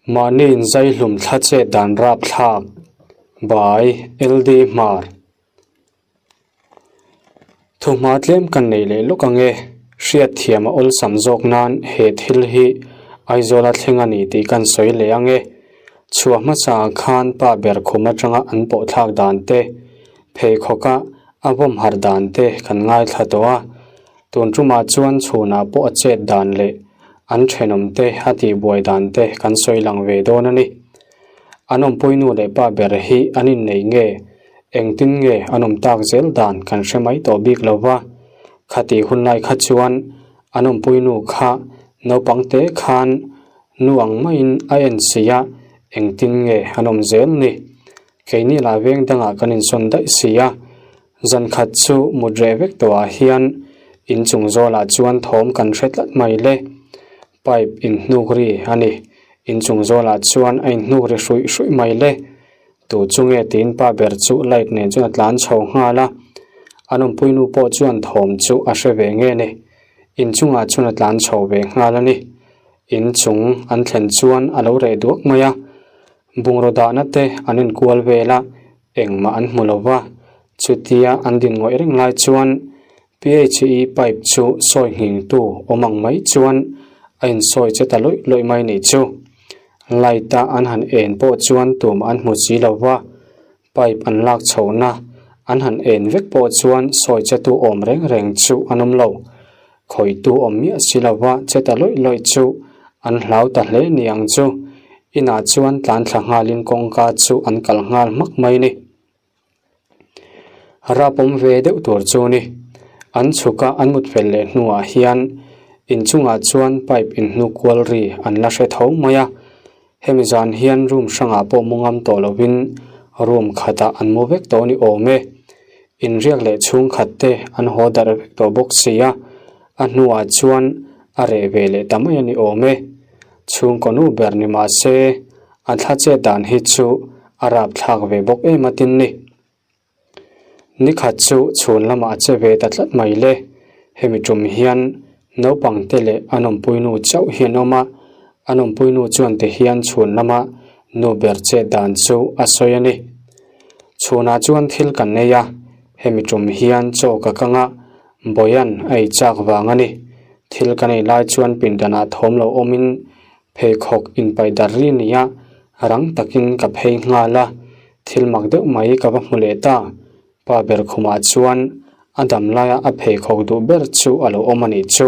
Mahni inzai hlum thla chet dan rapthlak by LD Hmar. Thuhma tlem kan nei leh lawk ang e, hriatthiam a awlsam zawk nan he thil hi Aizawla thleng a ni tih kan sawi leh ang e. Chhuah hmasa khan pa ber khum atanga an pawhthlak dan te, pheikhawka a vawm harh dan te kan ngaithla tawh a. Tun tumah chuan chhunah pawh a chet dan leh an thenawm te a tihbuai dan te kan sawi lang ve dawn a ni. An awmpui nu leh pa ber hi an innei nge? Engtin nge an awm tak zel dan kan hre mai tawh bik lo va. Khatih hun lai kha chuan an awmpui nu kha naupang te khan nu ang maiin a en si a, engtin nge an awm zel ni? Keini lah veng dangah kan insawn daih si a, zan khat chu mut reh vek tawhah hian inchung zawlah chuan thawm kan hre tlat mai le. Pipe inhnuk ri a ni. Inchung zawlah chuan a inhnuk ri hruih hruih mai le. Tu chu nge tiin pa ber chu light nen chuan a tlan chho nghal a. An awmpui nu pawh chuan thawm chu a hre ve nge ni. Inchungah chuan a tlan chho ve nghal a ni. Inchung an thlen chuan a lo reh duak mai a. Bungraw dahna te an inkual vel a, engmah an hmu lo va. Chutia an din ngawih reng lai chuan PHE pipe chu sawi nghingtu awm ang mai chuan a insawi che ta lawih lawih mai nih chu. Light a an han en pawh chuan tum an hmu si lo va, pipe an lak chhohna an han en vek pawh chuan sawi che tu awm reng reng chu an awm lo. Khawitu awm miah si lo va che ta lawih lawih chu an hlau ta hle ni ang chu. Inah chuan tlan thla nghalin kawngka chu an kal nghal hmak mai ni. Rap awm ve deuh tur chu ni. An chhuk a an mut fel leh hnuah hian inchungah chuan pipe inhnu kual ri an la hre tho mai a. Hemi zan hian room hrangah pawh mu ngam tawh lovin room khatah an mu vek tawh ni awm e. Inriak leh chhungkhat te an haw darh vek tawh bawk si a, a hnuah chuan a reh ve leh ta mai a ni awm e. Chhungkaw nu ber ni mah se A thla chet dan hi chu a rapthlak ve bawk em a tin ni. Nikhat chu chhun lamah a che ve ta tlat mai le. Hemi tum hian naupang te leh an awmpui nu chauh hi an awm a, an awmpui nu chuan ti hian chhun lama nu ber chet dan chu a sawi a ni. Chhunah chuan thil kan nei a, hemi tum hian chaw ka kang a, Bawian a ei chak vang a ni. Thil kan ei lai chuan pindanah thawm lo awmin Pheikhawk inpaih dar ri nia rang takin ka phei nghal a, thil mak deuh mai ka va hmu leh ta. Pa ber khumah chuan a dam laia a pheikhawk duh ber chu a lo awm a nih chu.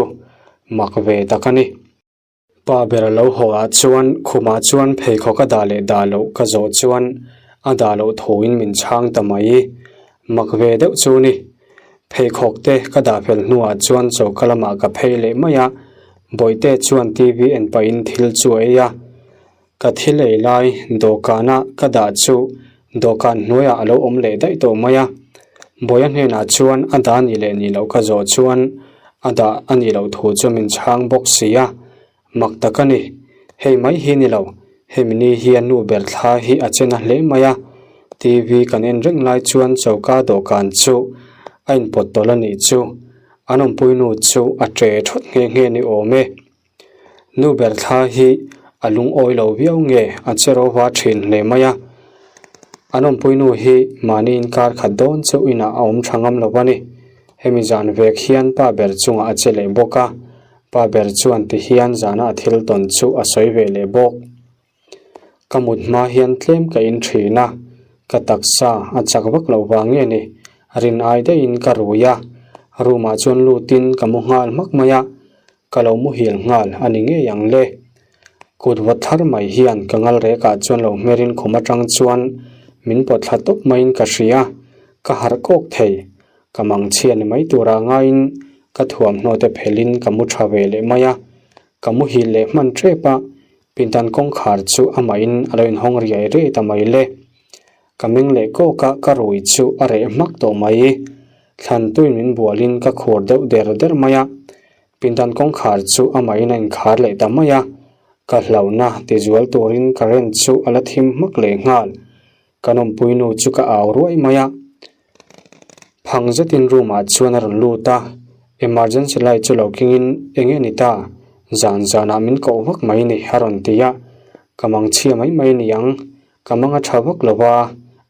Mak ve tak a ni. Pa ber a lo haw ah chuan khumah chuan pheikhawk a dah leh dah loh ka zawh chuan a dah loh thuin min chhang ta mai. Mak ve deuh chu ni. Pheikhawk te ka dah fel hnuah chuan choka lamah ka phei leh mai a, Bawihte chuan TV en pahin thil chu a ei a. Ka thil ei lai dawhkana ka dah chu dawhkan hnuaiah a lo awm leh daih tawh mai a. Bawiha hnenah chuan a dah ni leh ni loh ka zawh chuan a dah a nih loh thu chu min chhang bawk si a. Mak tak a ni. Hei mai hi ni lo, hemi ni hian nu ber thla hi a che na hle mai a. TV kan en reng lai chuan choka dawhkan chu a inpawt tawlh a nih chu. An awmpui nu chu a che thawt nghe nghe ni awm e. Nu ber thla hi a lungawi lo viau nge a che ro va thin hle mai a. An awmpui nu hi mahni inkar khat dawn chauh inah a awm tha ngam lo va ni. Hemi zan vek hian pa ber chungah a che leh bawk a. Pa ber chuan ti hian zana a thil tawn chu a sawi ve leh bawk. Ka mut hma hian tlem ka in thin a, ka taksa a chak vak loh vang nge ni, rin ai daihin ka rui a, room ah chuan lutin ka mu nghal hmak mai a, ka lo muhil nghal a ni ngei ang le. Kut vawt thar mai hian ka ngal rek ah chuan lo hmerin khum atang chuan min pawt thla tawp maiin ka hria, ka harh kawk thei. Ka mangchhia ni mai tura ngaiin ka thuamhnaw te phelhin ka mu tha ve leh mai a, ka muhil leh hman tep a, pindan kawngkhar chu amahin a lo inhawng riai riai ta mai le. Ka meng leh kawk a, ka rui chu a reh hmak tawh mai. Thlantuin min bualin ka khur deuh der der mai a, pindan kawngkhar chu amahin a inkhar leh ta mai a, ka hlauhna tizual turin current chu a la thim hmak leh nghal. Kan awmpui nu chu ka au ruai mai a, phang zetin room ah chuan a rawn lut a, emergency light chu lo kengin eng nge ni ta, zan zanah min koh vak mai ni a rawn ti a. Ka mang chhia mai mai a ni ang, ka mang a tha vak lo va,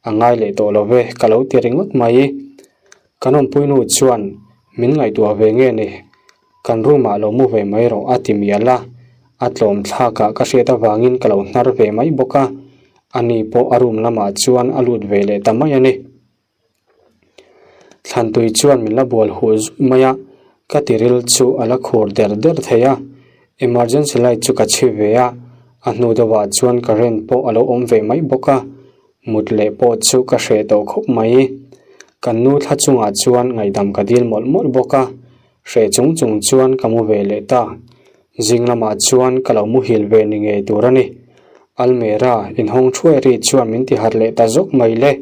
a ngai leh tawh lo ve ka lo ti ringawt mai. Kan awmpui nu chuan min ngaihtuah ve nge ni, kan room ah lo mu ve mai rawh a ti mial a, a tlawm thlakah ka hriat avangin ka lo hnar ve mai bawk a, ani pawh a room lamah chuan a lut ve leh ta mai a ni. Thlantui chuan min la bual huh zui mai a, ka tiril chu a la khur der der thei a, emergency light chu ka chhi ve a, a hnu deuhah chuan current pawh a lo awm ve mai bawk a, mut leh pawh chu ka hreh tawh khawp mai. Kan nu thla chungah chuan ngaihdam ka dil mawlh mawlh bawk a, hreh chung chung chuan ka mu ve leh ta. Zing lamah chuan ka lo muhil ve ni ngei tur a ni. Almera inhawng thuai ri chuan min ti harh leh ta zawk mai le.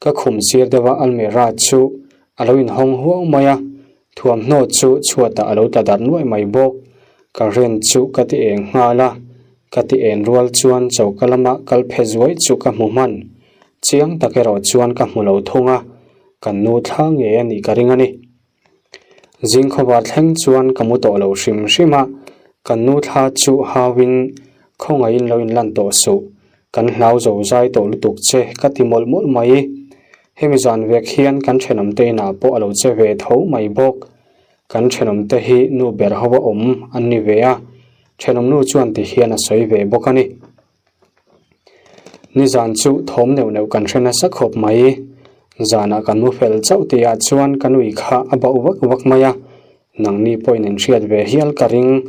Ka khum sir deuh a almirah chu a lo inhawng huau mai a, thuamhnaw chu chhuatah a lo tla darh nuaih mai bawk. Ka ren chu ka ti eng nghal a, ka ti en rual chuan choka lama kal phe zuai chu ka hmu hman. Chiang tak erawh chuan ka hmu lo thung a, kan nu thla ngei a nih ka ring a ni. Zing khawvar thleng chuan ka mu tawh lo hrim hrim a, kan nu thla chu hauin khawngaihin lo inlan tawh suh, kan hlau zo zai tawh lutuk che ka ti mawlh mawlh mai. Hemi zan vek hian kan thenawmte inah pawh a lo che ve tho mai bawk. Kan thenawmte hi nu ber ho a awm an ni ve a, thenawm nu chuan ti hian a sawi ve bawk a ni. Nizan chu thawm neuh neuh kan hre nasa khawp mai. Zanah kan mu fel chauh tihah chuan ka nui kha a bauh vak vak mai a, nangni pawhin in hriat ve hial ka ring.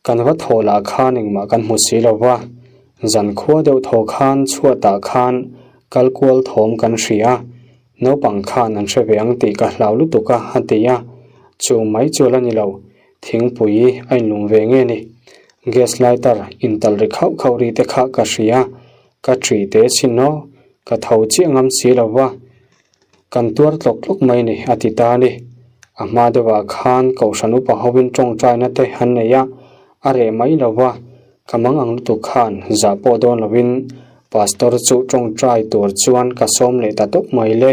Kan va thaw lah khan engmah kan hmu si lo va, zan khua deuh thaw khan chhuatah khan kal kual thawm kan hria a, naupang khan an hre ve ang tih ka hlau lutuk a a ti a, chu mai chu a la ni lo. Thingpui a inlung ve nge ni? Gas lighter intalh ri khauh khauh ri te kha ka hria, ka ṭi te sin aw, ka tho chiah ngam si lo va, kan tuar tlawk tlawk mai ni a ti ta a ni. A hma deuhah khan Kohhran upa hovin ṭawngṭaina te an nei a, a reh mai lo va, ka mang ang lutuk khan zah pawh dawn lovin Pastor chu ṭawngṭai tur chuan ka sawm leh ta tawp mai le.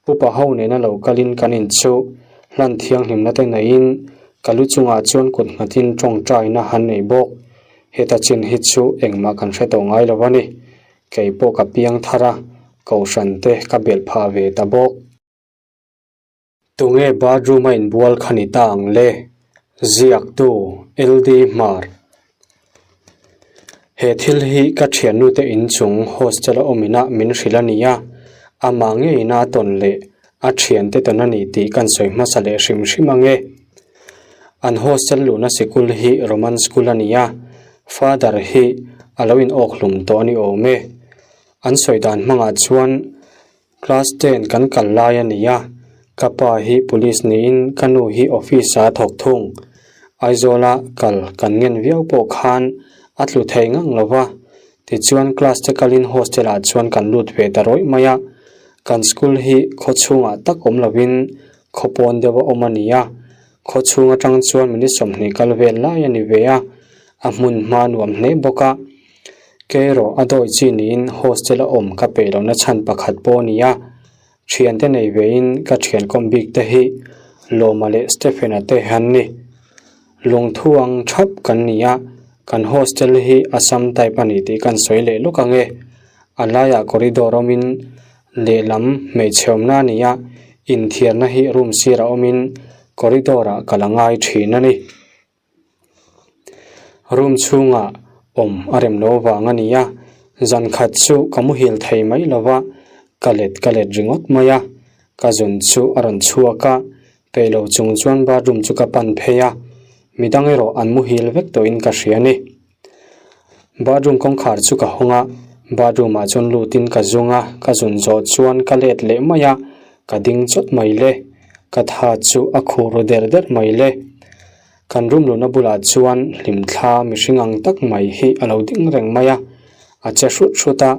Upa ho nena lo kalin kan inchu hlan thianghlimna te neiin ka lu chungah chuan kut nghatin tawngtaina han nei bawk. Heta chin hi chu engmah kan hre tawh ngai lo a ni. Kei pawh ka piang thar a, kohhran te ka belh phah ve ta bawk. Tunge bathroom a inbual kha ni ta ang le? Ziaktu, LD Hmar. He thil hi ka thiannute inchung hostel a awm inah min hrilh a ni a, amah ngeiin a tawn leh a thiante tawn a ni tih kan sawi hmasa leh hrim hrim ang e. An hostel luhna sikul hi Roman school a ni a, father hi a lo in awk hlum tawh a ni awm e. An sawi dan hmangah chuan Class ten kan kal lai a ni a, ka pa hi police niin ka nu hi office ah a thawk thung. Aizawla kal kan ngen viau pawh khan a tlu thei ngang lo va, tichuan class te kalin hostel ah chuan kan lut ve ta rawih mai a. Kan school hi khaw chhungah tak awm lovin khaw pawn deuh a awm a ni a, khaw chhung atang chuan minute 20 kal vel lai a ni ve a, a hmun hma nuam hle bawk a. Kei erawh a dawi chi niin hostel a awm ka peih lohna chhan pakhat pawh a ni a, thiante nei vein ka thian kawm bik te hi Lawma leh Stephen-a te an ni. Lungthu ang thap kan ni a, kan hostel hi Assam type a ni tih kan sawi leh lawk ang e. A laiah corridor awmin lehlam hmeichhe awmna a ni a, inthiarna hi room sirah awmin corridor ah ka la ngai thin a ni. Room chhungah awm a rem lo vang a ni a, zan khat chu ka muhil thei mai lo va, ka let ka let ringawt mai a, ka zun chu a rawn chhuak a, peih lo chung chuan bathroom chu ka pan phei a, midang erawh an muhil vek tawhin ka hria a ni. Bathroom kawngkhar chu ka hawng a, bathroom ah chuan lutin ka zung a, ka zun zawh chuan ka let leh mai a, ka ding chawt mai le, ka tha chu a khuh ru der der mai le. Kan room luhna bulah chuan hlimthla mihring ang tak mai hi a lo ding reng mai a, a che hrut hrut a,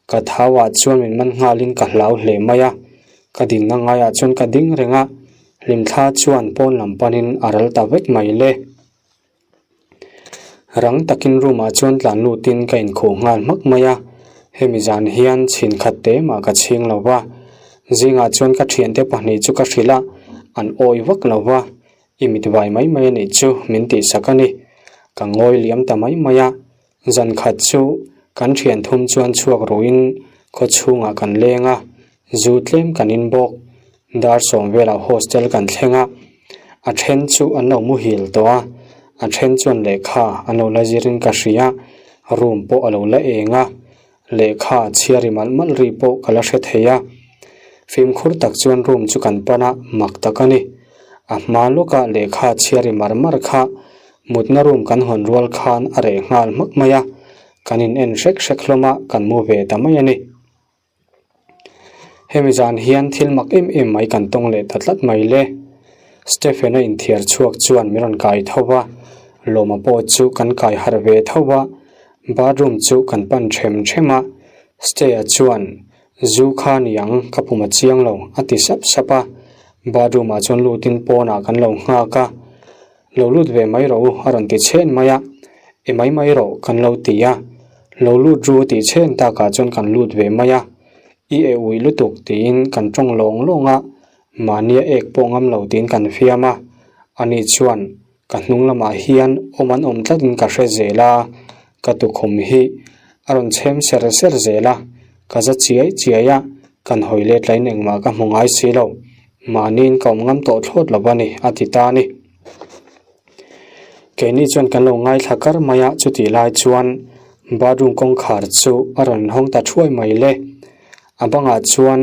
ka thau ah chuan min man nghalin ka hlau hle mai a, ka dinna ngaiah chuan ka ding reng a, hlimthla chuan pawn lam panin a ral ta vek mai le. Rang takin room ah chuan tlan lutin ka inkhuh nghal hmak mai a, hemi zan hian chhin khat te mah ka chhing lo va, zingah chuan ka thiante pahnih chu ka hrilh a, an awi vak lo va, i mit vai mai mai a nih chu min tihsak a ni, ka ngawi liam ta mai mai a. Zan khat chu kan thian thum chuan chhuak ruhin khaw chhungah kan leng a, zu tlem kan in bawk. Dar sawm velah hostel kan thleng a, a then chu an lo muhil tawh a, a then chuan lehkha an lo la zirin ka hria, room pawh a lo la eng a, lehkha chhiar ri malh malh ri pawh ka la hre thei a. Fimkhur tak chuan room chu kan pan a, mak tak a ni. A hma lawkah lehkha chhiar ri mar mar kha mutna room kan hawn rual khan a reh nghal hmak mai a, kan in en hrek hrek hlawm a, kan mu ve ta mai a ni. Hemi zan hian thil mak em em mai kan tawng leh ta tlat mai le. Stephen-a inthiar chhuak chuan min rawn kai tho va, Lawma pawh chu kan kai harh ve tho va, bathroom chu kan pan them them a, Stay-a chuan Zu kha ni ang, ka pum a chiang lo, a ti sap sap a, bathroom ah chuan lutin pawnah kan lo nghak a. Lo lut ve mai rawh u a rawn ti chhen mai a, I mai mai rawh kan lo ti a, lo lut ru tih chhen takah chuan kan lut ve mai a, I eh uih lutuk tiin kan tawng lawng lawng a, mahnia ek pawh ngam lo tiin kan fiam a, ani chuan ka hnung lamah hian awm an awm tlatin ka hre zel a, ka tukhum hi a rawn chhem ser ser zel a, ka za chiai chiai a, kan hawi let lain engmah ka hmu ngai si lo. Mahniin ka awm ngam tawh thlawt lo a ni, a ti ta a ni. Keini chuan kan lo ngaithla kar mai a, chutih lai chuan bathroom kawngkhar chu a rawn hawng ta thuai mai le. A bangah chuan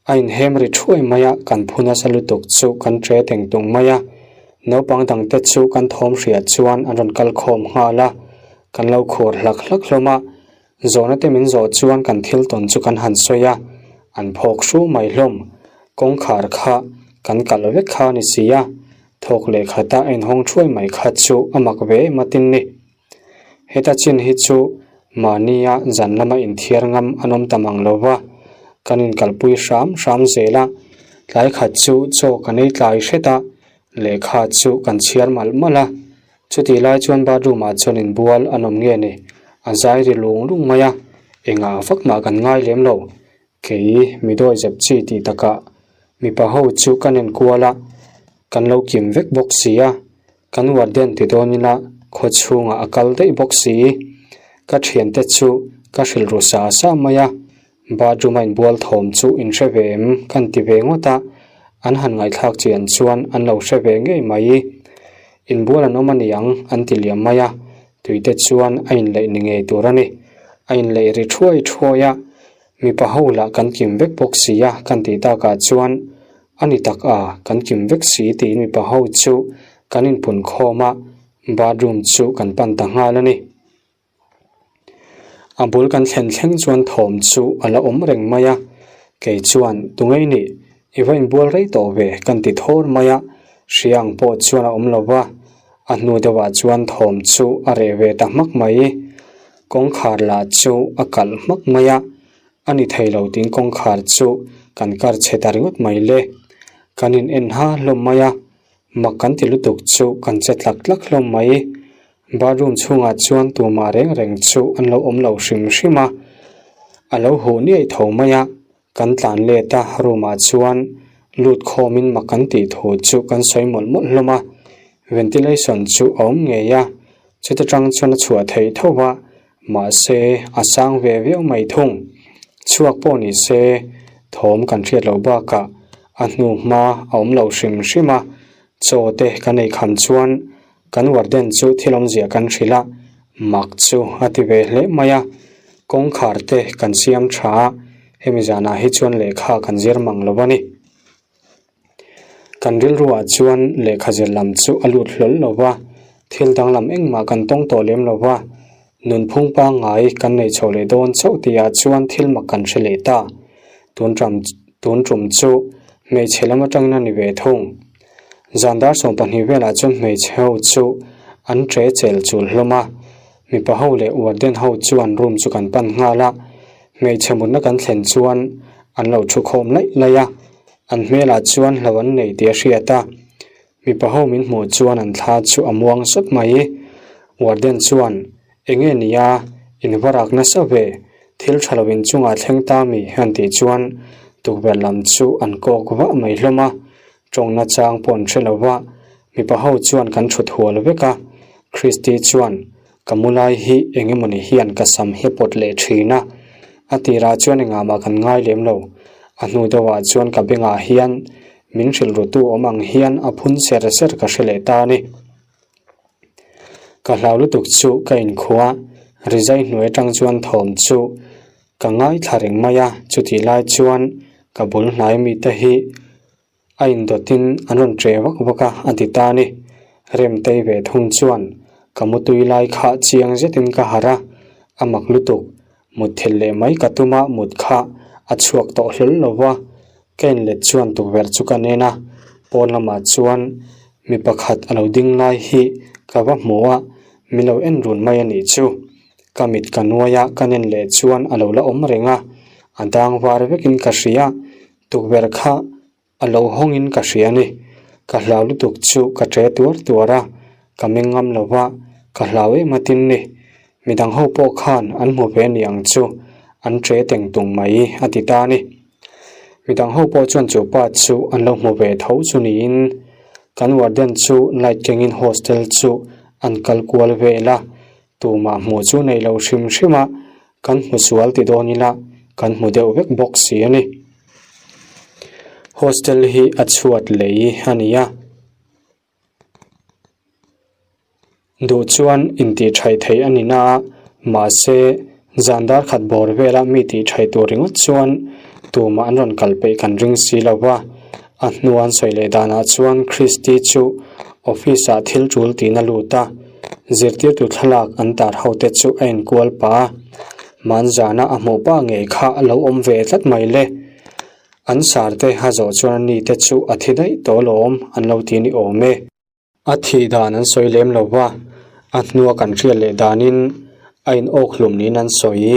a inhem ri thuai mai a, kan phu nasa lutuk chu kan tre teng tung mai a. Naupang dangte chu kan thawm hriat chuan an rawn kal khawm nghal a, kan lo khur hlak hlak hlawm a. Zawhna te min zawh chuan kan thil tawn chu kan han sawi a, an phawk hru mai hlawm. Kawngkhar kha kan kalh vek kha a ni si a, thawk leh khata a inhawng thuai mai kha chu a mak ve em atin ni. Heta chin hi chu mahnia zan lama inthiar ngam an awm ta mang lo va, kan inkalpui hram hram zel a, tlai khat chu chaw kan ei tlai hret a, lehkha chu kan chhiar malh malh a. Chutih lai chuan bathroom ah chuan inbual an awm nge ni? A zai ri lung lung mai a, engah vak mah kan ngai lem lo. Kei mi dawi zep chi tih takah mipa ho chu kan enkual a, kan lo kim vek bawk si a, kan warden ti dawn ila khaw chhungah a kal daih bawk si. Ka thiante chu ka hrilh ru sa sa mai a, bathroom a inbual thawm chu in hre ve em kan ti ve ngawt a, an han ngaihthlak chian chuan an lo hre ve ngei mai. Inbual an awm a ni ang an ti liam mai a, tuite chuan a inleih ni ngei tur a ni. A inleih ri thuai thuai a, mipa ho lah kan kim vek bawk si a kan tih takah chuan a ni tak a, kan kim vek si tiin mipa ho chu kan inpun khawm a, bathroom chu kan pan ta nghal a ni. A bul kan thlen thleng chuan thawm chu a la awm reng mai a, kei chuan tungei nih i va inbual rei tawh ve kan ti thawr mai a, hria ang pawh chuan a awm lo va, a hnu deuhah chuan thawm chu a reh ve ta hmak mai. Kawngkhar lah chu a kalh hmak mai a, a ni thei lo tiin kawngkhar chu kan kar chhe ta ringawt mai le. Kan in en ha hlawm mai a, mak kan ti lutuk chu kan che tlak tlak hlawm mai. Bathroom chhungah chuan tumah reng reng chu an lo awm lo hrim hrim a, a lo huh niaih tho mai a, kan tlan let a, room ah chuan lut khawmin mak kan tih thu chu kan sawi mawlh mawlh hlawm a, ventilation chu a awm ngei a, chuta tang chuan a chhuah theih tho va, mahse a sang ve viau mai thung, chhuak pawh ni se thawm kan hriat loh bakah a hnu hma a awm lo hrim hrim a, chaw te kan ei kham chuan Kan warden chu thil awmzia kan hrilh a, mak chu a ti ve hle mai a, kawngkhar te kan siam tha a, hemi zanah hi chuan lehkha kan zir mang lo a ni. Kan rilruah chuan lehkha zir lam chu a lut hlawl lo va, thil danglam engmah kan tawng tawh lem lo va, nunphung pangngai kan nei chho leh dawn chauh tihah chuan thil mak kan hre leh ta. Tun ṭam tun ṭum chu hmeichhe lam atangin a ni ve thung. Zan dar 12 velah chuan hmeichhe ho chu an ṭe chel chul hlawm a, mipa ho leh warden ho chuan room chu kan pan nghal a, hmeichhe mutna kan thlen chuan an lo thu khawm laih laih a, an hmelah chuan hlo an nei tih a hriat a, mipa ho min hmuh chuan an thla chu a muang sawt mai. Warden chuan Enge nia, in va rak nasa ve, thil tha lo in chungah thleng ta mi han tih chuan tukverh lam chu an kawk vah mai hlawm a, tawngna chang pawh an hre lo va, mipa ho chuan kan thut hual vek a, Christy chuan. Ka mu lai hi eng emawni hian ka sam hi a pawt leh thin a, a tirah chuan engah mah kan ngai lem lo. A hnu deuhah chuan ka bengah hian min hrilh rutu awm ang hian a phun ser ser ka hre leh ta a ni. Ka hlau lutuk chu ka inkhua rizai hnuai atang chuan thawm chu ka ngaithla reng mai a, chutih lai chuan ka bul hnai mite hi A indawtin an rawn ṭe vak vak a, a ti ta a ni. Remtei ve thung chuan ka mutui lai kha chiang zetin ka harh a, a mak lutuk. Mutthilh leh mai ka tum a, mut kha a chhuak tawh hlawl lo va. Ka inlet chuan tukverh chu ka nen a, pawn lamah chuan mi pakhat a lo ding lai hi ka va hmu a, min lo en run mai a nih chu. Ka mit ka nuai a, ka nen leh chuan a lo la awm reng a, a dang var vekin ka hria. Tukverh kha a lo hawngin ka hria a ni. Ka hlau lutuk chu ka ṭe tuar tuar a, ka meng ngam lo va, ka hlau em a tin ni. Midang ho pawh khan an hmu ve ni ang chu, an ṭe teng tung mai a ti ta a ni. Midang ho pawh chuan chu pa chu an lo hmu ve tho chu niin kan warden chu light kengin hostel chu an kal kual vel a, Tumah hmuh chu nei lo hrim hrim a, kan hmu sual ti dawn ila kan hmu deuh vek bawk si a ni. Hostel hi a chhuat lei a ni a, duh chuan intih thaih theih a ni na a, mahse zan dar khat bawr vela mi tih thaih tur ringawt chuan tumah an rawn kal peih kan ring si lo va, a hnua an sawi leh danah chuan Christy chu office ah thil tul tiin a lut a. Zirtirtu thlalak an tar ho te chu a inkual pah a, Manzana a hmuh pah ngei kha a lo awm ve tlat mai le. An sar te a zawh chuan a ni te chu a thi daih tawh alawm an lo ti ni awm e. A thih dan an sawi lem lo va, a hnua kan hriat leh danin a in awk hlum niin an sawi.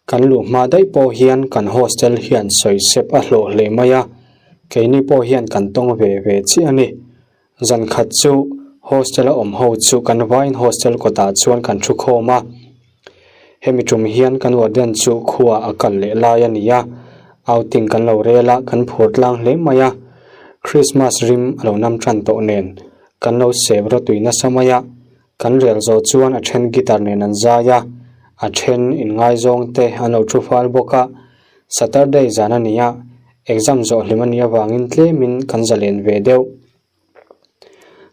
Kan luh hma daih pawh hian kan hostel hian sawi sep a hlawh hle mai a, keini pawh hian kan tawng ve ve chiah a ni. Zan khat chu hostel a awm ho chu kan vaiin hostel kawtah chuan kan thu khawm a, hemi tum hian kan warden chu khua a kal leh lai a ni a, outing kan lo rel a kan phur tlang hle mai a, Christmas rim a lo nam tan tawh nen kan lo sep rawtui nasa mai a, kan rel zawh chuan a then guitar nen an zai a, a then inngaizawng te an lo thu fal bawk a, Saturday zan a ni a, exam zawh hlim a nih avangin tlemin kan zalen ve deuh.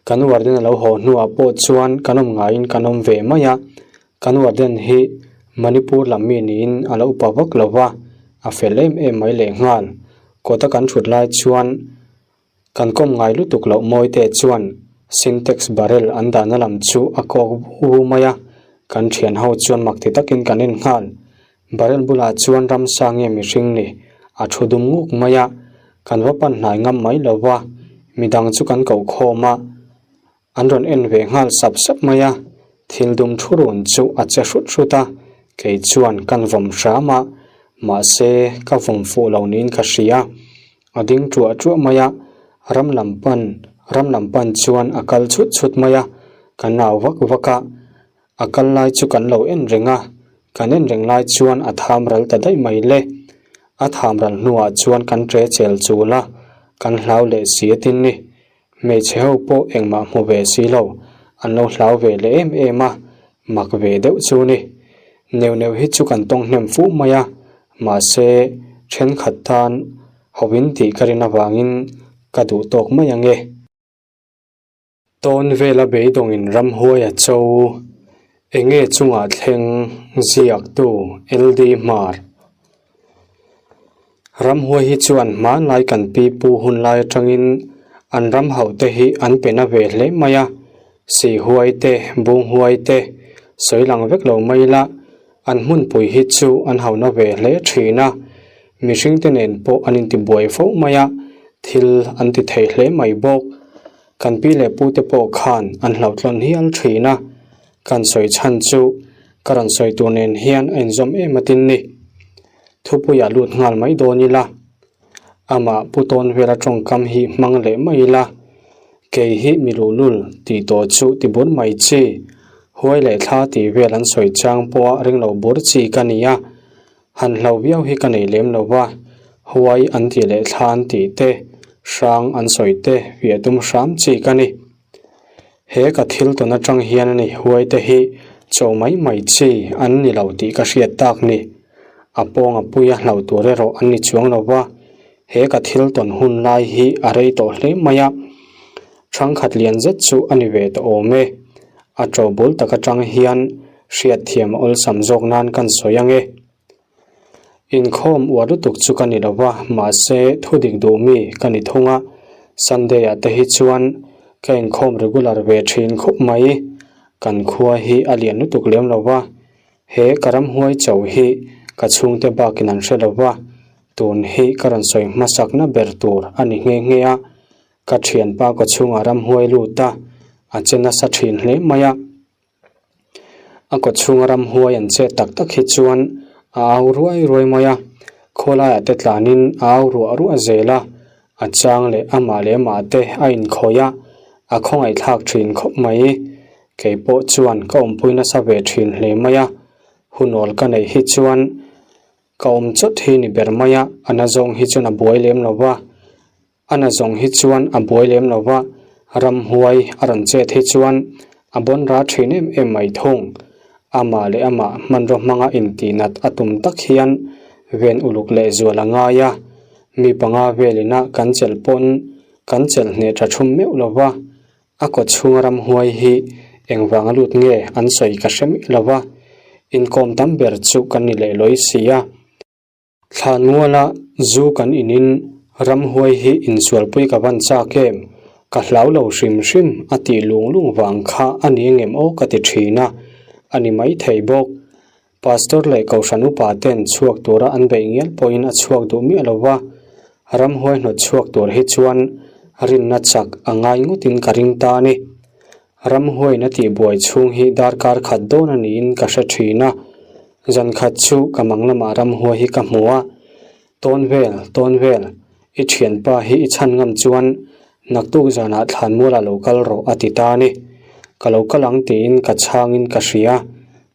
Kan warden a lo haw hnuah pawh chuan kan awm ngaiin kan awm ve mai a, kan warden hi Manipur lam mi niin a lo upa vak lo va, a fel em em mai lehnghal. Kawta kan thut lai chuan Kan kawm ngai lutuk loh mawite chuan Sintex barrel an dahna lam chu a kawk vu mai a, kan thian ho chuan mak ti takin kan en nghal. Barrel bulah chuan ramsa nge mihring ni a thu dum nguk mai a, kan va pan hnai ngam mai lo va, midang chu kan koh khawm a. An rawn en ve nghal sap sap mai a, thil dum thu run chu a che hrut hrut a, kei chuan kan vawm hram a, mahse ka vawm fuh lo niin ka hria. A ding ṭuah ṭuah mai a, ram lam pan ram lam pan chuan a kal chhut chhut mai a, ka nau vak vak a, a kal lai chu kan lo en reng a, kan en reng lai chuan a tham ral ta daih mai le. A tham ral hnuah chuan kan ṭe chel chul a, kan hlau leh si a tin ni. Hmeichhe ho pawh engmah hmu ve si lo, an lo hlau ve leh em em a, mak ve deuh chu ni. Neuh neuh hi chu kan tawng hnem fuh mai a, mahse thenkhat tan hovin tih ka rin avangin ka duh tawk mai ang e. Tawn vela beidawngin ramhuai a cho, enge chungah thleng ziaktu LD Hmar. Ramhuai hi chuan hmanlai kan pi pu hun lai atangin an ram hauh te hi an pe na ve hle mai a, Sihhuai te, Bunghuai te sawi lang vek lo mai ila an hmunpui hi chu an hau na ve hle thin a, mihring te nen pawh an intibuai fo mai a, thil an ti thei hle mai bawk. Kan pi leh pu te pawh khan an hlauhtlawn hial thin a. Kan sawi chhan chu ka rawn sawi tur nen hian a inzawm em atin ni. Thupuiah lut nghal mai dawn ila, amah Pu Tawnvela tawngkam hi hmang leh mai ila, kei hi mi luhlul tih tawh chu ti bur mai chi, huai leh thla tih vel an sawi chang pawha ring lo bur chi ka ni a, han hlau viau hi ka nei lem lo va, huai an tih leh thla an tih te, hrang an sawi te fiah tum hram chi ka ni. He ka thil tawn atang hian a ni huai te hi. Cho mai mai chi an ni lo tih ka hriat tak ni. A pawng a pui a hlauh tur erawh an ni chuang lo va, he ka thil tawn hun lai hi a rei tawh hle mai a. Thangkhat lian zet chu a ni ve tawh awm e. A ṭo bul tak aṭang hian hriatthiam a awlsam zawk nan kan sawi ang e. Inkhawm uar lutuk chu ka ni lo va, mahse thu dik duh mi ka ni thung a, Sunday ah te hi chuan ka inkhawm regular ve thin khawp mai. Kan khua hi a lian lutuk lem lo va, he ka ramhuai cho hi ka chhungte bakin an hre lo va, tun hi ka rawn sawi hmasakna ber tur a ni nghe nghe a, ka thianpa kaw chhungah ramhuai lut a, a che nasa thin hle mai a. A kaw chhunga ramhuai an chet tak tak hi chuan a au ruai ruai mai a, khawlaiah te tlanin a au ruah ruah zel a, a chang leh amah leh amah te a inkhawih a, a khawngaihthlak thin khawp mai. Kei pawh chuan ka awmpui nasa ve thin hle mai a, hunawl ka neih hi chuan ka awm chawt hi ni ber mai a, a nazawng hi chuan a buai lem lo va. A na zawng hi chuan a buai lem lo va, ramhuai a rawn chet hi chuan a bawn ra thin em em mai thung. Amah leh amah hmanraw hmanga intihnat a tum tak hian ven uluk leh zual a ngai a, mi panga velina kan chelh pawn kan chelh hneh tha thum meuh lo va, a kaw chhunga ramhuai hi engvanga lut nge an sawi ka hre miah lo va, inkawm tam ber chu kan ni leh lawi si a. Thlanmuala zu kan inin ramhuai hi insualpui ka van chak em? Ka hlau lo hrim hrim a tih lung lung vang kha a ni engem aw ka ti thin a, a ni maithei bawk. Pastor leh Kohhran upa ten chhuak tura an beih ngial pawhin a chhuak duh miah lo va, ramhuai hnawt chhuak tur hi chuan rinna chak a ngai ngawtin ka ring ta a ni. Ramhuain a tihbuai chhung hi darkar khat dawn a niin ka hre thin a, zan khat chu ka mang lamah ramhuai hi ka hmu a, Tawn vel, tawn vel, i thianpa hi i chhan ngam chuan naktuk zanah thlanmualah lo kal rawh a ti ta a ni. Ka lo kal ang tiin ka chhangin ka hria,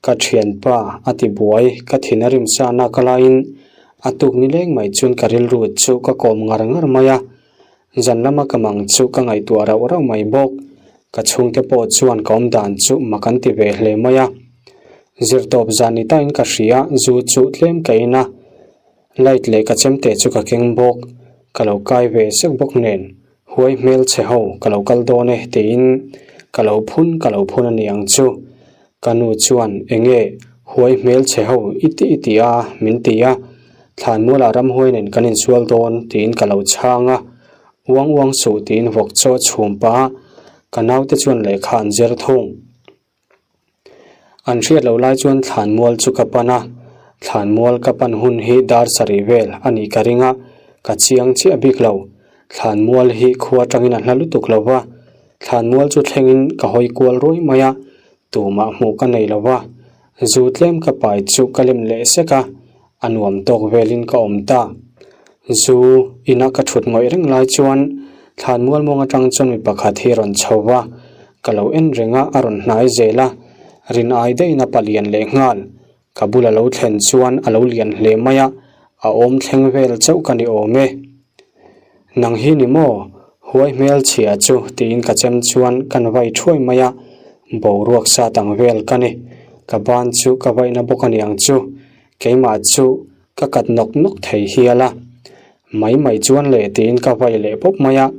ka thianpa a tibuai, ka thin a rimsa nak alaiin a tuk ni leng mai chuan ka rilru chu ka kawm ngar ngar mai a, Zan lama ka mang chu ka ngaihtuah rauh rauh mai bawk. Ka chhungte pawh chuan ka awm dan chu mak an ti ve hle mai a. Zirtawp zan ni tain ka hria, zu chu tlem ka in a. Light leh ka chemte chu ka keng bawk. Ka lo kai ve sek bawk nen, huai hmel chhe ho ka lo kal dawn e tiin ka lo phun ka lo phun a ni ang chu. Ka nu chuan enge huai hmel chhe ho i ti i ti a min ti a, thlanmualah ramhuai nen kan insual dawn tiin ka lo chhang a, uang uang suh tiin vawk chaw a chhum pah a, ka naute chuan lehkha an zir thung. An hriat loh lai chuan thlanmual chu ka pan a, thlanmual ka pan hun hi dar sarih vel a nih ka ring a, ka chiang chiah bik lo. Thlanmual hi khua atangin a hla lutuk lo va, Thlanmual chu thlengin ka hawi kual ruai mai a, tumah hmuh ka nei lo va, zu tlem ka pai chu ka lem leh sek a, a nuam tawk velin ka awm ta. Zu ina ka thut ngawih reng lai chuan thlanmual mawng atang chuan mi pakhat hi rawn chho va, ka lo en reng a, a rawn hnai zel a, rin ai daihin a palian leh nghal. Ka bul a lo thlen chuan a lo lian hle mai a, a awm thleng vel chauh ka ni awm e. Nang hi ni maw? Huai hmel chhia chu tiin ka chem chuan kan vai thuai mai a, boruak sat ang vel ka ni. Ka ban chu ka vaihna bawk a niang chu, keimah chu ka kat nawk nawk thei hial a. Mai mai chuan le tiin ka vai leh pawp mai a,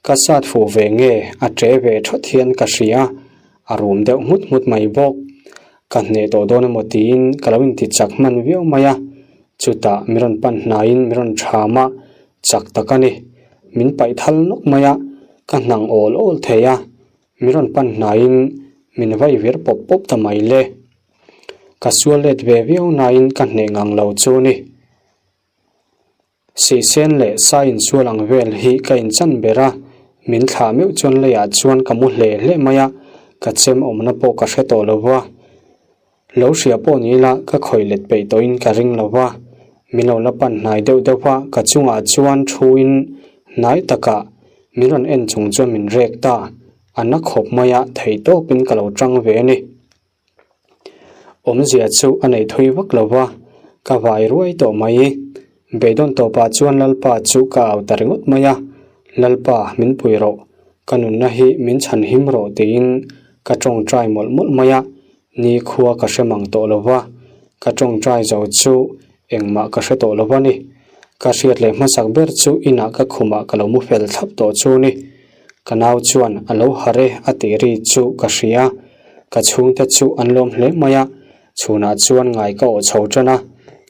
ka sat fuh ve nge a ṭe ve thawt hian ka hria, a rum deuh nghut nghut mai bawk. Ka hneh tawh dawn emaw tiin ka lo inti chak hman viau mai a, chutah min rawn pan hnaiin min rawn ṭham a, chak tak a ni. Min paih thal nawk mai a, ka hnang awl awl thei a, min rawn pan hnaiin min vai vir pawp pawp ta mai le. Ka sual let ve viau nain ka hneh ngang lo chu ni. Sihsen leh sa insual ang vel hi ka inchan ber a, min thlah meuh chuan leiah chuan ka mu hle hle mai a, ka chem awmna pawh ka hre tawh lo va. Lo hria pawh ni ila ka khawih let peih tawhin ka ring lo va, min lo la pan hnai deuh deuh a, ka chungah chuan thuin hnai takah min rawn en chung chuan min rek ta, a na khawp mai a, theihtawpin ka lo tang ve a ni. Awmzia chu a nei thui vak lo va, ka vai ruai tawh mai. Beidawn tawpah chuan Lalpa chu ka au ta ringawt mai a, Lalpa, min pui rawh, ka nunna hi min chhan him rawh tiin ka tawngtai mawlh mawlh mai a. Ni khua ka hre mang tawh lo va, ka tawngtai zo chu engmah ka hre tawh lo va ni. Ka hriat leh hmasak ber chu inah ka khumah ka lo mu fel thlap tawh chu ni. Ka nau chuan a lo harh e a tih ri chu ka hria. Ka chhungte chu an lawm hle mai a, chhunah chuan ngai ka awh chho tan a,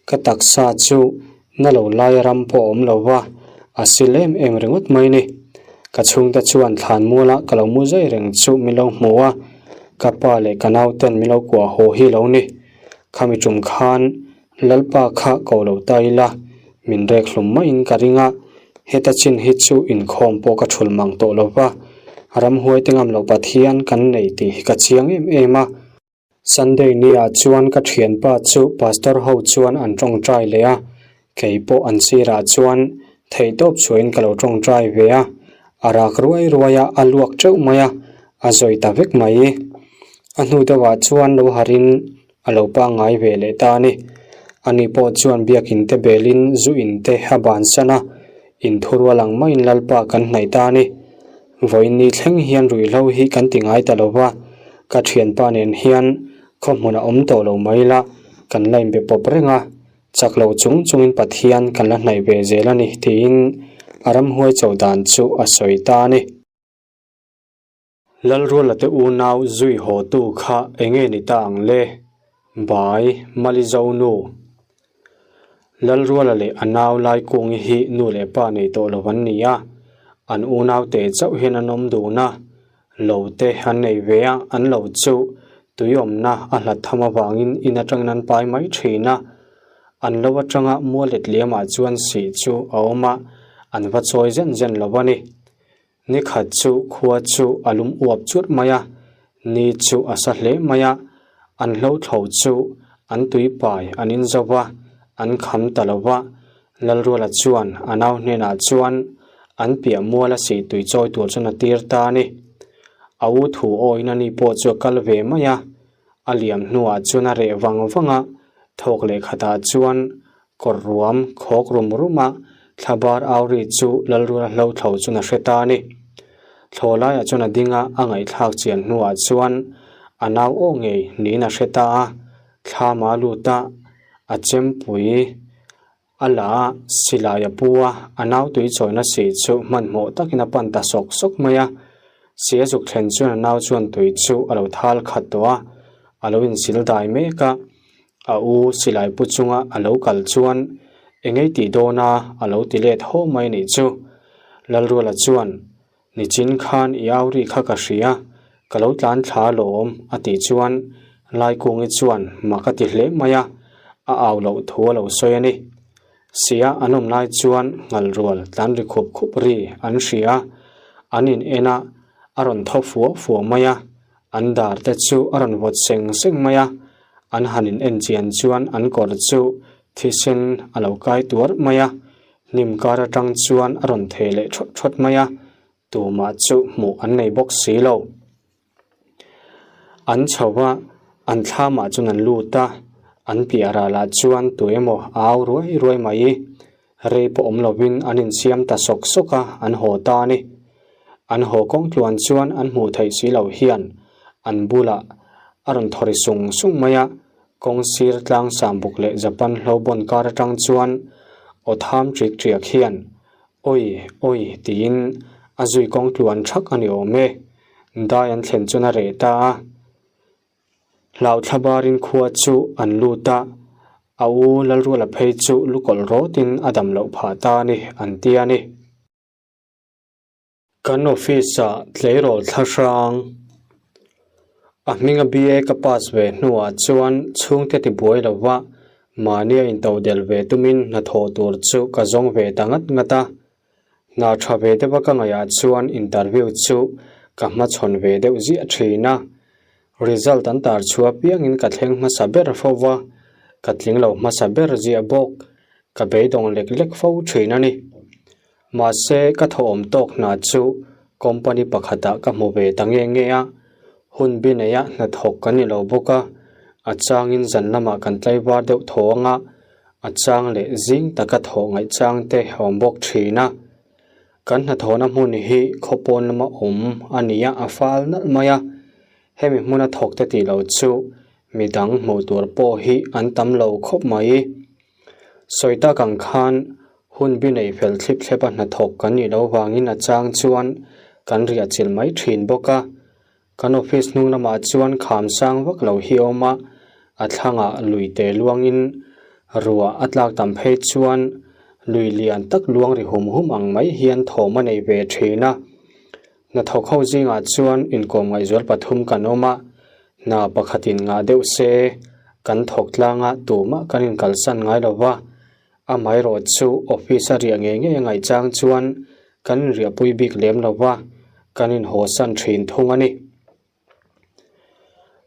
ka taksa chu na lo laia ram pawh a awm lo va, a sil em em ringawt mai ni. Ka chhungte chuan thlan muala ka lo mu zai reng chu min lo hmu a, ka pa leh ka nau ten min lo kuah haw hi lo ni. Khami tum khan Lalpa kha ko lo ta ila, min rek hlum maiin ka ring a, heta chin hi chu inkhawm pawh ka thul mang tawh lo va, ramhuai te ngam lo Pathian kan nei tih hi ka chiang em em a. Sunday ni ah chuan ka thianpa chu pastor ho chuan an tawngtai leh a, kei pawh an sirah chuan theihtawp chhuahin ka lo tawngtai ve a, a rak ruai ruai a, a luak teuh mai a, a zawi ta vek mai. A hnu deuhah chuan lo harin a lo pangngai ve leh ta a ni. Ani pawh chuan biakin te belin zu in te a bansan a, inthurual ang maiin Lalpa kan hnaih ta a ni. Vawiin ni thleng hian ruihhlo hi kan ti ngai ta lo va, ka thianpa nen hian khaw hmun a awm tawh lo mai la, kan la inbe pawp reng a, chak lo chung chungin Pathian kan la hnaih ve zel a ni tiin a ramhuai cho dan chu a sawi ta a ni. Lalruala te unau zui haw tu kha enge ni ta ang le? Bai, Malizo nu. Lalruala leh a nau Laikungi hi nu leh pa nei tawh lo an ni a, an unau te chauh hian an awm dun a, lo te an nei ve a, an lo chu tui awmna a hlat tham avangin in atangin an pai mai thin a, an lo atanga mual let liamah chuan sih chu a awm a, an va chawi zen zen lo a ni. Ni khat chu khua chu a lum uap churh mai a, ni chu a sa hle mai a, an hlothlo chu an tui pai an in zo va, an kham ta lo va. Lalruala chuan a nau hnenah chuan an piah mual a sih tui chawi tur chuan a tir ta a ni. A u thu awin a ni pawh chu a kal ve mai a, a liam hnuah chuan a reh vang vang a, thawk leh khatah chuan Kawr ruam khawk rum rum a, thlabar au ri chu Lalrula hlo thlo chuan a hre ta a ni. Thlaw laiah chuan a ding a, a ngaihthlak chian hnuah chuan a nau aw ngei niin a hre ta a, thlama a lut a, a chempui a la a, silai a pu a, a nau tui chawina sih chu hmanhmawh takin a pan ta sawk sawk mai a. Si a zuk thlen chuan a nau chuan tui chu a lo thal khat tawh a, a lo insil dai mek a. A u silai pu chunga a lo kal chuan engei tih dawn a a lo ti let haw mai nih chu. Lalruala chuan, Nichin khan i au ri kha ka hria, ka lo tlan thla alawm a tih chuan Laikungi chuan mak a ti hle mai a, a au loh thu a lo sawi a ni. Sia an awm lai chuan nghalrual tlan ri khup khup ri an hria, an in en a, a rawn thaw fua fua mai a, An dar te chu a rawn vawt seng seng mai a, an han in en chian chuan an kawr chu thisen a lo kai tuar mai a, hnim kar atang chuan a rawn thei leh thawt thawt mai a, tumah chu hmuh an nei bawk si lo. An chho a, an thlamah chuan an lut a, an piah ralah chuan tu emaw a au ruai ruai mai. Rei pawh awm lovin an insiam ta sawk sawk a, an haw ta a ni. An haw kawng tluan chuan an hmuh theih si loh hian an bulah a rawn thaw ri sung sung mai a, kawng sir tlang sambuk leh Japan hlo bawn kar atang chuan aw tham ṭik ṭiak hian Awi! Awi! tiin a zui kawng tluan ṭhak a ni awm e. Dai an thlen chuan a reh ta a. Hlauhthlabarin khua chu an lut a, a u Lalruala phei chu lukawlh rawtin a dam loh phah ta a ni, an ti a ni. Kan office-ah tleirawl thla hrang a hminga BA ka pass ve hnuah chuan chhungte ti buai lo va, mahnia intodel ve tumin hnathawh tur chu ka zawng ve ta ngat ngat a. Hna tha ve deuha ka ngaihah chuan interview chu ka hmachhawn ve deuh ziah thin a. Result an tar chhuah apiangin ka thleng hmasa ber fo va, ka tling lo hmasa ber ziah bawk. Ka beidawng lek lek fo thin a ni. Mahse, ka thawhawm tawk hna chu company pakhatah ka hmu ve ta nge nge a, hun bi neia hnathawk kan ni lo bawk a, a changin zan lamah kan tlaivar deuh thaw ang a, a chang leh zing taka thawh ngaih chang te a awm bawk thin a. Kan hnathawhna hmun hi khaw pawn lama awm a ni a, a fal nalh mai a, hemi hmuna thawk te tih loh chu. Midang hmuh tur pawh hi an tam lo khawp mai. Sawi tak ang khan hun bi nei fel thlip thlep a hnathawk kan nih loh vangin a chang chuan kan riah chilh mai thin bawk a. Kan office hnung lamah chuan kham sang vak lo hi a awm a, a thlangah lui te luangin ruah a tlak tam phei chuan lui lian tak luang ri hum hum ang mai hian thawm a nei ve thin a. Hnathawk ho zingah chuan inkawm ngaihzual pathum kan awm a, hna pakhatin ngah deuh se kan thawk tlanga tumah kan inkalsan ngai lo va, amaherawh chu office a riah ngei ngei a ngaih chang chuan kan inriahpui bik lem lo va, kan inhawsan thin thung a ni.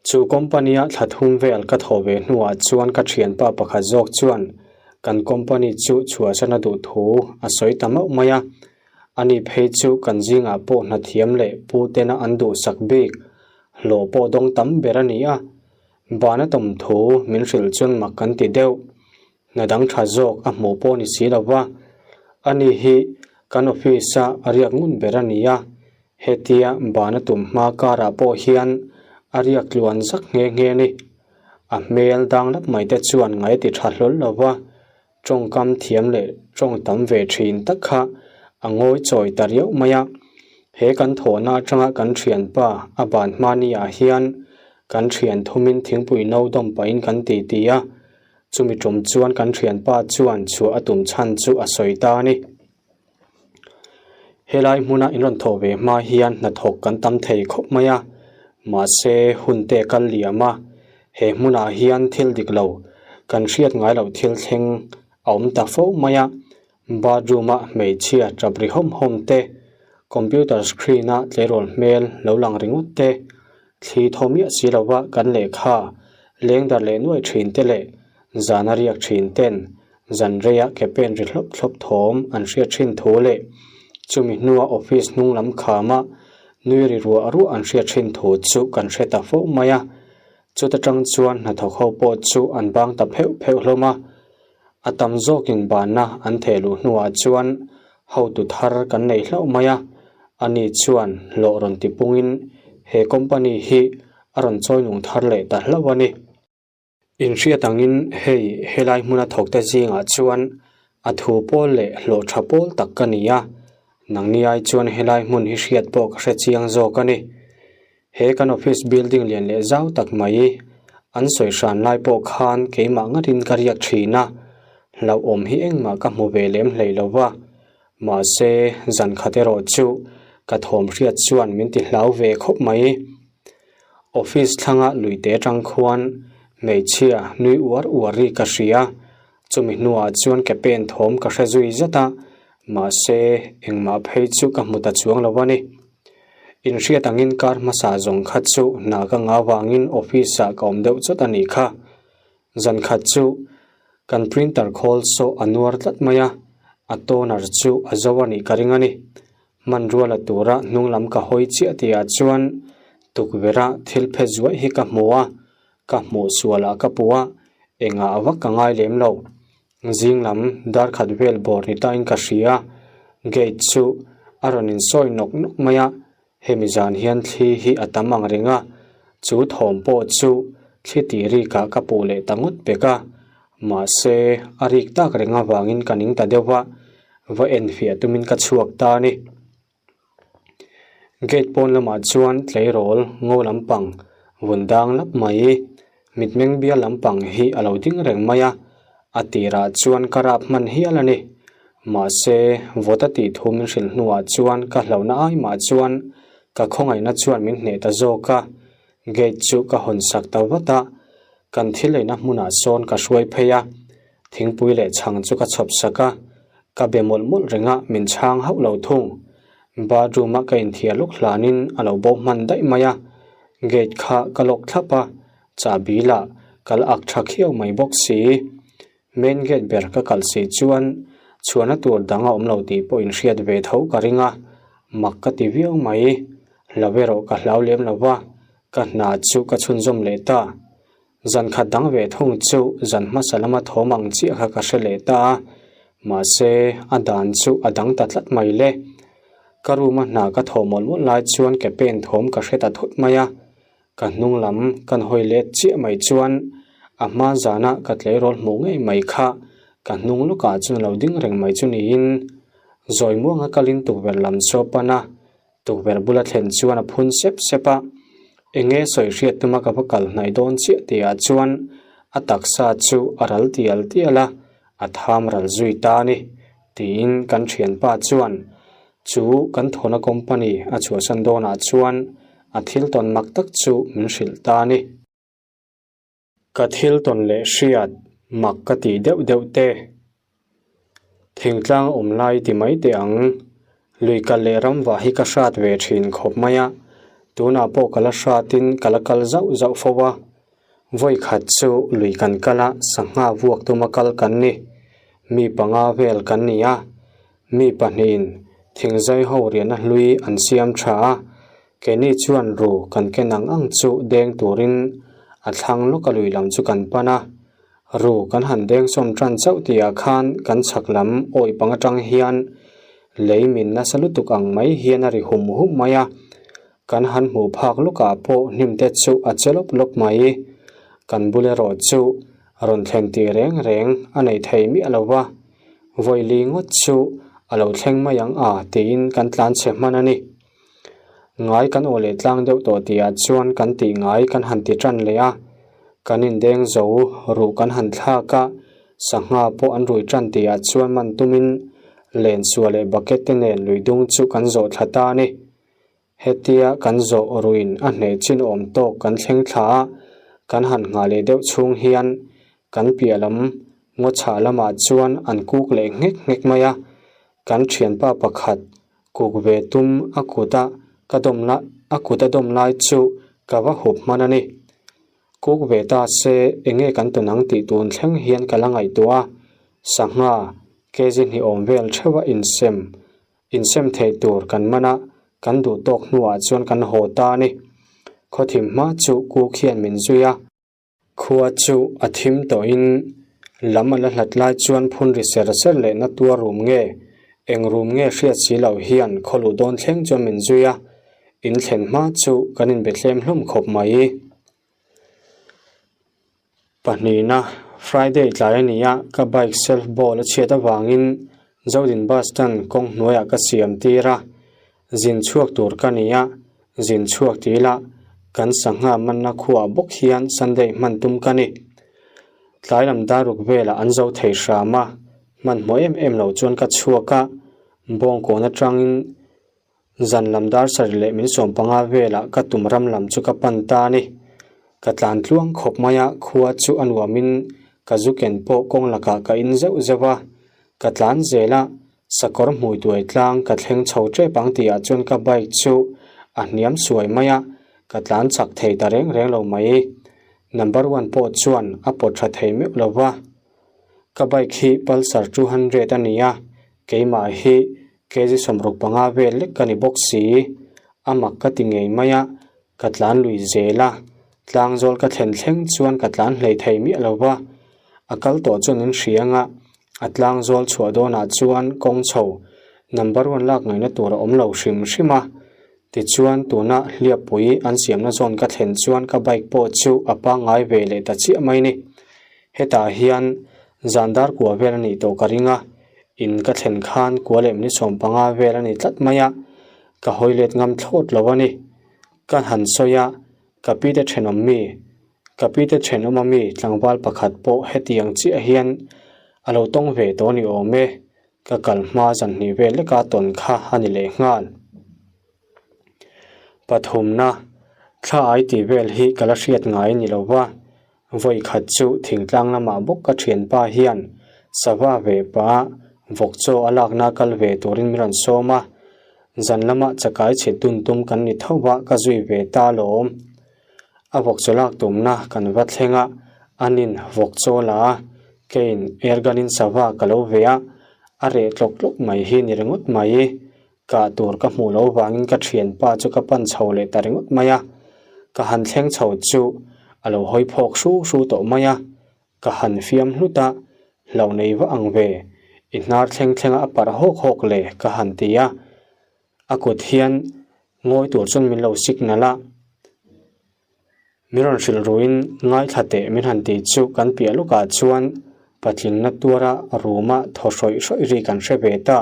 Chu company-a thla thum vel ka thawh ve hnuah chuan ka thianpa pakhat zawk chuan kan company chu chhuahsan a duh thu a sawi ta mauh mai a. Ani phei chu kan zingah pawh hnathiam leh pu tena an duhsak bik hlawh pawh dawng tam ber a ni a. Bana tawm thu min hrilh chuan mak kan ti deuh. Hna dang tha zawk a hmuh pawh ni si lo va, ani hi kan office-a a riak ngun ber a ni a, hetia bana tum hma karah pawh hian a riak tluan zak nghe nghe a ni. A hmel dang lap mai te chuan ngai ti tha hlawl lo va, tawngkam thiam leh tawng tam ve thin tak kha a ngawi chawi ta riauh mai a. He kan thawhna atanga kan thianpa a ban hmani ah hian kan thian thumin thingpui no dawm pahin kan ti ti a, Chumi tum chuan kan thianpa chuan chhuah a tum chhan chu a sawi ta a ni. Helai hmuna in rawn thawh ve hma hian hnathawk kan tam thei khawp mai a, mahse hun te kal liam a, he hmunah hian thil dik lo kan hriat ngai loh thil thleng a awm ta fo mai a, bathroom-a hmeichhia tap ri hawm hawm te, computer screen-a tleirawl hmel lo lang ringawt te, Thli thaw miah si lova kan lehkha lengdar leh nuai thin te leh zana riak thin ten zan reia ke pen ri hlawp thlawp thawm an hriat thin thu leh chumi hnua office hnung lam khama nui ri ruah ruah an hriat thin thu chu kan hre ta fo mai a. Chuta tang chuan hnathawk ho pawh chu an bang ta pheuh pheuh hlawm a. A tam zawkin banna an theh luh hnuah chuan hotu thar kan nei hlauh mai a, ani chuan hlawh rawn ti pungin he company hi a rawn chawi nung thar leh ta hlauh a ni. Inhriat angin hei helai hmuna thawkte zingah chuan a thu pawl leh hlawh tha pawl tak ka ni a, nangni ai chuan helai hmun hi hriat pawh ka hre chiang zawk a ni. He kan office building lian leh zau tak mai an sawi hran lai pawh khan keimah ngatin ka riak thin a, hlauhawm hi engmah ka hmu ve lem hlei lo va, mahse zan khat erawh chu ka thawm hriat chuan min ti hlau ve khawp mai. Office thlanga luite atang khuan hmeichhia nui uar uar ri ka hria, chumi hnuah chuan ke pen thawm ka hre zui zet a, mahse engmah phei chu ka hmu ta chuang lo a ni. Inhriat angin kar hmasa zawng kha chu hna ka ngah vangin office ah ka awm deuh chawt a nih kha. Zan khat chu kan printer khawl saw a nuar tlat mai a, a toner chu a zo a nih ka ring a ni. Hmanrua la tura hnung lam ka hawi chiah tihah chuan tukverh a thil phe zuaih hi ka hmu a, ka hmuh sualah ka puh a, engah vak ka ngai lem lo. Zing lam dar khat vel bawr ni tain ka hria, gate chu a rawn insawi nawk nawk mai a, hemi zan hian thli hi a tam ang reng a, chu thawm pawh chu thli tih rikah ka puh leh ta ngawt pek a, mahse a rik tak reng avangin ka ning ta deuh a, va enfiah tumin ka chhuak ta a ni. Gate pawn lamah chuan tleirawl ngo lampang vun dang lap mai mitmeng bial lampang hi a lo ding reng mai a, a tirah chuan ka rap hman hial a ni. Mahse, vawt a tih thu min hrilh hnuah chuan ka hlauhna ai mah chuan ka khawngaihna chuan min hneh ta zawk a, gate chu ka hawn sak ta vat a, kan thil eina hmunah sawn ka hruai phei a, thingpui leh chhang chu ka chhawp sak a, Ka be mawlh mawlh reng a, min chhang hauh lo thung. Bathroom a ka inthiar lawk hlanin a lo bo hman daih mai a, gate kha ka lock thlap a, chahbi lah ka la ak tha khiau mai bawk si. Main gate ber ka kalh si chuan chhuahna tur dang a awm lo tih pawh inhriat ve tho ka ring a, mak ka ti viau mai. Hlau erawh ka hlau lem lo va, ka hna chu ka chhunzawm leh ta. Zan khat dang ve thung chu zan hmasa lama thawm ang chiah kha ka hre leh ta a, mahse a dan chu a dang ta tlat mai le. Ka room a hna ka thawh mawlh mawlh lai chuan ke pen thawm ka hre ta thut mai a. Ka hnung lam kan hawi let chiah mai chuan a hma zana ka tleirawl hmuh ngei mai kha ka hnung lawkah chuan a lo ding reng mai chu niin zawi muanga kalin tukverh lam chu a pan a, tukverh bula thlen chuan a phun sep sep a, enge sawi hriat tuma ka va kal hnaih dawn chiah tihah chuan a taksa chu a ral tial tial a, a tham ral zui ta a ni tiin kan thianpa chuan Chu kan thawhna company a chhuahsan dawnah chuan a thil tawn mak tak chu min hrilh ta a ni. Ka thil tawn leh hriat mak ka tih deuh deuh te. Thingtlang awm lai ti mai teh ang. Lui kal leh ram vah hi ka hrat ve thin khawp mai a, tunah pawh ka la hratin ka la kal zauh zauh fo a. Vawi khat chu lui kan kal a, sangha vuak tuma kal kan ni. Mi panga vel kan ni a, Mi pahnihin thingzai ho riahna hlui an siam tha a, keini chuan ru kan ken ang ang chu deng turin a thlang lawka lui lam chu kan pan a. Ru kan han deng sawm tan chauh tihah khan kan chhak lam awih pang atang hian lei min nasa lutuk ang mai hian a ri hum hum mai a, kan han hmuh phak lawkah pawh hnim te chu a che lawp lawp mai. Kan bul erawh chu rawn thlen tih reng reng a nei thei miah lo va. Vawili ngawt chu a lo thleng mai ang a tiin kan tlan chhe hman a ni. Ngai kan aw leh tlang deuh tawh tihah chuan kan tih ngai kan han ti tan leh a, kan indeng zo ruh kan han thlak a, sangha pawh an rui tan tihah chuan man tumin lensuah leh bucket te nen lui dung chu kan zawh thla ta a ni. Hetia kan zawh ruin a hneh chin awm tawk kan thleng thla a, kan han nghah leh deuh chhung hian kan piah lam ngaw chhah lamah chuan an kuk leh nghek nghek mai a, kan thianpa pakhat kuk ve tum a kut a ka dawm la a kut a dawm lai chu ka va hup hman a ni. Kuk ve ta se enge kan tawn ang tih tun thleng hian ka la ngaihtuah a, sangha kg hnih awm vel theuh a insem Insem theih tur kan man a, kan duh tawk hnuah chuan kan haw ta a ni. Khaw thim hma chu kuk hian min zui a. Khua chu a thim tawhin lam a la hlat lai chuan phun ri ser ser leh na tuar rum nge, eng rum nge hriat si loh hian khaw luh dawn thleng chuan min zui a, in thlen hma chu kan inbe thlem hlawm khawp mai. Pahnihna, Friday tlai a ni a, ka bike self ball a chhiat avangin Zodin bus stand kawng hnuaiah ka siam tir a, zin chhuak tur ka ni a, zin chhuak ti ila kan sangha manna khuaah bawk hian Sunday hman tum ka ni. Tlai lam daruk velah an zo thei hram a, hmanhmawh em em lo chuan ka chhuak a, bawngkawn atangin Zan lam dar sarih leh min 15 velah ka tum ram lam chu ka pan ta a ni. Ka tlan tluang khawp mai a, khua chu a nuamin ka zu ken pawh kawng lakah ka in zeuh zeuh a. Ka tlan zel a, sakawr hmui tuai tlang ka thleng chho tep ang tihah chuan ka bike chu a hniam suai mai a, ka tlan chak thei ta reng reng lo mai. Number one pawh chuan a pawt tha thei meuh lo va. Ka bike hi Pulsar 200 a ni a, keimah hi Kg 65 vel lek ka ni bawk si, a mak ka ti ngei mai a, ka tlan lui zel a, tlangzawl ka thlen thleng chuan ka tlan hlei thei miah lo va, a kal tawh chuan in hria anga a tlangzawl chhuah dawnah chuan kawng chho number one lak ngaihna tur a awm lo hrim hrim a, tichuan tuna hliappui an siamna zawn ka thlen chuan ka bike pawh chu a pangngai ve leh ta chiah mai ni. Hetah hian zan dar kua vel a nih tawh ka ring a, in ka thlen khan kua leh minute 15 vel a ni tlat mai a, ka hawi let ngam thlawt lo a ni. Ka han sawi a, ka pi te thenawm mi, ka pi te thenawm ami tlangval pakhat pawh hetiang chiah hian a lo tawng ve tawh a ni awm e, ka kal hma zan hnih vel leka tawn kha a ni leh nghal. Pathumna, thla ai tih vel hi ka la hriat ngai ni lo va, Vawi khat chu thingtlang lamah bawk ka thianpa hian sava ve pah vawk chaw a lakna kal ve turin min rawn sawm a, zan lama chakai chhit dun tum kan ni tho va ka zui ve ta alawm. A vawk chaw lak tumna kan va thleng a, anin vawk chaw la a, keiin airgun-in sava ka lo ve a, a reh tlawk tlawk mai hi ni ringawt mai. Kah tur ka hmuh loh vangin ka thianpa chu ka pan chho leh ta ringawt mai a, ka han thleng chho chu a lo hawi phawk hru hru tawh mai a, ka han fiam hlut a, hlauh nei va ang ve, i hnar thleng thlenga a parh hawk hawk le ka han ti a, a kut hian ngawi tur chuan min lo signal a. Min rawn hrilh ruin ngaithla teh min han ti chu kan piah lawkah chuan patling na tuara room-a thaw hrawih hrawih ri kan hre ve ta.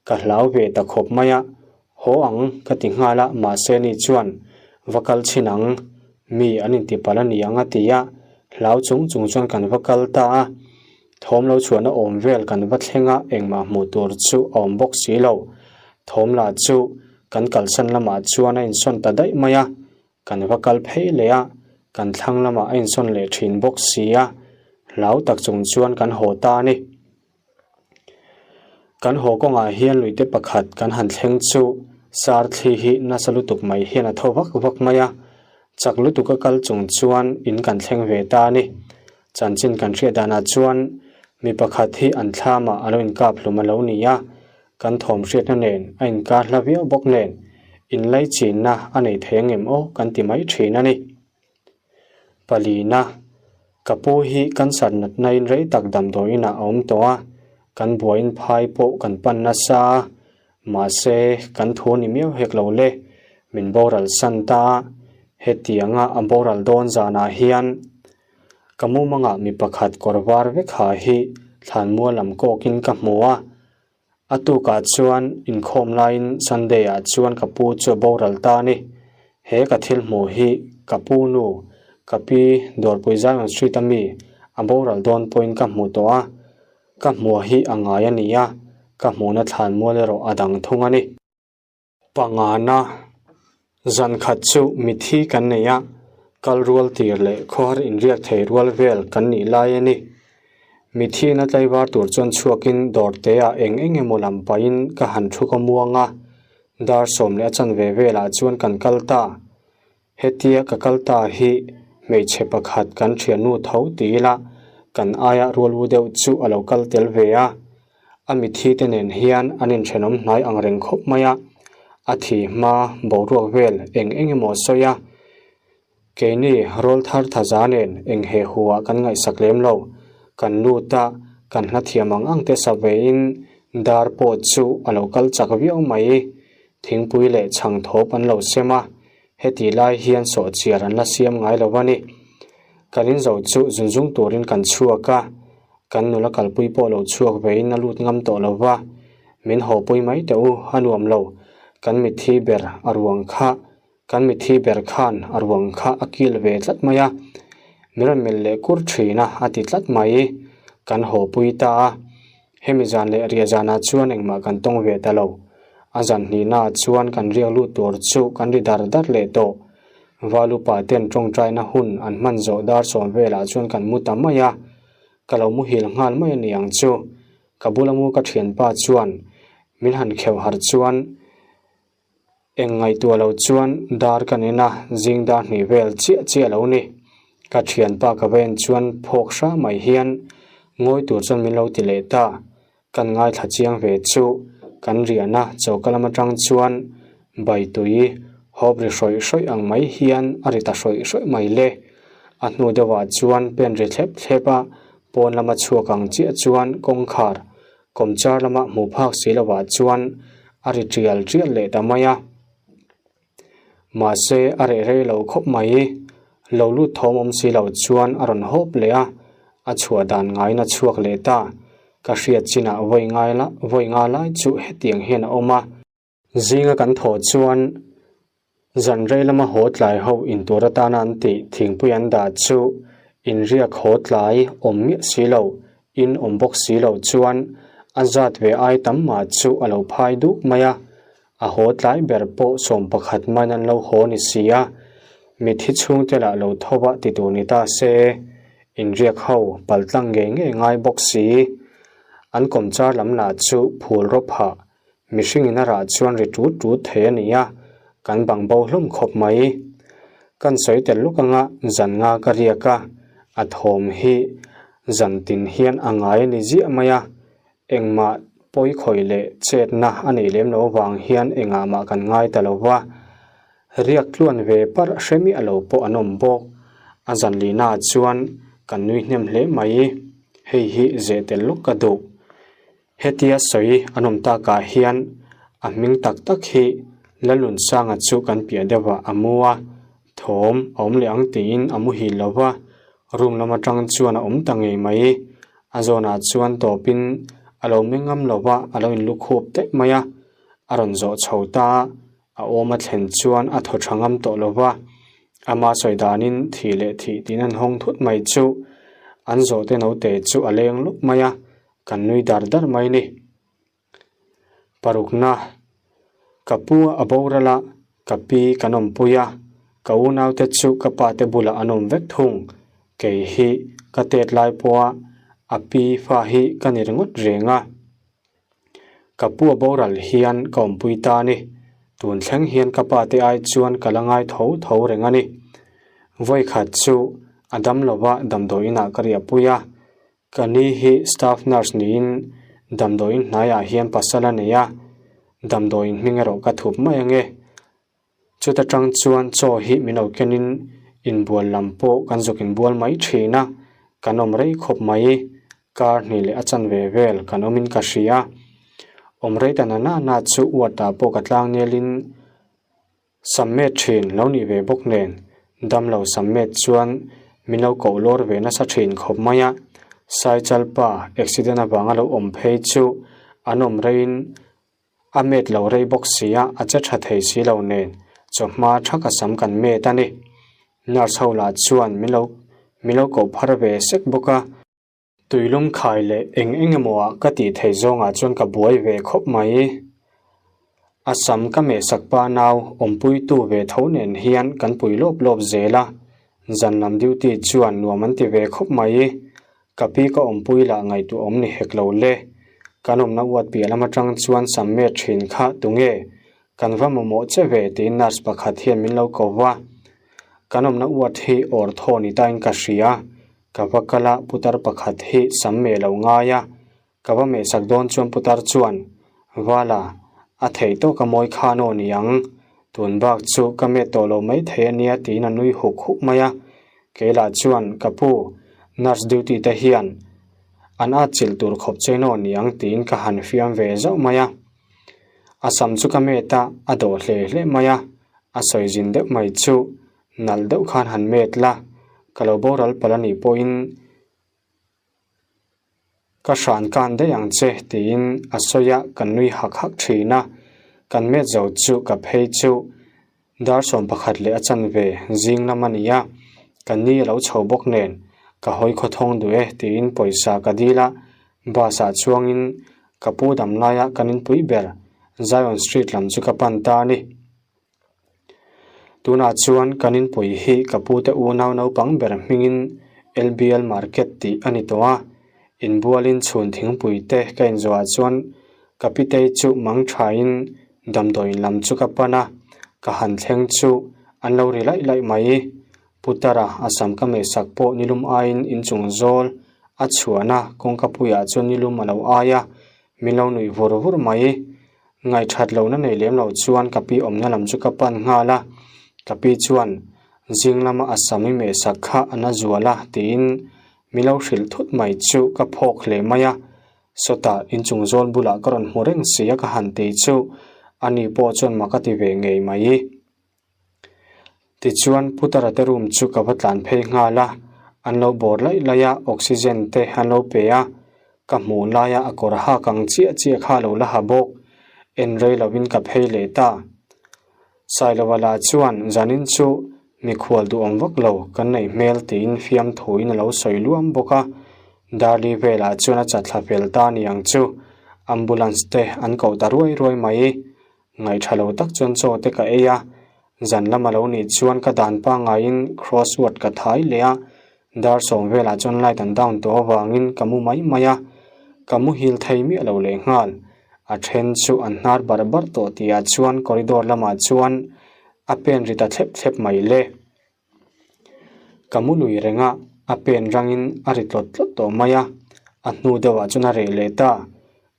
Ka hlau ve ta khawp mai a, haw ang ka ti nghal a, mahse ni chuan va kal chhin ang, mi an inti palh a ni ang a ti a, hlau chung chung chuan kan va kal ta a. Thawm lo chhuahna awm vel kan va thleng a, engmah hmuh tur chu a awm bawk si lo. Thawm lah chu kan kalsan lamah chuan a insawn ta daih mai a, Kan va kal phei leh a, kan thlang lamah a insawn leh thin bawk si a, hlau tak chung chuan kan haw ta a ni. Kan haw kawngah hian luite pakhat kan han thleng chu sar thli hi nasa lutuk mai hian a tho vak vak mai a, chak lutuka kal chung chuan in kan thleng ve ta a ni. Chanchin kan hriat danah chuan mi pakhat hi an thlamah a lo inkap hlum a lo ni a, Kan thawm hriatna nen a inkar hla viau bawk nen inlaichinna a nei thei angem aw kan ti mai thin a ni. Palina, Ka pu hi cancer natnain rei tak damdawiinah a awm tawh a, kan buaiin phai pawh kan pan nasa a, mahse kan thu ni miau hek lo le, min boral san ta a, hetianga a boral dawn zanah hian ka mumangah mi pakhat kawr var vek ha hi thlanmual lam kawkin ka hmu a, A tukah chuan inkhawm laiin Sunday ah chuan ka pu chu a boral ta a ni. He ka thil hmuh hi ka pu nu, ka pi Dawrpui Zion Street a mi a boral dawn pawhin ka hmu tawh a, ka hmuh hi a ngai a ni a, ka hmuhna thlan mual erawh a dang thung a ni. Pangana, Zan khat chu mithi kan nei a, kal rual tir leh khawhar inriak thei rual vel kan nih lai a ni. Mithiin a tlaivar tur chuan chhuakin dawr teah eng eng emaw lam pahin ka han thu ka muang a, dar sawm leh a chanve velah chuan kan kal ta. Hetia ka kal ta hi hmeichhe pakhat kan thiannu tho ti ila kan aia rual u deuh chu a lo kal tel ve a, a mithi te nen hian an inthenawm hnai ang reng khawp mai a, a thi hma boruak vel eng eng emaw a sawi a, keini rawl thar thaza nen eng he hu ah kan ngaihsak lem lo, kan lut a, kan hla thiam ang ang te sa vein dar pawh chu a lo kal chak viau mai, thingpui leh chhang thawp an lo sem a, Heti lai hian sawhchiar an la siam ngai lo a ni. Kan inzo chu zunzung turin kan chhuak a, kan nula kalpui pawh lo chhuak vein a lut ngam tawh lo va, min hawpui mai teh u, a nuam lo, kan mitthi ber a ruang kha, kan mitthi ber khan a ruang kha a kil ve tlat mai a, min rawn melh leh kur thin a, a ti tlat mai, kan hawpui ta a. Hemi zan leh riah zanah chuan engmah kan tawng ve ta lo. A zan hnihnaah chuan kan riak lut tur chu kan ri dar dar leh tawh. Valupa ten tawngtaina hun an hman zawh dar sawm velah chuan kan mu ta mai a. Ka lo muhil nghal mai a ni ang chu. Ka bula mu ka thianpa chuan min han kheuh harh chuan Eng ngaihtuah lo chuan dar ka nen a, zing dar hnih vel chiah chiah lo ni. Ka thianpa ka va en chuan phawk hra mai hian ngawi tur chuan min lo ti leh ta. Kan ngaithla chiang ve chu kan riahna choka lam atang chuan bai tui hawp ri hrawih hrawih ang mai hian a ri ta hrawih hrawih mai le. A hnu deuhah chuan pen ri thlep thlep a, pawn lama chhuak ang chiah chuan kawngkhar Kawmchar lama hmuh phak si lovah chuan a ri tial tial leh ta mai a. Mahse a reh rei lo khawp mai. Lo lut thawm awm si lo chuan a rawn hawp leh a, a chhuah dan ngaiin a chhuak leh ta. Ka hriat chinah vawi ngai la vawi nga lai chu hetiang hian a awm a. Zinga kan thawh chuan zan rei lama haw tlai ho intur atana an tih thingpui an dah chu inriak haw tlai awm miah si lo, in awm bawk si lo chuan a zat ve ai tam mah chu a lo phai duk mai a, a haw tlai ber pawh 11 man an lo haw ni si a, mithi chhungte lah lo tho a ti tur ni ta se, inriak ho paltlang ngei ngei ngai bawk si, an kawmchar lam lah chu phul rawp hah Mihringin a rah chuan ri tut tut thei a ni a, kan bang bo hlawm khawp mai. Kan sawi tel luk anga zan nga ka riak a, a thawm hi zan tin hian a ngai a ni ziah mai a, engmah pawi khawih leh chetna a neih lem loh avang hian engah mah kan ngai ta lo va. Riak tluan ve parh hre miah lo pawh an awm bawk. A zan lihnaah chuan kan nui hnem hle mai. Hei hi zeh tel luk ka duh. Hetia sawi an awm takah hian a hming tak tak hi Lalunsanga chu kan piah deuhah a mu a. Thawm a awm leh ang tiin a muhil lo va, room lam atang chuan a awm ta ngei mai. A zawnah chuan tawpin a lo meng ngam lo va, a lo inlukhup daih mai a. A rawn zawh chho ta a, a awm a thlen chuan a thaw tha ngam tawh lo va. Ama sawi danin thih leh thih tiin an hawng thut mai chu an zawhte naute chu a leng lup mai a, kan nui dar dar mai ni. Parukna, Ka pu a boral a, ka pi kan awmpui a, ka unaute chu ka pate bulah an awm vek thung. Kei hi ka tet lai pawha a pi fa hi ka ni ringawt reng a. Ka pu a boral hian ka awmpui ta a ni. Tun thleng hian ka pate ai chuan ka la ngai tho tho reng a ni. Vawikhat chu a dam lova damdawiinah ka riahpui a, Ka ni hi staff nurse niin damdawiin hnaiah hian pasal a nei a, damdawiin hming erawh ka thup mai ange. Chuta tang chuan chaw hi min lo kenin inbual lam pawh kan zuk inbual mai thin a, kan awm rei khawp mai. Kar hnih leh a chanve vel kan awmin ka hria. Awm rei ta na na na chu uatah pawh ka tlang nelin Sammet thin lo nih ve bawk nen, damlo sammet chuan min lo koh lawr ve nasa thin khawp mai a, Saichal pa accident avanga lo awm phei chu an awm reiin a met lo rei bawk si a, a che tha thei si lo nen chawhma thaka sam kan met a ni. Nurse ho lah chuan min lo min lo koh phar ve sek bawk a. Tuilum khai leh eng eng emaw ah ka tih theih zawngah chuan ka buai ve khawp mai. A sam ka mehsak pa nau awmpuitu ve tho nen hian kan pui lawp lawp zel a, zan lam duty chuan nuam an ti ve khawp mai. Ka pi ka awmpui lah ngaihtuah awm ni hek lo le. Kan awmna uat piah lam atang chuan sam met thin kha tunge kan va mamawh che ve tiin nurse pakhat hian min lo ko va. Kan awmna uat hi awr thaw ni tain ka hria. Ka va kal a, putar pakhat hi sam meh lo ngai a, ka va mehsak dawn chuan putar chuan, Vala, a theih tawk a mawi khan aw ni ang, tun bak chu ka met tawh lo mai thei a nia tiin a nui huk huk mai a. Kei lah chuan, Ka pu, nurse duty te hian an atchilh tur khawp che naw ni ang tiin ka han fiam ve zauh mai a. A sam chu ka met a, a dawh hle hle mai a, a sawi zin deuh mai chu Nalh deuh khan han met la, ka lo boral palh a nih pawhin ka hran kan daih ang che tiin a sawi a, kan nui hak hak thin a. Kan met zo chu ka phei chu dar 11 leh a chanve zing lam a ni a, ka ni a lo chho bawk nen ka hawi khawthawng duh e tiin pawisa ka dil a, bus ah chuangin ka pu dam laia kan inpui ber Zion Street lam chu ka pan ta a ni. Tunah chuan kan inpui hi ka pute unau naupang ber hmingin LBL Market tih a ni tawh a, inbualin chhun thingpui te ka inzawhah chuan ka pitei chu mang thain damdawiin lam chu ka pan a, ka han thleng chu an lo ri laih laih mai. Putara a sam ka mehsak pawh nilum aiin inchung zawl a chhuahna kawngka puiah chuan nilum a lo ai a, min lo nuih vur vur mai. Ngaihthat lohna nei lem lo chuan ka pi awmna lam chu ka pan nghal a, ka pi chuan zing lama a sam i mehsak kha a na zual a tiin mi lo hrilh thut mai chu ka phawk hle mai a, sawtah inchung zawl bulah ka rawn hmu reng si a ka han ti chu ani pawh chuan mak a ti ve ngei mai. Tichuan Putara te room chu ka va tlan phei nghal a, an lo bawr laih laih a, oxygen te an lo pe a, ka hmuh laia a kawr hak ang chiah chiah kha a lo la ha bawk, en rei lovin ka phei leh ta. Sailova lah chuan zanin chu mikhual duhawm vak lo kan neih hmel tiin fiamthuin a lo sawi luam bawk a, Darli velah chuan a chatthla fel ta niang chu ambulance te an koh ta ruai ruai mai. Ngaih tha lo tak chuan chaw te ka ei a, zan lama lo nih chuan ka dan pangaiin crossword ka thai leh a, dar sawm velah chuan light an down tawh avangin ka mu mai mai a, ka muhil thei miah lo leh nghal. A then chu an hnar barh barh tawh tihah chuan corridor lamah chuan a pen ri ta thlep thlep mai le. Ka mu lui reng a, a pen rangin a ri tlawt tlawt tawh mai a, a hnu deuhah chuan a reh leh ta.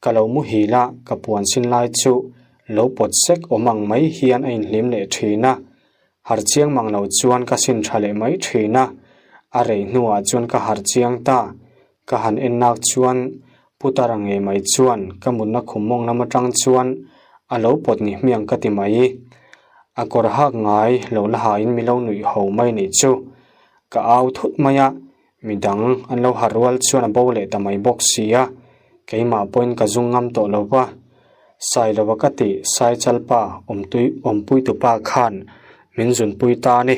Ka lo muhil a, ka puan sin lai chu lo pawt sek awm ang mai hian a inhlim leh thin a. Harh chiang mang lo chuan ka sin tha leh mai thin a, a rei hnuah chuan ka harh chiang ta. Ka han en nak chuan Putara ngei mai chuan ka mutna khum mawng lam atang chuan a lo pawt ni hmiang ka ti mai. A kawr hak ngai lo la hain mi lo nuih ho mai nih chu. Ka au thut mai a, midang an lo harh rual chuan a bo leh ta mai bawk si a, keimah pawhin ka zung ngam tawh lo va. Sailova ka tih Saichalpa awmtui awmpuitupa khan min zunpui ta a ni.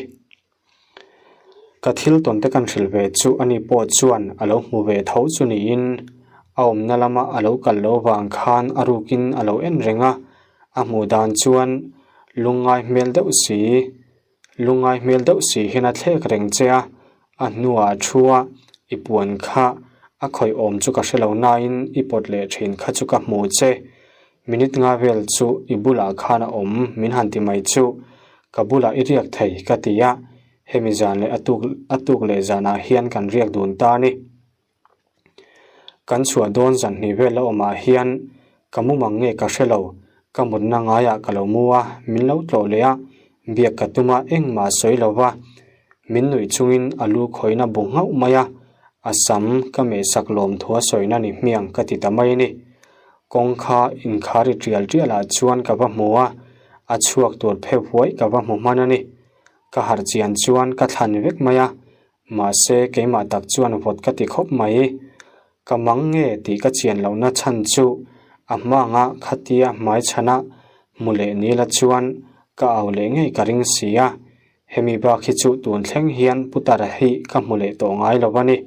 Ka thil tawn te kan hrilh ve chu ani pawh chuan a lo hmu ve tho chu niin a awmna lama a lo kal loh vang khan a rukin a lo en reng a, a hmuh dan chuan lungngai hmel deuh si lungngai hmel deuh si hian a thlek reng che a, a hnuah a thu a, i puan kha a khawih awm chu ka hre lo nain i pawt leh thin kha chu ka hmu che. Minute nga vel chu i bulah khan a awm min han ti mai chu ka bulah i riak thei ka ti a, hemi zan leh a tuk a tuk leh zanah hian kan riak dun ta a ni. Kan chhuah dawn zan hnih vel la awmah hian ka mu mang nge ka hre lo, ka mutna ngaiah ka lo mu a, min lo tlawh leh a, biak ka tum a engmah a sawi lo va, min nuih chungin a lu khawihna bu nghauh mai a, a sam ka mehsak lawm thu a sawina ni hmiang ka ti ta mai a ni. Kawngka inkhar i tial tial ah chuan ka va hmu a, a chhuak tur pheuh huai ka va hmu hman a ni. Ka harh chian chuan ka thlan vek mai a, mahse keimah tak chuan vawt ka ti khawp mai. Ka mang nge tih ka chian lohna chhan chu a hmanga khatia hmai chhana hmu leh nila chuan ka au leh ngei ka ring si a, hemi bak hi chu tun thleng hian Putara hi ka hmu leh tawh ngai lo a ni.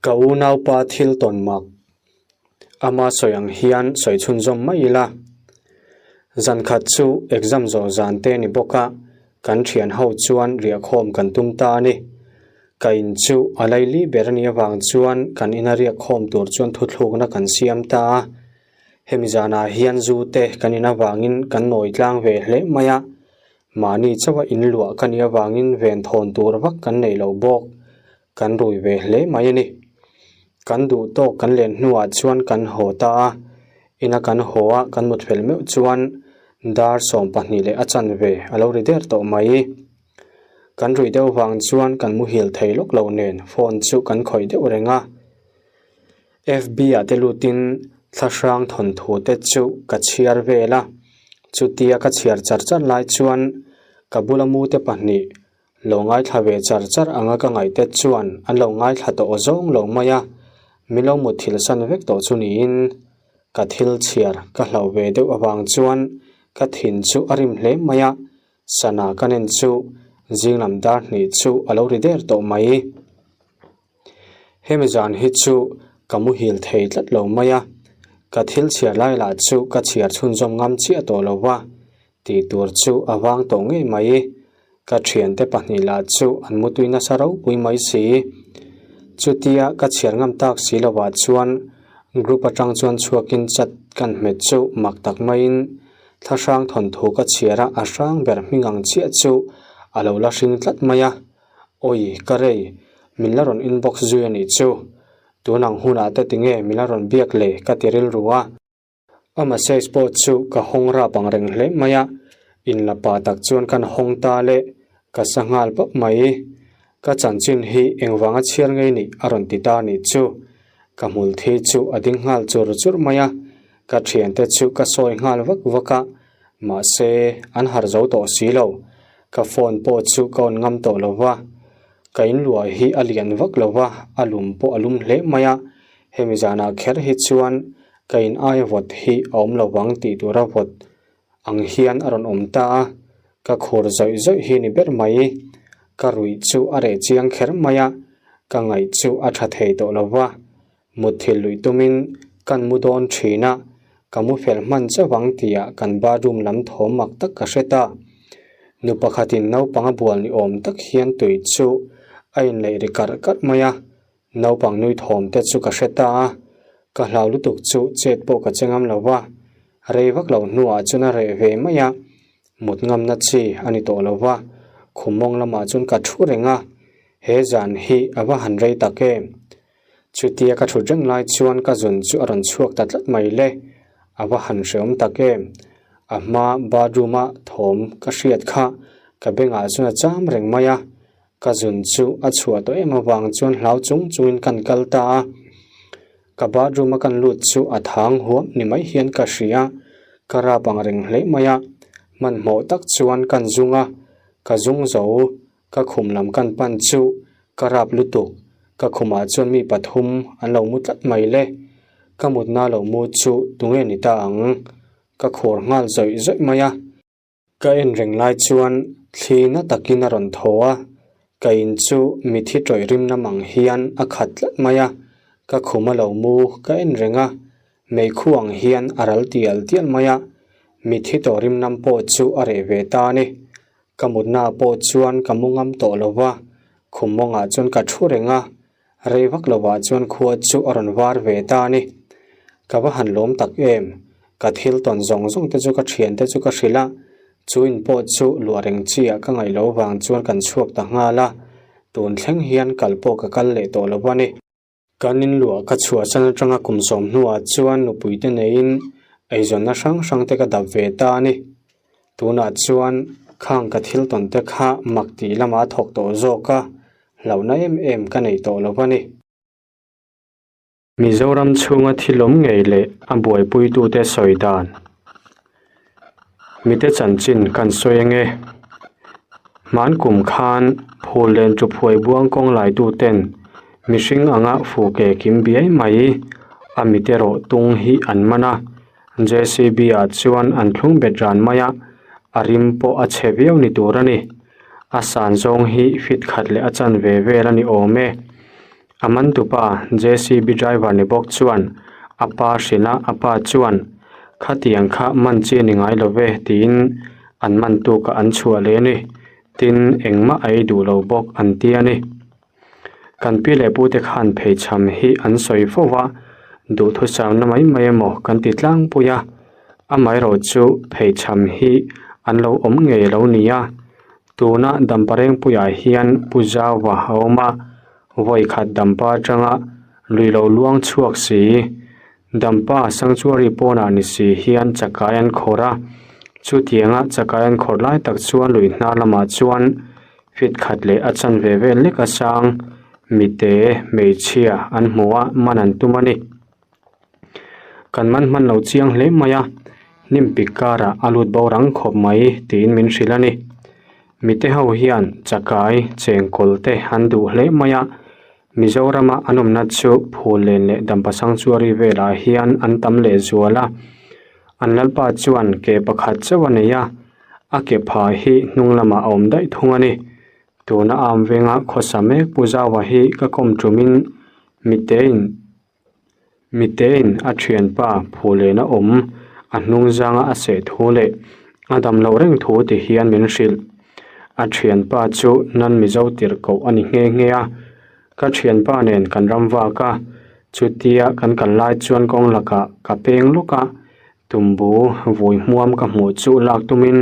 Ka unaupa thil tawn mak ama sawi ang hian sawi chhunzawm mai ila. Zan khat chu exam zawh zan te ni bawk a, kan thian ho chuan riahkhawm kan tum ta a ni. Ka in chu a laili ber a nih avang chuan kan ina riahkhawm tur chuan thuthlukna kan siam ta a. Hemi zanah hian zu te kan in avangin kan nawi tlang ve hle mai a, mahni chauha in luah ka nih avangin venthawn tur vak kan nei lo bawk. Kan rui ve hle mai a ni. Kan duh tawk kan len hnuah chuan kan haw ta a, ina kan haw a kan mut fel meuh chuan dar 12 leh a chanve a lo ri der tawh mai. Kan rui deuh vang chuan kan muhil thei lawk lo nen phone chu kan khawih deuh reng a. F_B ah te lutin thlahrang thawnthu te chu ka chhiar vel a, chutia ka chhiar char char lai chuan ka bula mute pahnih Lo ngaithla ve char char anga ka ngaihte chuan an lo ngaithla tawh aw zawng lo mai a, min lo mut thil san vek tawh chu niin ka thil chhiar ka hlauh ve deuh avang chuan ka thin chu a rim hle mai a, sana ka nen chu zinglam dar hnih chu a lo ri der tawh mai. Hemi zan hi chu ka muhil thei tlat lo mai a, ka thil chhiar lai lah chu ka chhiar chhunzawm ngam chiah tawh lo va, tih tur chu a vang tawh ngei mai. Ka thiante pahnih lah chu an mutui nasa ropui mai si. Chutia ka chhiar ngam tak si lovah chuan group atang chuan chhuakin chat kan hmet chu mak tak maiin thlahrang thawnthu ka chhiar a, a hrang ber hming ang chiah chu a lo la hring tlat mai a. Awi, ka rei, min la rawn inbox zui a nih chu. Tun ang hunah te tinge min la rawn biak le ka ti rilru a. A message pawh chu ka hawng rap ang reng hle mai a, in la pa tak chuan kan hawng ta le, ka sa nghal pawp mai. Ka chanchin hi engvanga chhiar ngei nih a rawn ti ta nih chu. Ka hmul thi chu a ding nghal chur chur mai a, ka thiante chu ka sawi nghal vak vak a, mahse an harh zo tawh si lo. Ka phone pawh chu ka on ngam tawh lo va, ka inluah hi a lian vak lo va, a lum pawh a lum hle mai a, Hemi zanah kher hi chuan ka in aia vawt hi a awm lo vang tih tura vawt ang hian a rawn awm ta a, ka khur zawih zawih hi ni ber mai. Ka ruih chu a reh chiang kher mai a, ka ngaih chu a tha thei tawh lo va, mutthilh luih tumin kan mu dawn thin a, ka mu fel hman chauh ang tihah kan bathroom lam thawm mak tak ka hre ta. Nu pakhatin naupang a bual ni awm tak hian tui chu a inleih ri karh karh mai a, Naupang nui thawm te chu ka hre ta a, ka hlau lutuk chu chet pawh ka che ngam lo va, rei vak lo hnuah chuan a reh ve mai a, mut ngamna chi a ni tawh lo va, khum mawng lamah chuan ka thu reng a, he zan hi a va han rei tak em? Chutia ka thut reng lai chuan ka zun chu a rawn chhuak ta tlat mai le, a va han hreawm tak em? A hma bathroom-a thawm ka hriat kha ka bengah chuan a cham reng mai a, Ka zun chu a chhuah tawh em avang chuan hlau chung chungin kan kal ta a, ka bathroom a kan lut chu a thang huam ni mai hian ka hria, ka rap ang reng hle mai a. Hmanhmawh tak chuan kan zung a, ka zung zo, ka khum lam kan pan chu ka rap lutuk, ka khumah chuan mi pathum an lo mu tlat mai le. Ka mutna lo mu chu tunge ni ta ang? Ka khur nghal zawih zawih mai a. Ka en reng lai chuan thli na takin a rawn thaw a, ka in chu mithi tawih rim na mang hian a khat tlat mai a, ka khum a lo mu ka en reng a, meikhu ang hian a ral tial tial mai a, mithi tawh rim nam pawh chu a reh ve ta a ni. Ka mutna pawh chuan ka mu ngam tawh lo va, khum mawngah chuan ka thu reng a, Rei vak lovah chuan khua chu a rawn var ve ta a ni. Ka va han lawm tak em? Ka thil tawn zawng zawng te chu ka thian te chu ka hrilh a, chu in pawh chu luah reng chi ah ka ngaih loh vang chuan kan chhuak ta nghal a, tun thleng hian kal pawh ka kal leh tawh lo a ni. Kan in luah ka chhuahsan atanga kum sawm hnuah chuan nupui te neiin eizawnna hrang hrang te ka dap ve ta a ni. Tunah chuan khang ka thil tawn te kha mak tih lamah a thawk tawh zawk a, hlauhna em em ka nei tawh lo a ni. Mizoram chhunga thilawm ngei leh a buaipuitute sawi dan. Mite chanchin kan sawi ange. Hman kum khan phul len chu phuai buang kawng laituten mihring anga fuke kim biai mai a mite rawh tung hi an man a. JCB ah chuan an thlung bet ran mai a, a rim pawh a chhe viau ni tur a ni. A san zawng hi fit khat leh a chanve vel a ni awm e. A man tupa JCB driver ni bawk chuan a pa hrilh a, a pa chuan khatiang kha man chi a ni ngai lo ve tiin an man tukah an chhuah leh a ni. Tin, engmah a ei duh lo bawk an ti a ni. Kan pi leh pute khan pheichham hi an sawi fo va, duhthusakna mai mai emaw kan ti tlangpui a, amaherawh chu pheichham hi an lo awm ngei lo ni a, tuna Damparengpuiah hian Pu Zauva a awm a, vawi khat Dampa atanga lui lo luang chhuak si. Dampa Sanctuary pawnah ni si hian chakai an khawrh a, chutianga chakai an khawrh lai tak chuan lui hnar lamah chuan fit khat leh a chanve vel lek a sang mite hmeichhia an hmu a, man an tum a ni. Kan man hman lo chiang hle mai a, hnim pik karah a lut bo rang khawp mai tiin min hrilh a ni. Mite ho hian chakai chengkawl te an duh hle mai a. Mizorama an awmna chu Phullen leh Dampa Sanctuary velah hian an tam leh zual a, an lalpa chuan ke pakhat chauh a nei a, a ke pha hi hnung lamah a awm daih thung a ni. Tuna am venga khawsa mek Pu Zaua hi ka kawm tumin mitein Mitein a thianpa Phulena awm a hnung zanga a seh thu leh a dam loh reng thu ti hian min hrilh. A thianpa chu nan Mizo tirh koh a ni nghe nghe a, ka thianpa nen kan ram vak a, chutia kan kal lai chuan kawng lakah ka peng lawk a, tumbu vui hmuam ka hmuh chu lak tumin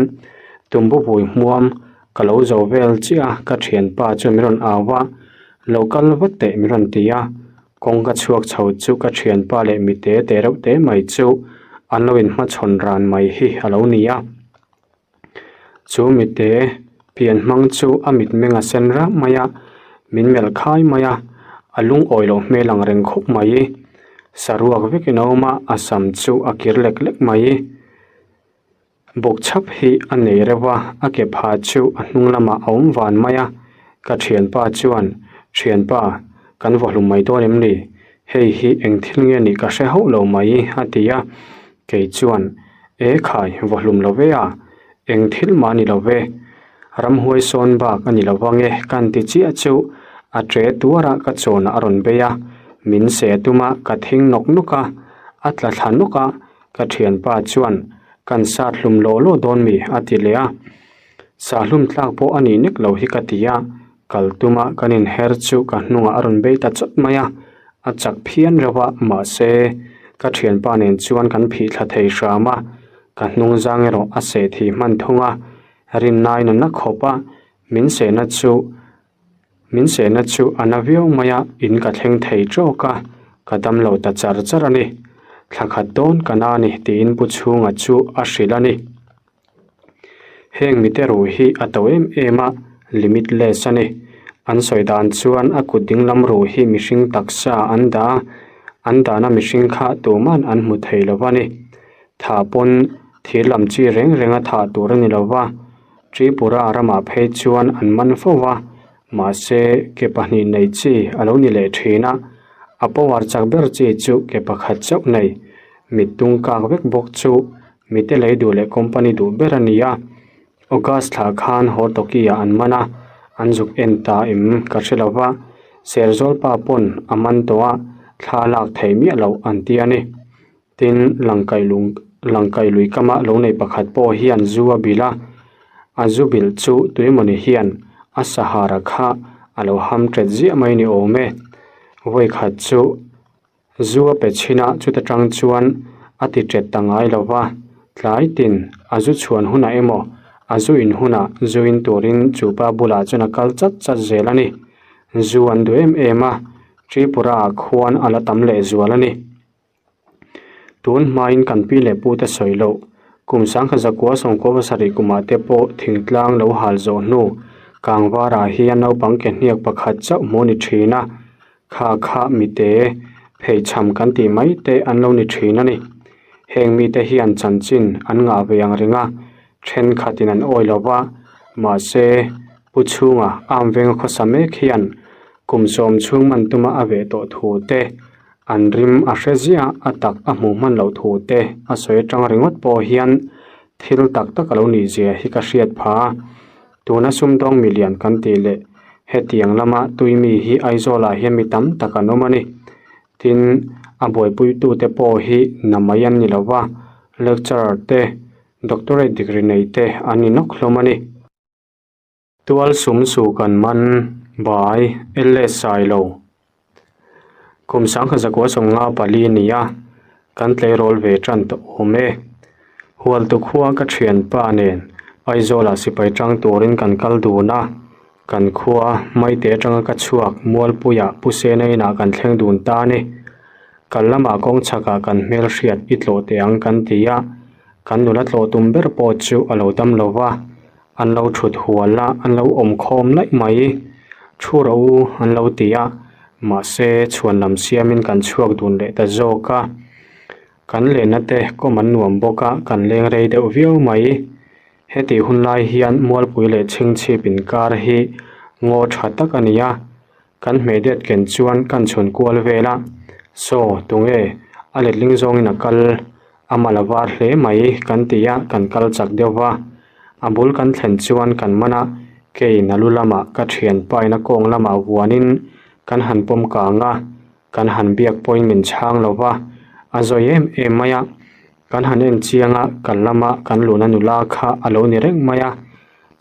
tumbu vui hmuam ka lo zo vel chiah a, ka thianpa chu min rawn au va, lo kal vat teh min rawn ti a. Kawng ka chhuak chho chu ka thianpa leh mi te te reuh te mai chu an lo inhmachhawn ran mai hi a lo ni a. Chu mi te pian hmang chu a mitmeng a sen rah mai a, min melh khai mai a, a lungawi loh hmel ang reng khawp mai. Saruak vekin a awm a, a sam chu a kir lek lek mai. Bawk chhap hi a nei reuh a, a ke pha chu a hnung lamah a awm van mai a. Ka thianpa chuan, Thianpa, kan vaw hlum mai dawn em ni? Hei hi eng thil nge nih ka hre hauh lo mai, a ti a. Kei chuan, E khai, vaw hlum lo ve a, eng thil mah ni lo ve. Ramhuai sawn bak a ni lo vang e, kan ti chiah chu a ṭe tuar a ka chawnah a rawn bei a, min seh tum a, ka thing nawk nawk a, a tla thla nawk a, Ka thianpa chuan, Kan sat hlum law law dawn mi? a ti leh a. Sa hlum tlak pawh a nih nek lo hi ka ti a, kal tuma kan inher chu ka hnungah a rawn bei ta chawt mai a, a chak phian reuh a, mahse, ka thianpa nen chuan kan phih thla thei hram a, ka hnung zang erawh a seh thih hman thung a, rinnain a na khawp a, min sehna chu Min sehna chu a na viau mai a, in ka thleng thei tawk a, ka dam lo ta char char a ni. Thla khat dawn ka na a ni tiin Pu Chhunga chu a hrilh a ni. Heng mite ruh hi a to em em a, limitless a ni. An sawi dan chuan a kut dinglam ruh hi mihring taksa an dah a, an dahna mihring kha tuman an hmu thei lo a ni. Tha pawn. Thir lam chi reng reng a thah tur a ni lo va, Tripura ramah phei chuan an man fo va, mahse ke pahnih nei chi a lo ni leh thin a, a power chak ber chi chu ke pakhat chauh nei, mit tung kak vek bawk chu mite lei duh leh company duh ber a ni a. August thla khan Hortoki ah an man a, an zuk en ta em ka hre lo va, Serzawl pa pawn a man tawh a, thla lak theih miah loh an ti a ni. Tin, Langkaih lung Langkaih lui kama lo nei pakhat pawh hian zu a bilh a, a zu bilh chu tuemawni hian a sahara kha a lo ham ṭet ziah mai ni awm e. Vawikhat chu Zu a pe chhin a, chuta tang chuan a ti ṭet ta ngai lo va, tlai tin a zu chhuan hunah emaw a zu in hunah zu in turin chu pa bulah chuan a kal chat chat zel a ni. Zu an duh em em a, Tripura ah khuan a la tam leh zual a ni. Tun hmain kan pi leh pu te sawi loh, kum sangkhat zakua sawmkua pasarih kumah te pawh thingtlang lo hal zawh hnu kangvarah hian naupang ke hniak pakhat chauh hmuh a ni thin a, Kha kha mite, pheichham kan tih mai te an lo ni thin a ni. Heng mite hian chanchin an ngah ve ang reng a, thenkhatin an awi lo va, mahse, Pu Chhunga am venga khawsa mek hian kum sawm chhung man tuma a veh tawh thu te, an rim a hre ziah a tak a hmuh hman loh thu te a sawi atang ringawt pawh hian thil tak tak a lo nih zia hi ka hriat pha a. Tuna sumdawng milian kan tih leh hetiang lama tui mi hi Aizawlah hian mi tam tak an awm a ni. Tin, a buaipuitute pawh hi na mai an ni lo va, lecturer te, doctorate degree nei te an ni nawk hlawm a ni. Tual sum su kan man, bai, LS Sailo. Kum sangkhat zakua sawmnga pali a ni a, kan tleirawl ve tan tawh awm e. Hualtu khua ka thianpa nen Aizawlah sipai tang turin kan kal dun a, kan khua Maite atanga ka chhuak Mualpuiah Pu Sena inah kan thleng dun ta a ni. Kal lamah kawng chhakah kan hmelhriat i tlawh teh ang kan ti a, kan nula tlawh tum ber pawh chu a lo dam lo va. An lo thut hual a, an lo awm khawm laih mai. Thu rawh u an lo ti a, mahse chhuan lam siamin kan chhuak dun leh ta zawk a. Kan lenna te kawm an nuam bawk a, kan leng rei deuh viau mai. Hetih hun lai hian Mualpui leh Chhingchhip inkar hi ngaw tha tak a ni a, kan hmeidet ken chuan kan chhun kual vel a, Saw, tunge a letling zawngin a kal? A mal a var hle mai kan ti a, kan kal chak deuh va. A bul kan thlen chuan kan man a, keiin a lu lamah ka thianpain a kawng lamah vuanin kan han pawm kang a, kan han biak pawhin min chhang lo va, a zawi em em mai a. Kan han en chiang a, kan lama kan luna nula kha a lo ni reng mai a.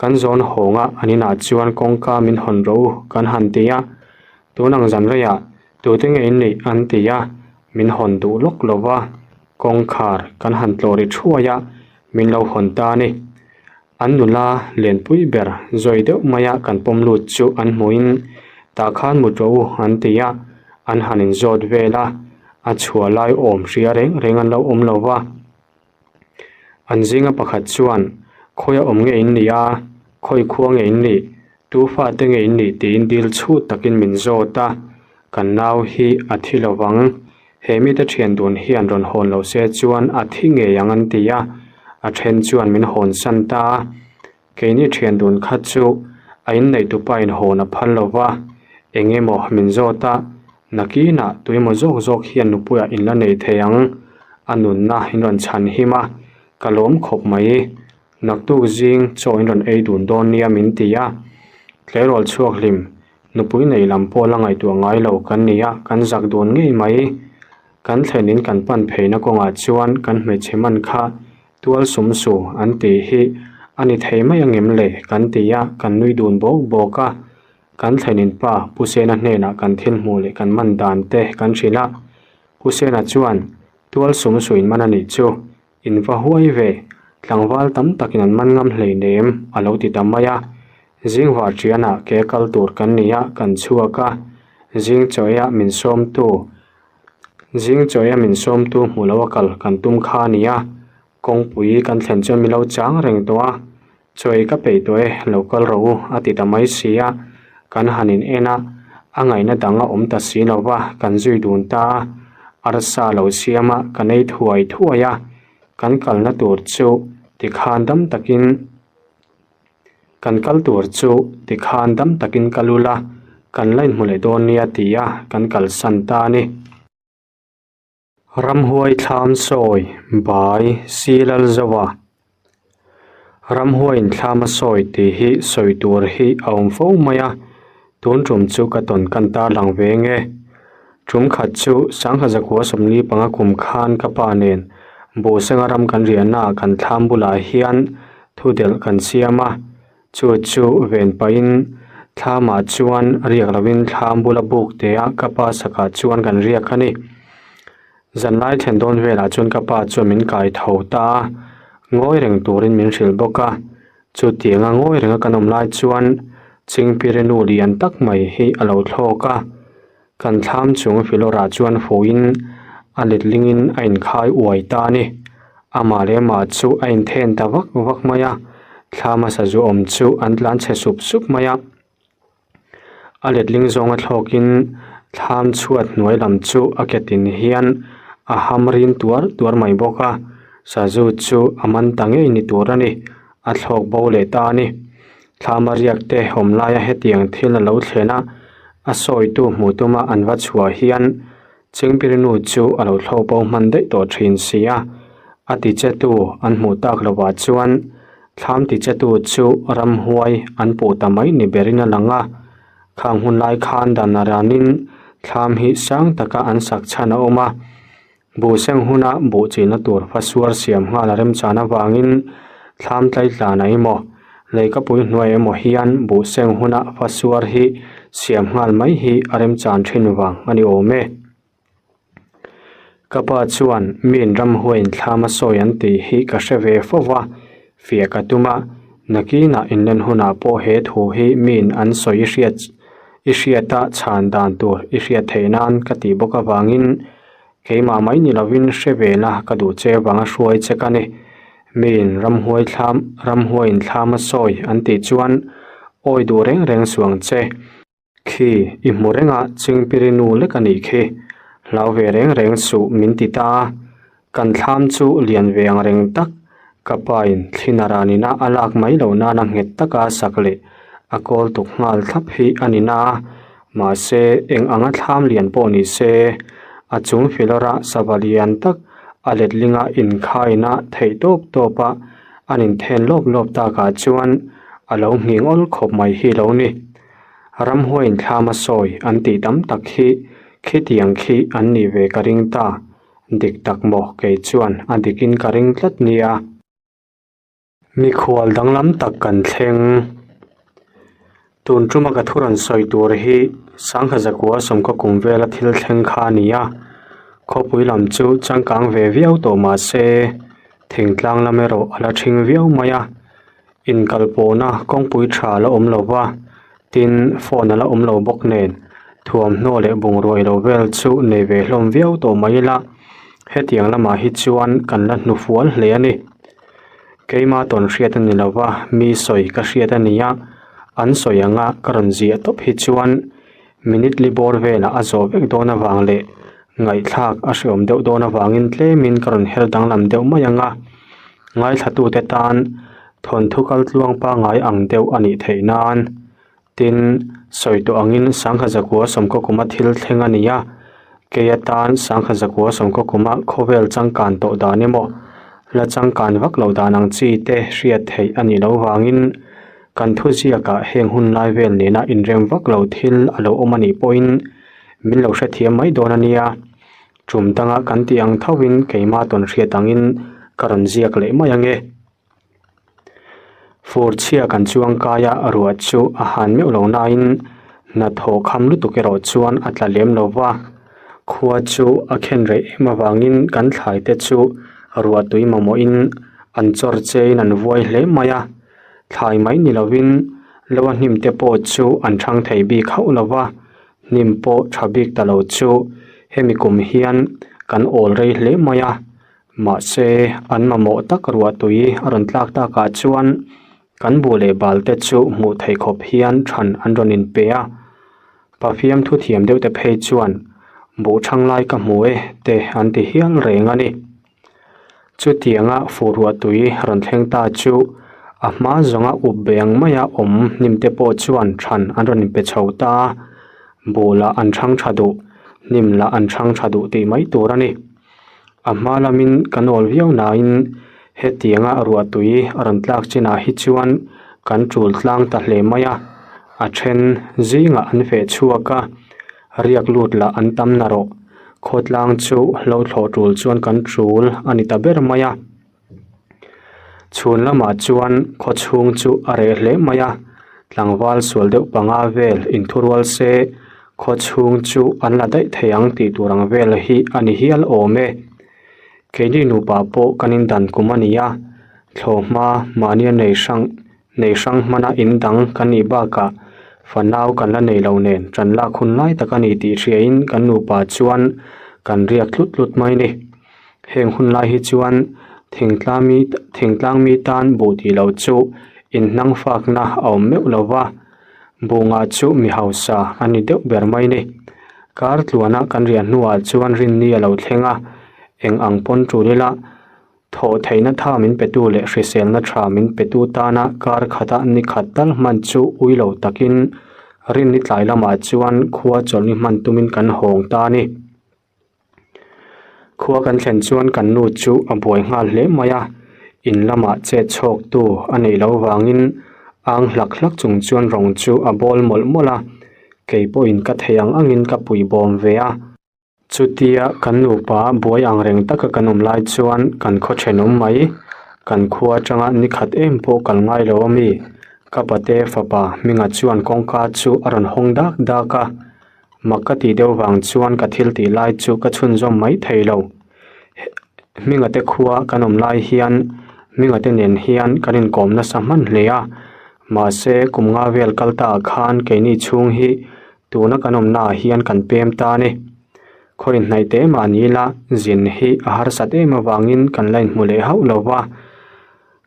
Kan zawn hawng a, an inah chuan kawngka min hawn rawh u kan han ti a. Tun ang zan reiah tute nge in nih an ti a, min hawn duh lawk lo va, kawngkhar kan han tlawh ri thuai a, min lo hawn ta a ni. An nula lianpui ber zawi deuh maia kan pawm lut chu an hmuhin tah khan mut rawh u an ti a, an han inzawt vel a, a chhuah lai awm hria reng reng an lo awm lo va. An zinga pakhat chuan, Khawi a awm nge in nih a? Khawi khua nge in nih? Tu fate nge in nih? tiin dil chhut takin min zawt a. Kan nau hi a thi lo vang. He mite thian dun hian rawn hawn lo se chuan a thi ngei ang an ti a. A then chuan min hawn san ta a. Keini thian dun kha chu a inneihtupa in hawn a phal lo va, eng emaw min zawt a, nakinah tuimaw zawk zawk hian nupuiah in la nei thei ang, a nunna in rawn chhan him a, ka lawm khawp mai, naktuk zing chaw in rawn ei dun dawn nia min ti a, tleirawl chhuak hlim, nupui nei lam pawh la ngaihtuah ngai lo kan ni a, kan zak dun ngei mai, kan thlen in kan pan pheina kawngah chuan kan hmeichhe man kha Tual sum su an tih hi a ni thei mai angem le kan ti a, kan nui dun bawk bawk a. Kan thlenin pa Pu Sena hnenah kan thil hmuh leh kan man dan te kan hrilh a. Pu Sena chuan, Tual sum su in man a nih chu, in va huai ve, tlangval tam takin an man ngam hleinem a lo ti ta mai a. Zingvar ṭianah ke kal tur kan ni a, kan chhuak a. Zing chawiah min sawmtu Zing chawia min sawmtu hmu lo a kal kan tum kha a ni a, kawngpui kan thlen chuan min lo chang reng tawh a, chawi ka peih tawh e, lo kal rawh u a ti ta mai si a, kan han in en a, a ngaihna dang a awm ta si lo va, kan zui dun ta a, arsa lo siam a, ka nei thuai thuai a. Kan kalna tur chu tikhan dam takin kan kal tur chu tikhan dam takin kal ula, kan la inhmu leh dawn nia ti a kan kalsan ta a ni. Ramhuai thlam sawi bai Silal Zoa Ramhuaiin thlam a sawi tih hi sawi tur hi a awm fo mai a, tun tum chu ka tawn kan tarlang ve nge. Tum khat chu Sangha zakua 45 kum khan ka pa nen Buhsenga ram kan riahnaah kan thlam bulah hian thu delh kan siam a, Chu chu ven pahin thlamah chuan riak lovin thlam bula buk te-ah ka pa sakah chuan kan riak a ni. Zanlai thlen dawn velah chuan ka pa chuan min kai tho ta a, ngawi reng turin min hrilh bawk a. Chutianga ngawi renga kan awm lai chuan Chingpiri nu lian tak mai hi a lo thlawk a. Kan thlam chung filawrah chuan fuhin a letlingin a inkhai uai ta a ni. Amah leh amah chu a inthen ta vak vak mai a, thlam a sazu awm chu an tlan chhe sup sup mai a. A letling zawnga thlawkin thlam chhuat hnuai lam chu a ke tin hian a ham rin tuar tuar mai bawk a, sazu chu a man ta ngei ni tur a ni, a thlawk bo leh ta a ni. Thlama riak te awm laia hetiang thil a lo thlen a, a sawitu hmuh tuma an va chhuah hian Chingpiri nu chu a lo thlawh bo hman daih tawh thin si a, a tichetu an hmuh tak lovah chuan thlam tichetu chu ramhuai an puh ta mai ni berin a lang a. Khang hun lai khan dan a ranin thlam hi sang taka an sak chhan a awm a. Buh seng huna buh chihna tur fasuar siam nghal a remchan avangin thlam tlaitlan ah emaw, leikapui hnuai emaw hian buh seng huna fasuar hi siam nghal mai hi a remchan thin vang a ni awm e. Ka pa chuan miin ramhuaiin thlam a sawi an tih hi ka hre ve fo va, fiah ka tum a, nakinah inlen hunah pawh he thu hi miin an sawi i hriat i hriata chhan dan tur i hriat theih nan ka tih bawk avangin Keimah mai ni lovin hre ve la ka duh che vanga hruai che ka ni. Miin ramhuai thlam ramhuaiin thlam a sawi an tih chuan awi duh reng reng suang che. Khi i hmu reng a Chingpiri nu lek a nih khi. Hlau ve reng reng suh min ti ta a. Kan thlam chu lian ve ang reng tak ka pain thlina ranina a lak mai loh nana nghet taka sak leh a kawl tuk nghal thlap hi a ni na a. Mahse, eng anga thlam lian pawh ni se, a chung filawra sava lian tak a letlinga inkhaina theih tawp tawp a an inthen lawp lawp takah chuan a lo nghing awl khawp mai hi lo ni. Ramhuaiin thlam a sawi an tih tam tak hi khitiang khi an nih ve ka ring ta. Dik tak maw kei chuan a dikin ka ring tlat nia. Mikhual danglam tak kan thleng. Tun tuma ka thu rawn sawi tur hi Sangha Zakua sawmkaw kum vela thil thleng kha a ni a. Khawpui lam chu changkang ve viau tawh mah se thingtlang lam erawh a la ṭhing viau mai a. Inkalpawhna kawngpui ṭha a la awm lo va, tin phone a la awm lo bawk nen thuamhnaw leh bungrua ilo vel chu nei ve hlawm viau tawh mai ila hetiang lamah hi chuan kan la hnufual hle a ni. Keima tawn hriat a ni lo va, mi sawi ka hriat a ni a, an sawi anga ka rawn ziah tawp hi chuan minute li bawr velah a zawh vek dawn avang leh ngaihthlak a hreawm deuh dawn avangin tlemin ka rawn her danglam deuh mai ang a, ngaithlatute tan thawnthu kaltluang pangngai ang deuh a nih theih nan. Tin, sawi tawh angin Sangha Zakua sawmkaw kuma thil thleng a ni a, kei atan Sangha Zakua sawmkaw kuma khawvel changkan tawh dan emaw, la changkan vak loh dan ang chi te hriat theih a nih loh vangin kan thuziakah heng hun lai vel nena inrem vak lo thil a lo awm a nih pawhin min lo hrethiam mai dawn a nia. Tum danga kan tih ang thovin keimah tawn hriat angin ka rawn ziak leh mai ange. Fur chhia kan chuang kai a, ruah chu a han meuh lo nain hnathawh kham lutuk erawh chuan a tla lem lo va. Khua chu a khen rei em avangin kan thlai te chu ruah tui mamawhin an chawr chein an vuai hle mai a. Thlai mai ni lovin lo a hnim te pawh chu an thang thei bik hauh lo va, hnim pawh tha bik ta lo chu hemi kum hian kan awl rei hle mai a. Mahse, an mamawh tak ruah tui a rawn tlak takah chuan kan buh leh bal te chu hmuh theih khawp hian than an rawn inpe a. Pafiam thuthiam deuh te phei chuan buh thang lai ka hmu e te an ti hial reng a ni. Chutianga fuh ruah tui rawn thleng ta chu a hma zawnga up be ang maia awm hnim te pawh chuan than an rawn inpe chho ta a, buh lah an chhang tha duh, hnim lah an chhang tha duh tih mai tur a ni. A hma lamin kan awl viau nain hetianga ruah tui a rawn tlak chinah hi chuan kan tul tlang ta hle mai a, a then zingah an feh chhuak a, riak lut lah an tam na rawh. Khawtlang chu hlo thlawh tul chuan kan tul a ni ta ber mai a. Chhun lamah chuan khaw chhung chu a reh hle mai a, tlangval sual deuh panga vel inthurual se khaw chhung chu an la daih thei ang tih tur ang vel hi a ni hial awm e. Keini nupa pawh kan indan kum a ni a, thlawhhma mahnia nei hrang nei hrang hmana in dang kan nih bakah fanau kan la nei lo nen ṭan lak hun lai tak a ni tih hriain kan nupa chuan kan riak tlut tlut mai a ni. Heng hun lai hi chuan thingtlang mi thingtlang mi tan buh tih loh chu inhnang fakna a awm meuh lo va, buhngah chu mi hausa a ni deuh ber mai ni. Kar tluana kan riah hnuah chuan rinni a lo thleng a, eng ang pawn tul ila thawh theihna tha min petu leh hriselna tha min petu tana kar khata ni khat tal hman chu ui lo takin rinni tlai lamah chuan khua chawlhni hman tumin kan hawng ta a ni. Khua kan thlen chuan kan nu chu a buai nghal hle mai a, in lamah chet chhawk tu a neih loh vangin ang hlak hlak chung chuan rawng chu a bawl mawlh mawlh a, kei pawhin ka thei ang angin ka pui bawm ve a. Chutia kan nupa buai ang reng taka kan awm lai chuan kan khaw thenawm mai, kan khua atanga ni khat em pawh kal ngai lo ami, ka pate fapa hminga chuan kawngka chu a rawn hawng dak dak a. Mak ka tih deuh vang chuan ka thil tih lai chu ka chhunzawm mai thei lo. Hminga te khua kan awm lai hian Hminga te nen hian kan inkawm nasa hman hle a, mahse kum nga vel kal ta ah khan keini chhung hi tuna kan awmna ah hian kan pem ta a ni. Khaw inhnaih teh mah ni ila zin hi a harsat em avangin kan la inhmu leh hauh lo va.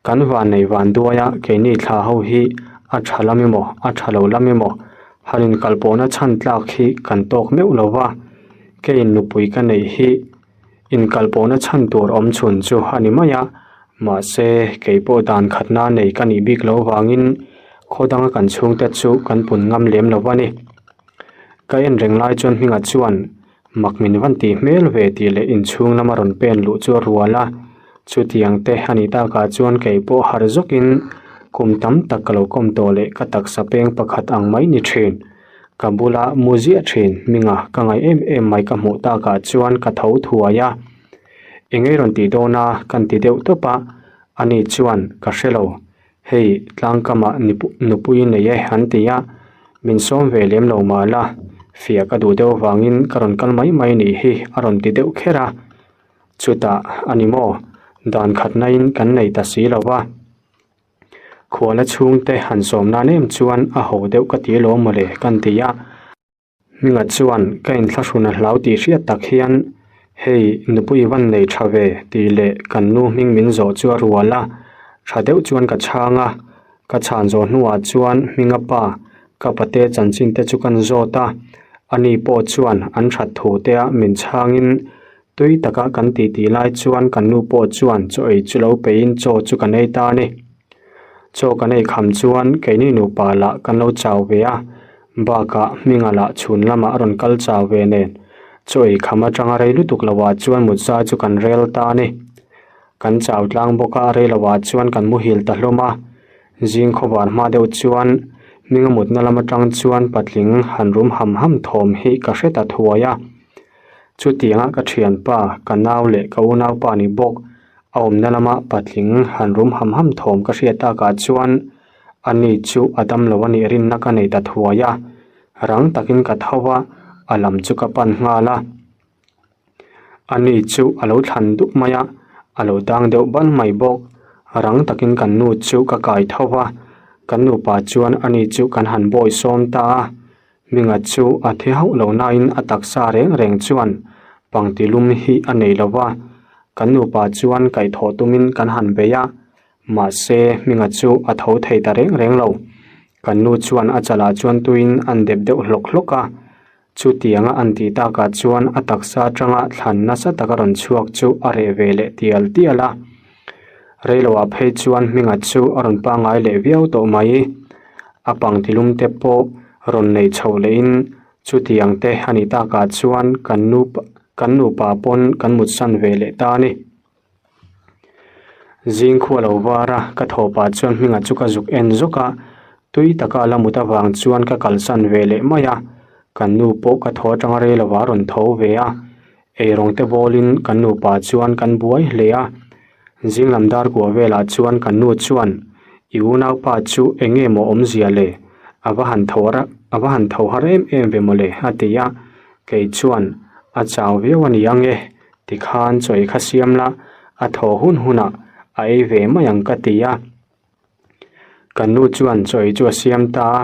Kan vannei van duai a, keini thla ho hi a tha lam emaw, a tha lo lam emaw, han inkalpawhna chhan tlak hi kan tawk meuh lo va, keiin nupui ka neih hi inkalpawhna chhan tur awm chhun chu a ni mai a, mahse kei pawh dan khatna nei ka nih bik lo vangin khaw danga kan chhungte chu kan pun ngam lem lo va ni. Ka en reng lai chuan hmingah chuan Mak min van tih hmel ve tih leh inchhung lama rawn pen luh chu a rual a, chutiang te a nih takah chuan kei pawh harh zawkin kum tam tak ka lo kawm tawh leh ka taksa peng pakhat ang mai ni thin. Ka bula mu ziah thin hminga ka ngaih em em mai ka hmuh takah chuan ka tho thuai a, eng ei rawn tih dawn a kan ti deuh tawp a, ani chuan ka hre lo. Hei tlangkamah nupui nei e an ti a, min sawm ve lem lo mah la, fiah ka duh deuh vangin ka rawn kal mai mai nih hi a rawn ti deuh kher a. Chutah a ni maw, dan khatnain kan nei ta si lo va. Khuala chhungte han sawm nan em chuan a ho deuh ka ti alawm mawle kan ti a. Hminga chuan ka inthlahrun a hlau tih hriat tak hian, Hei, nupui van nei tha ve, tih leh kan nu hming min zawh chu a rual a, tha deuh chuan ka chhang a. Ka chhan zawh hnuah chuan Hminga pa, ka pate chanchin te chu kan zawt a, ani pawh chuan an that thu te a min chhangin tui taka kan titi lai chuan kan nu pawh chuan chaw ei chu lo peiin chaw chu kan ei ta a ni. Chaw kan ei kham chuan keini nupa lah kan lo chau ve a, Bakah Hminga lah chhun lamah a rawn kal chau ve nen, chaw ei kham atanga rei lutuk loah chuan mut zai chu kan rel ta a ni. Kan chau tlang bawk a, rei loah chuan kan muhil ta hlawm a. Zing khawvar hma deuh chuan Hminga mutna lam atang chuan patling han rum ham ham thawm hi ka hre ta thuai a. Chutianga ka thianpa, ka nau leh ka unaupa ni bawk a awmna lama patling han rum ham ham thawm ka hriat takah chuan Ani chu a dam lo a nih rinna ka nei ta thuai a, rang takin ka tho a, a lam chu ka pan nghal a. Ani chu a lo thlan dup mai a, a lo dang deuh bal mai bawk. Rang takin kan nu chu ka kai tho a, kan nupa chuan ani chu kan han bawi sawm ta a. Hminga chu a thi hauh lo nain a taksa reng reng chuan pangti lum hi a nei lo va, kan nupa chuan kaihthawh tumin kan han bei a. Mahse, Hminga chu a tho thei ta reng reng lo. Kan nu chuan a chalah chuan tuiin an dep deuh hlawk hlawk a. Chutianga an tih takah chuan a taksa atanga thlan nasa taka rawn chhuak chu a reh ve leh tial tial a. Reiloah phei chuan Hminga chu a rawn pangngai leh viau tawh mai. A pangtilum te pawh rawn nei chho lehin chutiang te a nih takah chuan kan nu kan nupa pawn kan mutsan ve leh ta a ni. Zing khua lo var a, ka thaw pah chuan Hminga chu ka zuk en zawk a, tui taka a la mut avang chuan ka kalsan ve leh mai a, kan nu pawh ka thaw atanga rei lova a rawn tho ve a, eirawng te bawlin kan nupa chuan kan buai hle a, zing lam dar kua velah chuan kan nu chuan i unaupa chu eng nge maw awmzia le, a va han tho a va han tho har em em ve mawle a ti a, kei chuan a chau viau a ni ang e. Tikhan chaw ei kha siam la, a thaw hun hunah a ei ve mai ang ka ti a. Kan nu chuan chaw ei chu a siam ta a,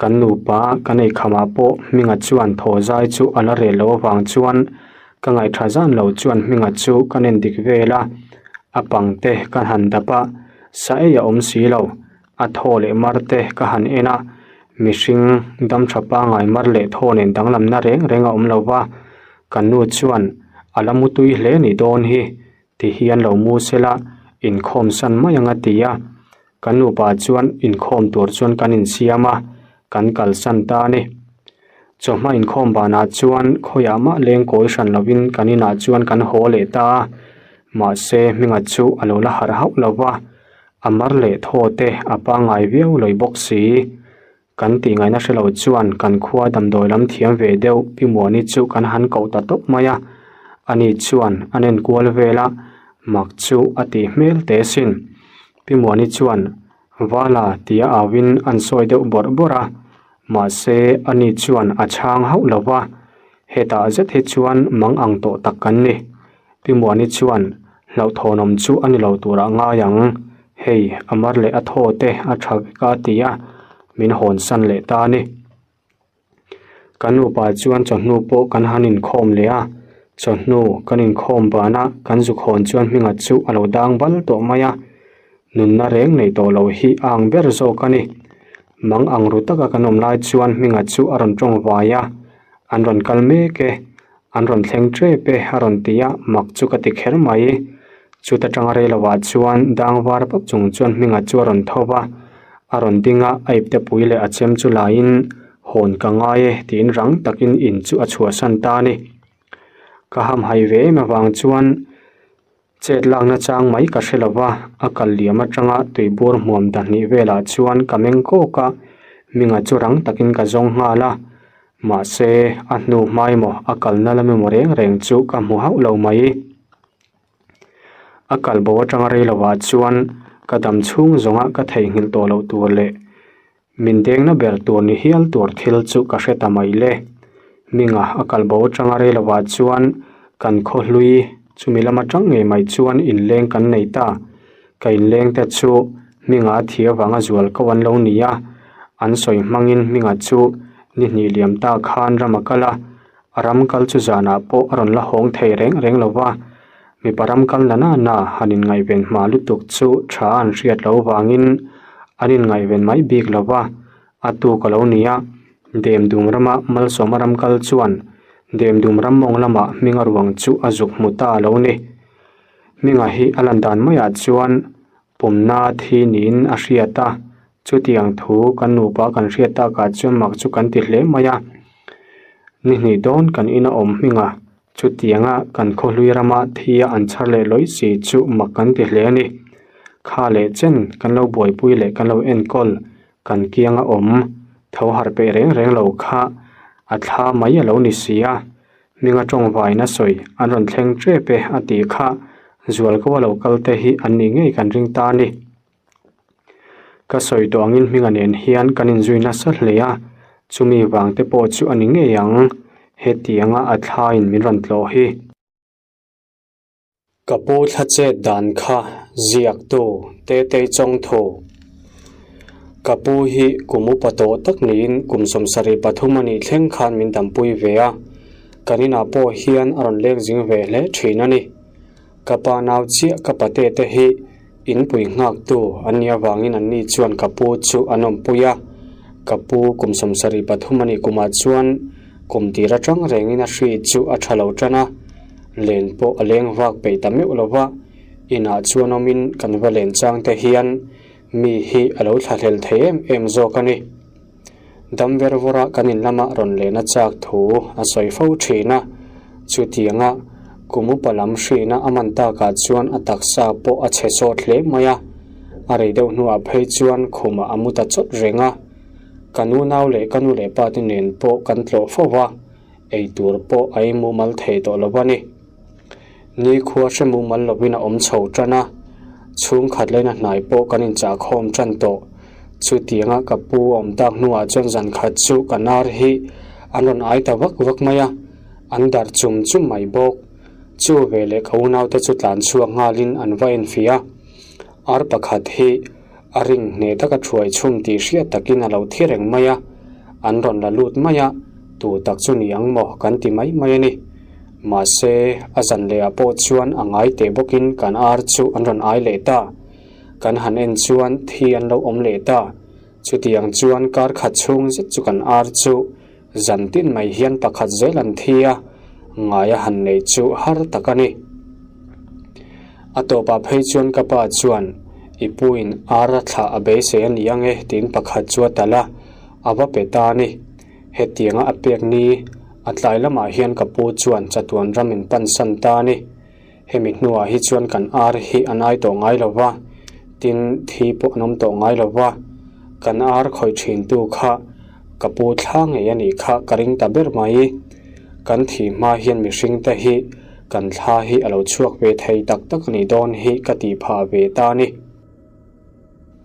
kan nupa kan ei khamah pawh Hminga chuan thaw zai chu a la rel loh avang chuan ka ngaihṭha zan lo chuan Hminga chu ka nen dik vel a, a pang te ka han dap a, sa ei a awm si lo, a thaw leh mar te ka han en a, mihring dam ṭha pangngai mar leh thaw nen danglamna reng reng a awm lo va, Kan nu chuan a la mutui hle ni dawn hi ti hian lo mu sela inkhawm san mai ang a ti a. Kan nupa chuan inkhawm tur chuan kan insiam a, kan kalsan ta a ni. Chawhma inkhawm banah chuan khawiah mah leng kawi hran lovin kan inah chuan kan haw leh ta a. Mahse Hminga chu a lo la harh hauh lo va, a mar leh thaw te a pangngai viau lawi bawk si. Kan tih ngaihna hre lo chuan kan khua damdawi lam thiam ve deuh Pi Muani chu kan han koh ta tawp mai a, ani chuan a nen kual vel a, mak chu a tih hmel teh sin. Pi Muani chuan Vala tia auin an sawi deuh bawrh bawrh a, mahse ani chuan a chhang hauh lo va, hetah zet hi chuan mang ang tawh tak kan ni. Pi Muani chuan hlauhthawnawm chu a ni lo turah ngai ang, hei a mar leh a thaw te a tha vek a ti a, min hawn san leh ta a ni. Kan nupa chuan chawhnu pawh kan han inkhawm leh a, chawhnu kan inkhawm banah kan zuk hawn chuan Hminga chu a lo dang bal tawh mai a, nunna reng nei tawh lo hi a ang ber zawk a ni. Mang ang ru taka kan awm lai chuan Hminga chu a rawn tawng vai a, an rawn kal mek e. An rawn thleng tep e a rawn ti a, mak chu ka ti kher mai. Chuta tanga rei lovah chuan dang var pap chung chuan Hminga chu a rawn tho va, a rawn ding a, a ipte pui leh a chem chu laiin hawn ka ngai e tiin rang takin in chu a chhuahsan ta a ni. Ka hamhai ve em avang chuan Chet lakna chang mai ka hre lo va, a kal liam atanga tuibur hmuam dahnih velah chuan ka meng kawk a, Minga chu rang takin ka zawng nghal a, mahse a hnu hma emaw a kalna lam emaw reng reng chu ka hmu hauh lo mai. A kal bo atanga rei lovah chuan ka dam chhung zawnga ka theihnghilh tawh loh tur leh Min dengna ber tur ni hial tur thil chu ka hre ta mai le. Minga a kal bo atanga rei lovah chuan kan khaw hlui chumi lam atang ngei mai chuan inleng kan nei ta. Ka inleng te chu Hminga a thi avanga zual ko an lo ni a, an sawi hmangin Hminga chu ni hnih liam ta khan ram a kal a, a ram kal chu zanah pawh a rawn la hawng thei reng reng lo va. Mipa ram kal na na na han inngaihven hma lutuk chu tha an hriat loh vangin an inngaihven mai bik lo va, a tuk a lo ni a. Demdum rama Malsawma ram kal chuan Demdum ram mawng lamah Hminga ruang chu a zuk hmu ta a lo ni. Hminga hi a lan dan maiah chuan pumna thi niin a hriat a, chutiang thu kan nupa kan hriat takah chuan mak chu kan ti hle mai a. Ni hnih dawn kan ina awm Hminga Chutianga kan khawhlui rama thi a an chhar leh lawih si chu mak kan ti hle a ni. Kha leh chen kan lo buaipui leh kan lo enkawl kan kianga awm tho harh peih reng reng lo kha a thla mai a lo ni si a, Hminga tawngvaina sawi an rawn thleng tep e a tih kha Zualko a lo kal te hi an nih ngei kan ring ta a ni. Ka sawi tawh angin Hminga nen hian kan inzui nasa hle a, chumi vang te pawh chu a ni ngei ang, hetianga a thlaiin min rawn tlawh hi. Ka pu thla chet dan kha ziaktu Tetei Chawngthu. Ka pu hi kum upa tawh tak niin kum 73 a nih thleng khan min dampui ve a, kan inah pawh hian a rawn leng zing ve hle thin a ni. Ka pa nau chiah ka pate te hi inpui nghaktu an nih avangin anni chuan ka pu chu an awmpui a, ka pu kum 73 a nih kumah chuan Kum tir atang rengin a hri chu a tha lo tan a, len pawh a leng vak peih ta meuh lo va, inah chuan awmin kan va len chang te hian mi hi a lo thlahlel thei em em zawk a ni. Dam ver vawra kan in lama rawn len a chak thu a sawi fo thin a, chutianga kum upa lam hrina a man takah chuan a taksa pawh a chhe sawt hle mai a, a rei deuh hnuah phei chuan khumah a mu ta chawt reng a. Ka nu nau leh ka nu leh pa te nen pawh kan tlawh fo va, ei tur pawh a ei mumal thei tawh lo a ni. Nikhua hre mumal lovin a awm chho tan a, chhungkhat lena hnai pawh kan inchah khawm tan tawh. Chutianga ka pu a awm tak hnuah chuan zan khat chu ka nar hi an rawn ai ta vak vak mai a, an darh chum chum mai bawk. Chu veleh ka unaute chu tlan chhuak nghalin an va enfiah a, ar pakhat hi A ring hneh taka thuai chhum tih hriat takin a lo thi reng mai a, an rawn la lut mai a, tu tak chu ni ang maw kan ti mai mai a ni. Mahse, a zan lehah pawh chuan a ngai teh bawkin kan ar chu an rawn ai leh ta. Kan han en chuan thi an lo awm leh ta. Chutiang chuan kar khat chhung zet chu kan ar chu zan tin mai hian pakhat zel an thi a, ngai a han neih chu har tak a ni. A tawpah phei chuan ka pa chuan, I puin ar a thlah a beisei a ni ang e tiin pakhat chu a talh a, a va pe ta a ni. Hetianga a pek ni, a tlai lamah hian ka pu chuan chatuan ram in pansan ta a ni. Hemi hnuah hi chuan kan ar hi an ai tawh ngai lo va, tin thi pawh an awm tawh ngai lo va. Kan ar khawih thintu kha ka pu thla ngei a nih kha ka ring ta ber mai. Kan thih hma hian mihringte hi kan thla hi a lo chhuak ve thei tak tak a nih dawn hi ka tih phah ve ta a ni.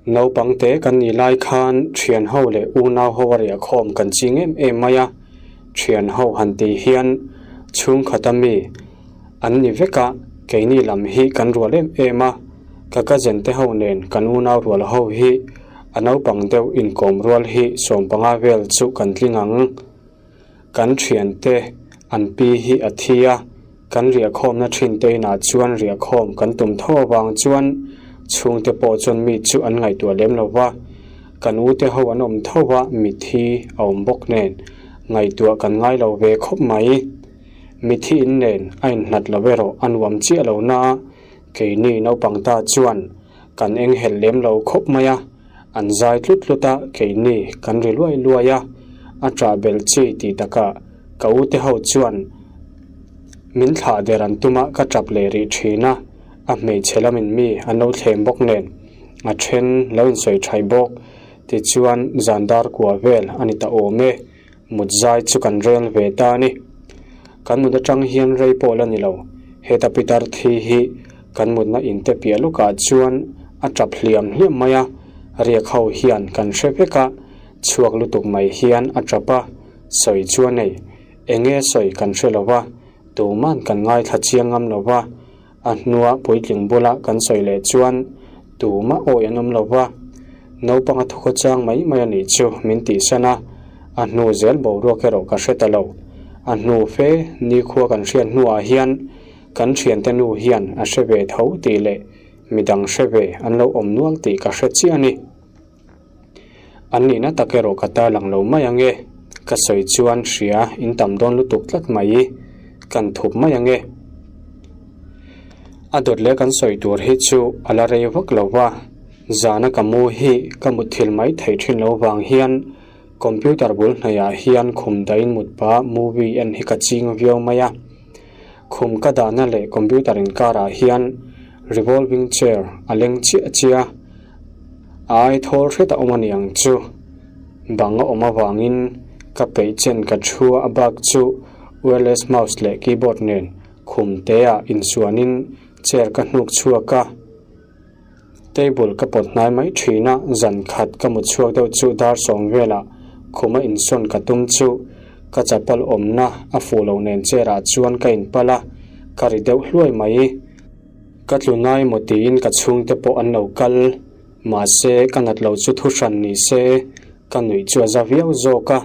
Naupang te kan nih lai khan thian ho leh unau ho a riah khawm kan ching em em mai a, thian ho han tih hian chhungkhata mi an ni vek a, keini lam hi kan rual em em a, ka cousin te ho nen kan unau rual ho hi a naupang deuh inkawm rual hi sawmpanga vel chu kan tling ang. Kan thiante an pi hi a thi a, kan riahkhawmna thin te inah chuan riahkhawm kan tum tho avang chuan chhungte pawh chuan mi chu an ngaihtuah lem lo va, kan ute ho an awm tho va mithi a awm bawk nen ngaihtuah kan ngai lo ve khawp mai. Mithi in nen a inhlat lo erawh a nuam chiah lo na a, keini naupang ta chuan kan enghelh lem lo khawp mai a. An zai tlut tlut a, keini kan ri luai luai a, a ṭah belh chi tih takah ka ute ho chuan min thlah der an tum a, ka ṭap leh rih ṭhin a, a hmeichhe lamin mi an lo thlem bawk nen a ṭhen lo insawi ṭhaih bawk. Tichuan zan dar kua vel a ni ta awm e, mut zai chu kan rel ve ta a ni. Kan mut aṭang hian rei pawh la ni lo, heta pitar thi hi Kan mutna inte piah lawkah chuan a tap hliam hliam mai a, riak ho hian kan hre vek a, chhuak lutuk mai hian a tap a, sawi chu a nei. Enge sawi kan hre lo va, tuman kan ngaithla chiang ngam lo va, a hnua puitling bula kan sawi leh chuan tumah awi an awm lo va, naupang a thukhaw chang mai mai a nih chu min tihsan a, a hnu zel boruak erawh ka hre ta lo. A hnu fe nikhua kan hriat hnuah hian Kan thiante nu hian a hre ve tho tih leh midang hre ve an lo awm nual tih ka hre chiah a ni. An nihna tak erawh ka tarlang lo mai ang e, ka sawi chuan hria in tam dawn lutuk tlat mai, kan thup mai ang e. A dawt leh kan sawi tur hi chu a la rei vak lo va, zana ka mu hi ka mutthil mai thei thin lo vang hian computer bul hnaihah hian khum dahin mut pah movie en hi ka ching viau mai a. Khum ka dahna leh computer inkarah hian revolving chair a leng chiah chiah a, a ai thawl hret a awm a niang chu. Bang a awm avangin ka peih chen ka thu a bak chu wireless mouse leh keyboard nen khum te ah insuanin chair ka hnuk chhuak a. Table ka pawt hnai mai thin a, zan khat ka mut chhuak deuh chu dar sawm velah khuma insawn ka tum chu ka chapal awmna a fuh loh nen chair ah chuan ka inpal a, ka ri deuh hluai mai. Ka tlu nai maw tiin ka chhungte pawh an lo kal, mahse ka nat loh chu thu hran ni se ka nuih chu a za viau zawk a,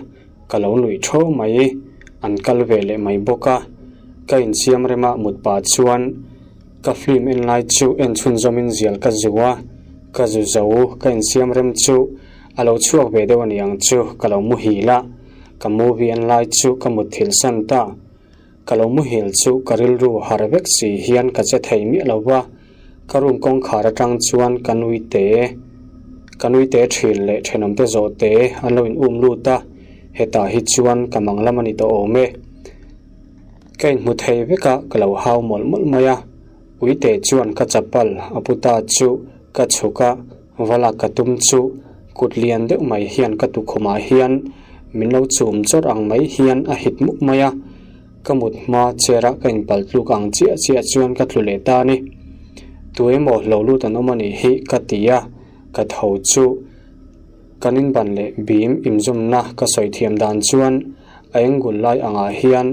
ka lo nuih tho mai, an kal ve leh mai bawk a, ka insiam rema mut pah chuan Ka film en lai chu en chhunzawmin zial ka zu a, ka zu zo ka insiam rem chu a lo chhuak ve deuh a ni ang chu ka lo muhil a. Ka movie en lai chu ka mutthilh san ta. Ka lo muhil chu ka rilru har vek si hian ka che thei miah lo va, ka room kawngkhar atang chuan ka nui te, ka nui te thin leh thenawmte zawh te an lo in um lut a, hetah hi chuan ka mang lam a ni tawh awm e. Ka inhmu thei vek a, ka lo hau mawlh mawlh mai a, uite chuan ka chapal a pu ta chu ka chhuk a, Va lak ka tum chu kut lian deuh mai hian ka tukhumah hian min lo chum chawrh ang mai hian a hit muk mai a, ka mut hma chair a ka inpal tluk ang chiah chiah chuan ka tlu leh ta a ni. Tu emaw lo lut an awm a nih hi ka ti a, ka tho chu kan inban leh bim inzawmna ka sawi thiam dan chuan a engul lai angah hian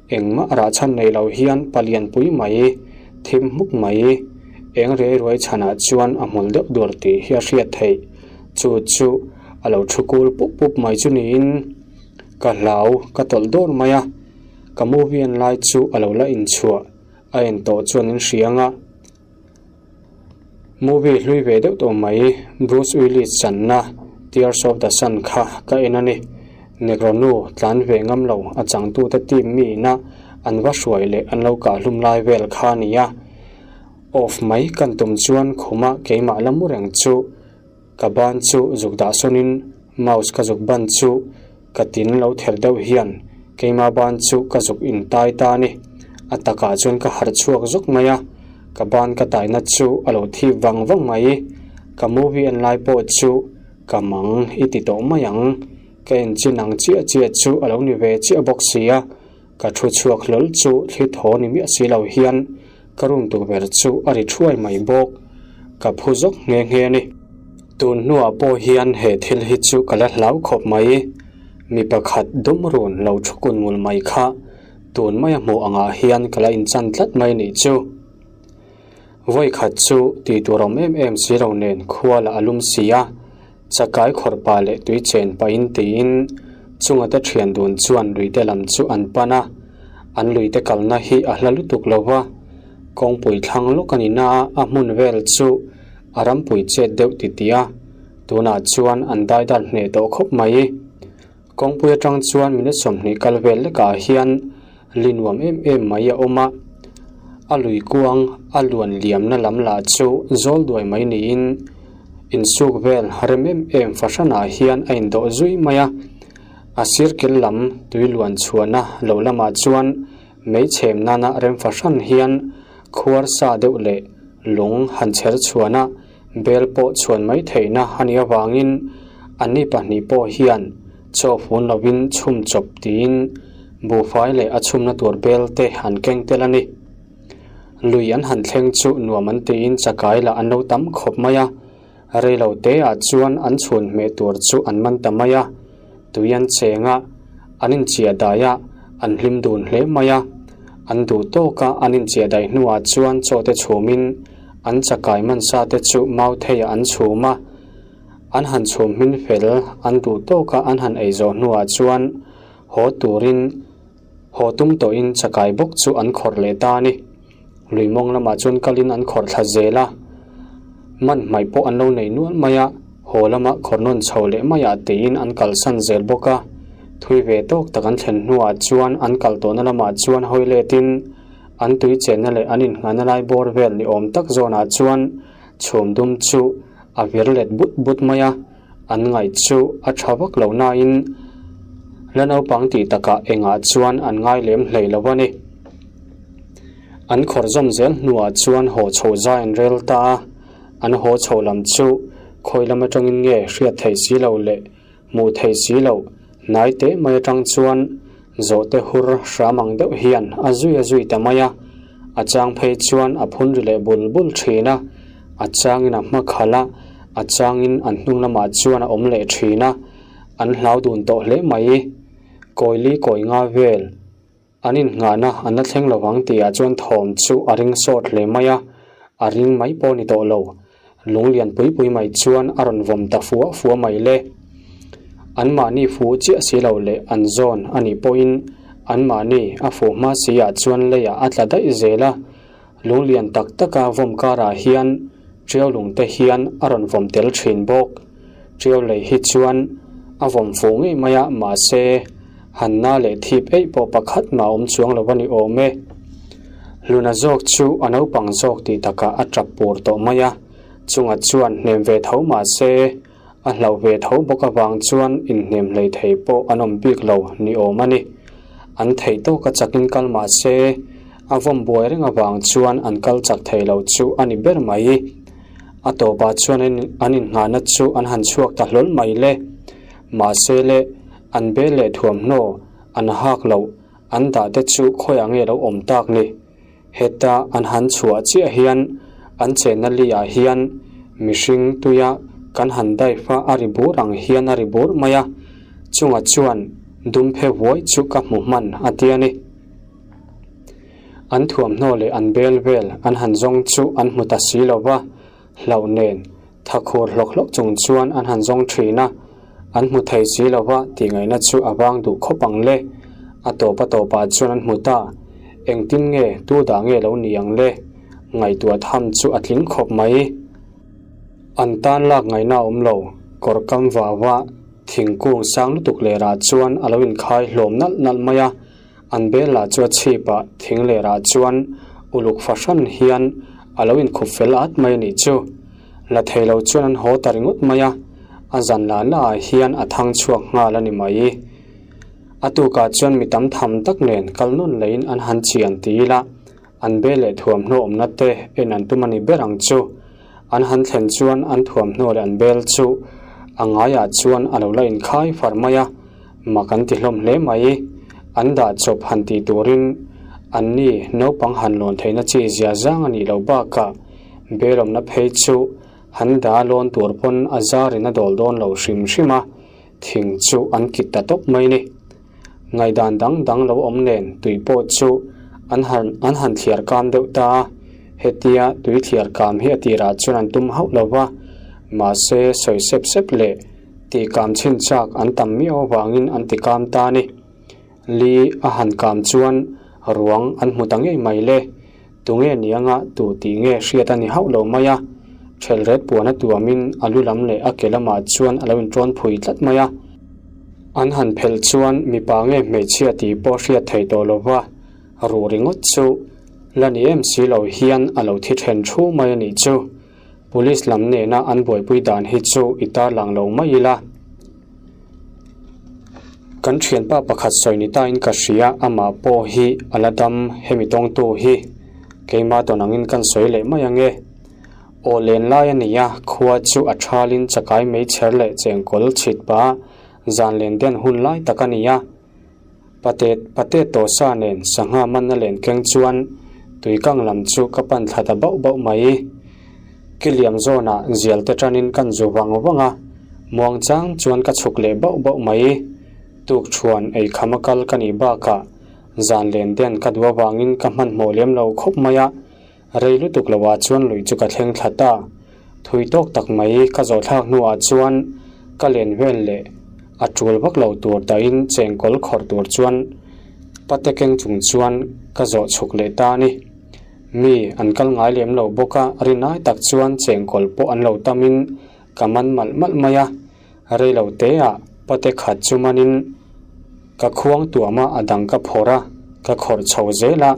Engmah rah chhan nei lo hian palian pui mai, thim hmuk mai, eng riai ruai chhanah chuan a hmul deuh dur tih hi a hriat theih. Chu chu a lo thu kul pup pup mai chu niin ka hlau ka tawlh dawr mai a, ka movie en lai chu a lo la inchhuah a en tawh chuan in hria ang a. Movie hlui ve deuh tawh mai Bruce Willis channa Tears of the Sun kha ka en a ni. Negro nu tlan ve ngam lo a changtute team mi ina an va hruai leh an lo kah hlum lai vel kha a ni a. Off mai kan tum chuan khuma keimah la mu reng chu Ka ban chu zuk dah sawnin mouse ka zuk ban chu ka tin lo ther deuh hian keima ban chu ka zuk in tai ta a ni. A takah chuan ka harh chhuak zawk mai a, ka ban ka taina chu a lo thip vang vang mai. Ka movie en lai pawh chu ka mang i ti tawh mai ang, ka en chin ang chiah chiah chu a lo ni ve chiah bawk si a. Ka thu chhuak hlawl chu thli thaw ni miah si lo hian ka room tukverh chu a ri thuai mai bawk. Ka phu zawk nghe nghe a ni. Tun hnuah pawh hian he thil hi chu ka la hlau khawp mai. Mi pakhat dum run lo thu kun ngul mai kha tun maia hmuh angah hian ka la inchan tlat mai nih chu. Vawi khat chu tih tur awm em em si lo nen khua lah a lum si a. Chakai khawrh pah leh tui chen pahin tiin chungate thian dun chuan luite lam chu an pan a, an luite kalna hi a hla lutuk lo va, kawngpui thlang lawk a ni na a, a hmun vel chu a rampui chet deuh titih a, tunah chuan an daidar hneh tawh khawp mai. Kawngpui atang chuan minute 20 kal vel lekah hian li nuam em em mai a awm a, a lui kuang a luan liamna lam lah chu zawl duai mai niin insuk vel rem em em fahranah hian a indawh zui mai a, a sir kil lam tui luan chhuahna lo lamah chuan mei chhem nana rem fahran hian khuar sa deuh leh lung han chher chhuahna Bel pawh chhuan mai theihna a nih avangin anni pahnih pawh hian chaw fun lovin chhum chawp tiin buhfai leh a chhumna tur bel te an keng tel a ni. Lui an han thleng chu nuam an tiin chakai lah an lo tam khawp mai a, reilo teah chuan an chhun hmeh tur chu an man ta mai a, tui an cheng a, an inchiah dai a, an hlim dun hle mai a. An duh tawk a, an inchiah daih hnuah chuan chaw te chhumin An chakai mansa te chu Mautheiah an chhum a, an han chhum hmin fel an duh tawk a an han ei zawh hnuah chuan haw turin haw tum tawhin chakai bawk chu an khawrh leh ta a ni. Lui mawng lamah chuan kalin an khawrh thla zel a, man hmaih pawh an lo nei nual mai a, haw lama khawrh nawn chho leh maiah tiin an kalsan zel bawk a. Thui ve tawk tak an thlen hnuah chuan an kal tawhna lamah chuan hawi letin, An tui chenna leh an inngahna lai bawr vel ni awm tak zawnah chuan chhum dum chu a vir let but but mai a, an ngaih chu a tha vak lo nain la naupang tih takah engah chuan an ngai lem hlei lo a ni. An khawr zawm zel hnuah chuan haw chho zai an rel ta a, an haw chho lam chu khawi lam atangin nge hriat theih si lo leh Hmuh theih si loh, hnai teh mai atang chuan zawhte hur hram ang deuh hian a zui a zui ta mai a, a chang phei chuan a phun ri leh bul bul thin a, a changin a hma khalh a, a changin an hnung lamah chuan a awm leh thin a, an hlau dun tawh hle mai. Kawili kawi nga vel. An innghahna an la thleng lo vang tihah chuan thawm chu a ring sawt hle mai a, a ring mai pawh ni tawh lo. Lung lian pui pui mai chuan a rawn vawm ta fua fua mai le. Anmahni fuh chiah si lo leh an zawn a nih pawhin anmahni a fuh hma si ah chuan leiah a tla daih zel a. Lung lian tak taka vawm karah hian ṭiau lung te hian a rawn vawm tel ṭhin bawk. Ṭiau lei hi chuan a vawm fuh ngei mai a, mahse. Han na leh thip eih pawh pakhat mah awm chuang lo a ni awm e. Hluna zawk chu a naupang zawk tih takah a tap pur tawh mai a, chunga chuan hnem ve tho mah se, a hlauh ve tho bawk avang chuan inhnem hlei thei pawh an awm bik lo ni awm a ni. An theih tawka chakin kal mah se, a vawm buai reng avang chuan an kal chak thei lo chu a ni ber mai. A tawpah chuan an inngahna chu an han chhuak ta hlawl mai le. Mahse le, an bel leh thuamhnaw an hak loh an dah te chu khawiah nge lo awm tak ni? Heta an han chhuah chiah hian an chenna li ah hian mihring tuia kan han dive a a ri bur ang hian a ri bur mai a, chungah chuan dum phe vuai chu ka hmu hman a ti a ni. An thuamhnaw leh an bel vel an han zawng chu an hmu ta si lo va, hlauh nen tha khur hlawk hlawk chung chuan an han zawng thin a, an hmu thei si lo va tih ngaihna chu a vang duh khawp ang le. A tawp a tawpah chuan an hmu ta, engtin nge tu dah nge lo ni ang le? Ngaihtuah tham chu a tling khawp mai. An tan lak ngaihna a awm lo, kawr kam vah vah, thingkung sang lutuk lerah chuan a lo inkhai hlawm nalh nalh mai a, An bel lah chu a chhip ah thing ler ah chuan uluk fahran hian a lo inkhup fel at mai a nih chu. La thei lo chuan an haw ta ringawt mai a, a zan lah lah ah hian a thang chhuak nghal a ni mai. A tukah chuan mi tam tham tak nen kal nawn leiin an han chian ti ila, An be leh thuamhnaw awmna te en an tum a ni ber ang chu. An han thlen chuan an thuamhnaw leh an bel chu a ngaiah chuan a lo la inkhai far mai a, mak an ti hlawm hle mai. An dah chawp han tih turin an ni naupang han lawn theihna chi zia zang a nih loh bakah bel awmna phei chu han dah lawn tur pawn a zarin a dawl dawn lo hrim hrim a, thing chu an kit ta tawp mai ni. Ngaihdan dang dang lo awm nen tui pawh chu an han an han thliar kam deuh ta a, hetia tui thliar kam hi a tirah chuan an tum hauh lo va, mahse sawi sep sep leh tih kam chhin chak an tam miau avangin an ti kam ta a ni. Li a han kam chuan ruang an hmu ta ngei mai le. Tunge ni anga tu tih nge hriat a ni hauh lo mai a, ṭhelret puan a tuamin a lu lam leh a ke lamah chuan a lo inṭawn phui tlat mai a. An han phelh chuan mipa nge hmeichhia tih pawh hriat thei tawh lo va, ruh ringawt chu la ni em si lo hian a lo thi ṭhen thu mai a nih chu. Police lam nena an buaipui dan hi chu i tarlang lo mai ila. Kan thianpa pakhat sawi ni tain ka hria, amah pawh hi a la dam hemi tawngtu hi keimah tawn angin kan sawi leh mai ange. Aw len lai a ni a, khua chu a thalin chakai meichher leh chengkawl chhit pah zan len den hun lai tak a ni a. Pate pate tawsa nen sangha manna len keng chuan tuikang lam chu ka pan thla ta bauh bauh mai. Kiliam zawnah zial te tanin kan zu vang vang a, muang chang chuan ka chhuk leh bauh bauh mai. Tuk thuan ei kham a kal ka nih bakah zan len den ka duh avangin ka hmanhmawh lem lo khawp mai a, rei lutuk loah chuan lui chu ka thleng thla ta. Thui tawk tak mai ka zawh thlak hnuah chuan ka len vel leh a tul vak lo tur dahin chengkawl khawrh tur chuan pate keng chung chuan ka zawh chhuk leh ta a ni. Mi an kal ngai lem lo bawk a, rinai tak chuan chengkawl pawh an lo tamin ka man malh malh mai a, rei lo teah pate khat chu manin ka khuang tuam a, a dang ka phawrh a, ka khawrh chho zel a,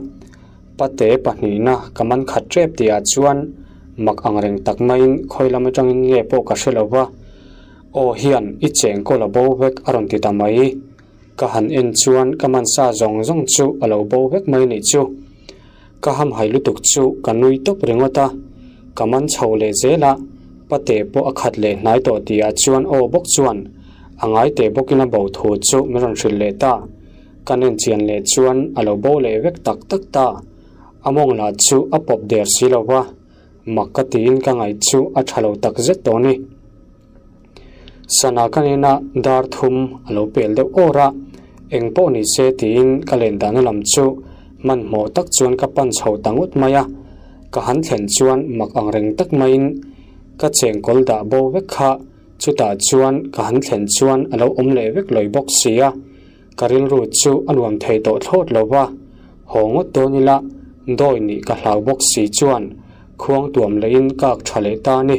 pate pahnihna ka man khat tep tihah chuan mak ang reng tak maiin khawi lam atangin nge pawh ka hre lo va, aw hian i chengkawl a bo vek a rawn ti ta mai. Ka han en chuan ka mansa zawng zawng chu a lo bo vek mai nih chu. Ka hamhai lutuk chu ka nui tawp ringawt a, ka man chho leh zel a, pate pawh a khat leh hnai tawh tihah chuan aw bawk chuan a ngai teh bawkin a bo thu chu min rawn hrilh leh ta. Ka nen chian leh chuan a lo bo leh vek tak tak ta. A mawng lah chu a pawp der si lo va, mak ka tiin ka ngaih chu a tha lo tak zet tawh a ni. Sana ka nena dar thum a lo pel deuh awr a, eng pawh ni se tiin ka len dahna lam chu hmanhmawh tak chuan ka pan chho ta ngawt mai a, ka han thlen chuan mak ang reng tak maiin ka chengkawl dah bo vek kha chutah chuan ka han thlen chuan a lo awm leh vek lawi bawk si a, ka rilru chu a nuam thei tawh thlawt lo va, haw ngawt dawn ila dawi nih ka hlau bawk si chuan khuang tuam lehin ka ak tha leh ta a ni.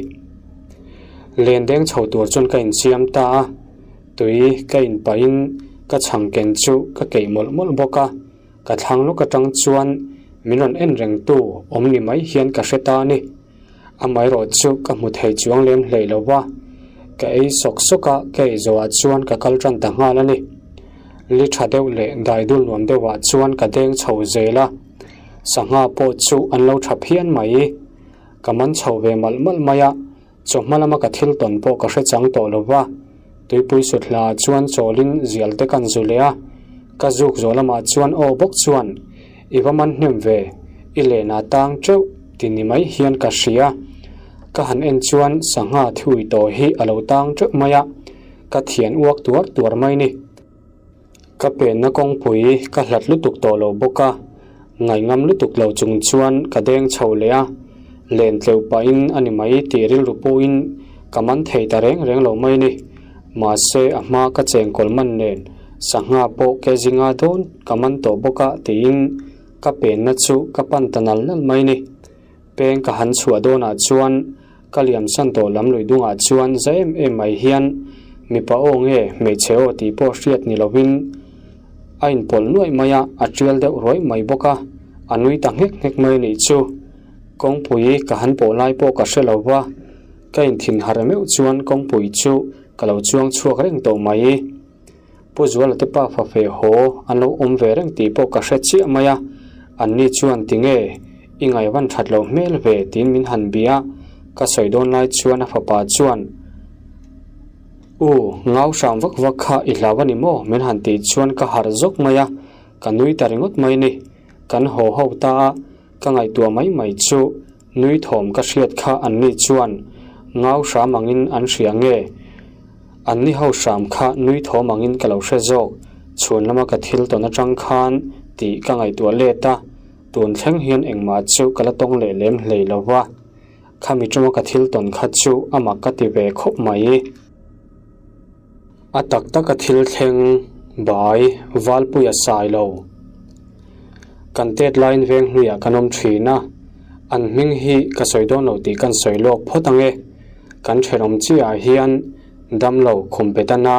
Len deng chho tur chuan ka insiam ta a, tui ka inpahin Ka chhang ken chu ka keih mawlh mawlh bawk a, ka thlang lawk atang chuan min rawn en reng tu awm ni mai hian ka hre ta a ni. Amaherawh chu ka hmu thei chuang lem hlei lo va, ka ei sawk sawk a, ka ei zawhah chuan ka kal tan ta nghal a ni. Li tha deuh leh dai dul nuam deuhah chuan ka deng chho zel a, sangha pawh chu an lo tha phian mai. Ka man chho ve malh malh mai a, chawhma lama ka thil tawn pawh ka hre chang tawh lo va, tuipui sut hlaah chuan chawlin zial te kan zu leh a, ka zuk zawh lamah chuan aw bawk chuan I va man hnem ve, i lenah tang teuh ti ni mai hian ka hria. Ka han en chuan sangha thiui tawh hi a lo tang teuh mai a, ka thian uak tuar tuar mai ni. Ka penna kawngpui ka hlat lutuk tawh lo bawk a, ngaihngam lutuk lo chung chuan ka deng chho leh a, len tleuh pahin a ni mai tih rilru pawhin ka man thei ta reng reng lo mai ni. Mahse a hma ka chengkawl man nen sangha pawh ke zinga dawn ka man tawh bawk a tiin ka penna chu ka pan ta nal nal mai ni. Peng ka han chhuah dawnah chuan ka liamsan tawh lam lui dungah chuan za em em mai hian mipa aw nge hmeichhe aw tih pawh hriat ni lovin a inpawlh nuaih mai a, a tial deuh ruai mai bawk a, a nui ta nghek nghek mai a nih chu. Kawngpui ka han pawh lai pawh ka hre lo va, ka inthin harh meuh chuan kawngpui chu ka lo chuang chhuak reng tawh mai. Pu Zuala te pa fa feh haw an lo awm ve reng tih pawh ka hre chiah mai a, anni chuan tinge i ngaivan that loh hmel ve tiin min han bia a, ka sawi dawn lai chuan a fapa chuan U, ngau hram vak vak kha i hlau a ni maw? min han tih chuan ka harh zawk mai a, ka nui ta ringawt mai ni. Kan haw ho ta a, ka ngaihtuah mai mai chu Nui thawm ka hriat kha anni chuan ngau hram angin an hria nge? Anni ho hram kha nui thawm angin ka lo hre zawk, chhuan lama ka thil tawn atang khan tih ka ngaihtuah let a, tun thleng hian engmah chu ka la tawng leh lem hlei lo va, khami tuma ka thil tawn kha chu a mak ka ti ve khawp mai. A tak taka thil thleng bai Valpui a sai lo. Kan tet laiin veng hluiah kan awm thin a, an hming hi ka sawi dawn lo tih kan sawi lawk phawt ang e. Kan thenawm chiahah hian damlo khum bet a na,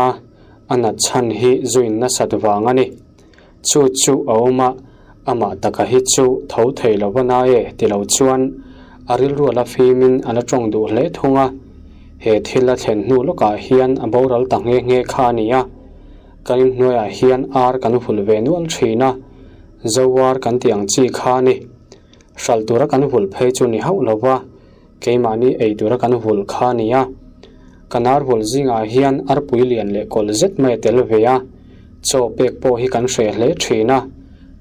a nat chhan hi zuin nasat vang a ni. Chu chu a awm a, amah taka hi chu tho thei lo va na e ti lo chuan a rilru a la fimin a la tawng duh hle thung a. He thil a thlen hnu lawkah hian a boral ta nghe nghe kha a ni a. Kan inhnuaiah hian ar kan vulh ve nual thin a, zo ar kan tih ang chi kha a ni. Hralh tura kan vulh phei chu ni hauh lo va. Keimahni ei tura kan vulh kha a ni a, kan ar vulh zingah hian arpui lian leh kawlh zet mai a tel ve a, chaw pek pawh hi kan hreh hle thin a.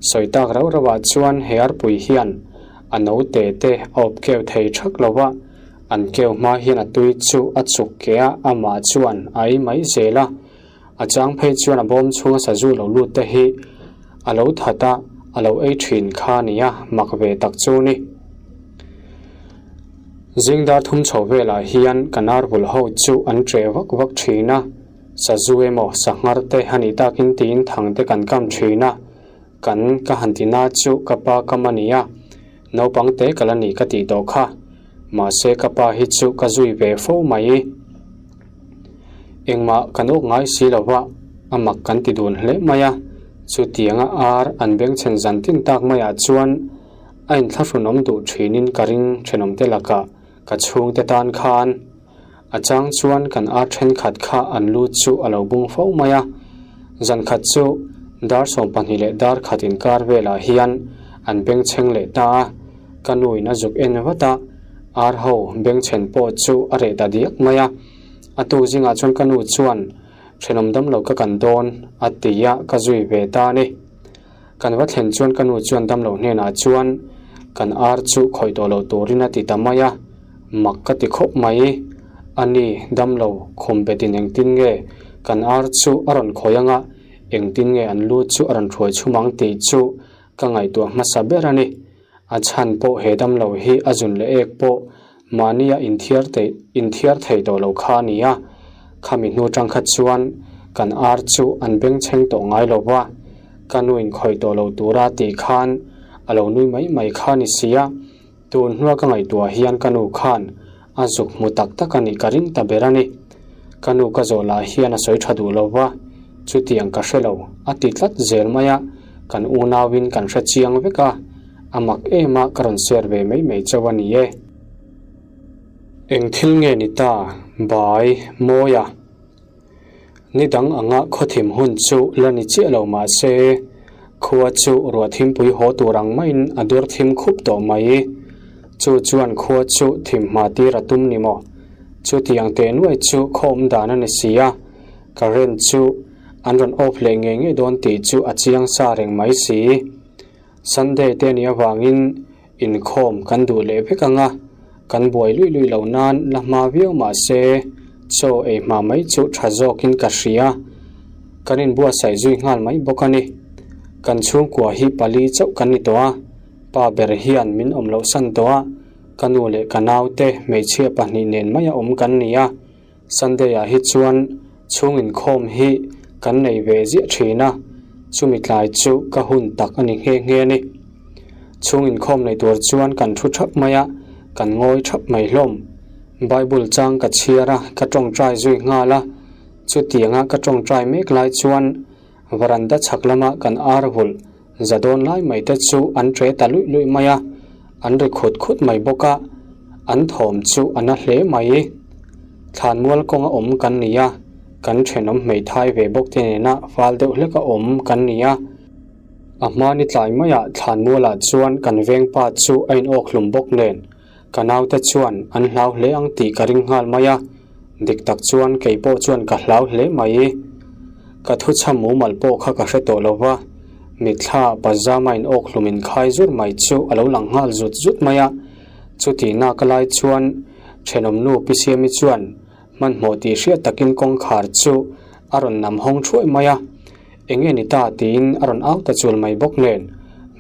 Sawi tak rauh rauhah chuan he arpui hian a note te a awp keu thei thak lo va, an keu hma hian a tui chu a chuk ke a, amah chuan a ei mai zel a. A chang phei chuan a bawm chhunga sazu lo lut te hi a lo that a, a lo ei thin kha a nia, mak ve tak chu ni. Zing dar thum chho velah hian kan arbul ho chu an che vak vak thin a, sazu emaw sanghar te a nih takin tiin thang te kan kam thin a, kan ka han ti na chu ka pa kam a nia, naupang te ka la ni ka tih tawh kha, mahse ka pa hi chu ka zui ve fo mai. Engmah kan awk ngai si lo va, a mak kan ti dun hle mai a. Chutianga ar an bengchhen zan tin tak maiah chuan a inthlahrunawm duh thinin ka ring thenawmte lakah ka chhungte tan khan. A chang chuan kan ar thenkhat kha an lu chu a lo bung fo mai a. Zan khat chu dar 12 leh dar khat inkar velah hian an bengchheng leh ta a. Ka nuin a zuk en vat a, ar ho bengchhen pawh chu a reh ta diak mai a. A tuk zingah chuan ka nu chuan thenawm dam lo ka kan dawn a ti a, ka zui ve ta a ni. Kan va thlen chuan ka nu chuan damlo hnenah chuan kan ar chu khawih tawh lo turin a ti ta mai a, mak ka ti khawp mai. A ni, damlo khum betin engtin nge kan ar chu a rawn khawih anga, engtin nge an lu chu a rawn hruai chhum ang tih chu ka ngaihtuah hmasa ber a ni. A chhan pawh he damlo hi a zun leh ek pawh mahnia inthiar theih inthiar thei tawh lo kha a ni a. Khami hnu tang kha chuan kan ar chu an bengchheng tawh ngai lo va, ka nu inkhawih tawh lo tura tih khan a lo nui mai mai kha a ni si a. Tun hnua ka ngaihtuah hian ka nu khan a zuk hmu tak tak a nih ka ring ta ber a ni. Ka nu ka zawh lah hian a sawi tha duh lo va. Chutiang ka hre lo, a ti tlat zel mai a, kan unauin kan hre chiang vek a, a mak em a ka rawn share ve mai mai chauh a ni e. Eng thil nge ni ta, Bai, Mawia? Ni dang anga khawthim hun chu la ni chiah lo mah se, khua chu ruah thimpui haw tur ang maiin a dur thim khup tawh mai. Chu chuan khua chu thim hma tir a tum ni maw? Chutiang teh nuai chu khaw awm dan a ni si a, current chu an rawn off leh ngei ngei dawn tih chu a chiang sa reng mai si. Sunday te nih avangin inkhawm kan duh leh vek ang a, kan buai luih luih loh nan la hma viau mah se chaw ei hma mai chu tha zawkin ka hria. Kan inbuatsaih zui nghal mai bawk a ni. Kan chhungkua hi pali chauh kan ni tawh a, pa ber hian min awm loh san tawh a, ka nu leh ka naute hmeichhia pahnih nen maia awm kan ni a. Sunday ah hi chuan chhung inkhawm hi kan nei ve ziah thin a, chumi tlai chu ka hun tak a ni nghe nghe a ni. Chhung inkhawm nei tur chuan kan thu thap mai a, kan ngawi thap mai hlawm. Bible chang ka chhiar a, ka tawngtai zui nghal a, chutianga ka tawngtai mek lai chuan varanda chhak lama kan ar vulh Za dawn lai mai te chu an ṭe ta luih luih mai a, an ri khut khut mai bawk a, an thawm chu a na hle mai. Thlanmual kawnga awm kan ni a, kan ṭhenawm hmeithai ve bawk te nena fal deuh hleka awm kan ni a. A hmani tlai maiah thlanmualah chuan kan vengpa chu a inawk hlum bawk nen, ka naute chuan an hlau hle ang tih ka ring nghal mai a, dik tak chuan kei pawh chuan ka hlau hle mai. Ka thuchham mumal pawh kha ka hre tawh lo va, mitthla pajama in awk hlum in khai zur mai chu a lo lang nghal zut zut mai a, chutih nak lai chuan thenawmnu Pi Siami chuan hmanhmawh tih hriat takin kawngkhar chu a rawn nam hawng thuai mai a. Eng nge ni ta tiin a rawn au ta chul mai bawk nen,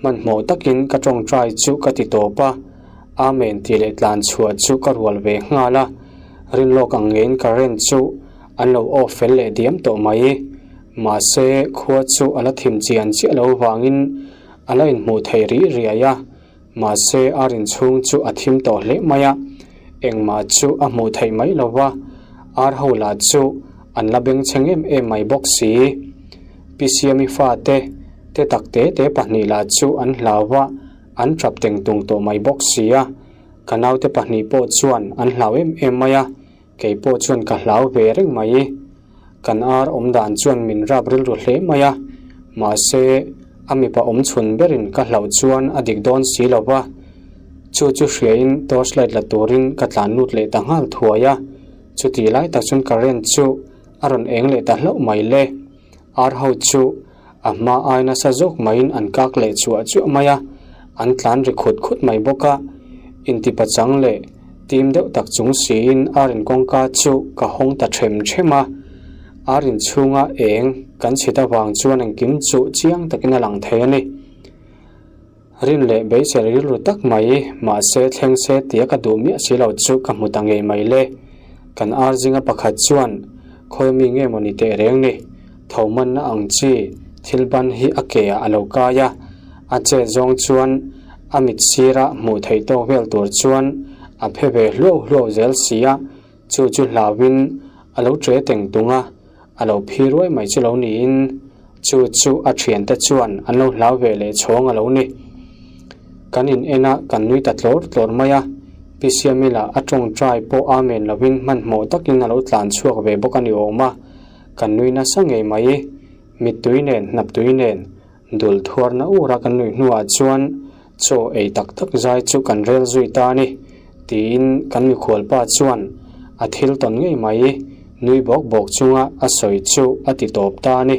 hmanhmawh takin ka tawngtai chu ka ti tawp a, Amen tih leh tlan chhuah chu ka rual ve nghal a, rinlawk ang ngeiin current chu an lo off fel leh diam tawh mai. Mahse, khua chu a la thim chian chiah lo vangin a la inhmuh thei rih riai a, Mahse, a rin chhung chu a thim tawh hle mai a, engmah chu a hmuh theih mai lo va, ar ho lah chu an la bengchheng em em mai bawk si. Pi Siami fate te tak te te pahnih lah chu an hlau va, an tap teng tung tawh mai bawk si a, ka naute pahnih pawh chuan an hlau em em mai a, Kei pawh chuan ka hlau ve reng mai. Kan ar awm dan chuan min rap rilru hle mai a, mahse a mipa awm chhun berin ka hlauh chuan a dik dawn si lo va. Chu chu hriain torchlight la turin ka tlan lut leh ta nghal thuai a, chutih lai tak chuan current chu a rawn eng leh ta hlauh mai le. Ar ho chu a hma ai nasa zawk maiin an kak leh chuah chuah mai a, an tlan ri khut khut mai bawk a. Intipachang leh tim deuh tak chung siin ar in kawngka chu ka hawng ta them them a. Ar in chhunga eng kan chhit avang chuan engkim chu chiang takin a lang thei a ni. Rin leh beisei rilru tak mai, mahse thleng se tia ka duh miah si lo chu ka hmu ta ngei mai le. Kan ar zinga pakhat chuan, Khawi mi nge maw ni teh reng ni? Tho manna ang chi thil ban hi a ke ah a lo kai a, a chet zawng chuan a mit sira hmuh theih tawk vel tur chuan a phe ve hluau hluau zel si a, chu chu hlauin a lo ṭe teng tung a. A lo phi ruai mai chu lo niin chu chu a thiante chuan an lo hlau ve leh chhawng a lo ni. Kan in en a, kan nui ta tlawr tlawr mai a, Pi Siami lah a tawngtai pawh amen lovin hmanhmawh takin a lo tlan chhuak ve bawk a ni awm a, kan nui nasa ngei mai. Mittui nen, hnaptui nen, dul thuarna ura kan nuih hnuah chuan chaw ei tak tak zai chu kan rel zui ta a ni, tiin kan mikhualpa chuan a thil tawn ngei mai nui bawk bawk chunga a sawi chu a ti tawp ta a ni.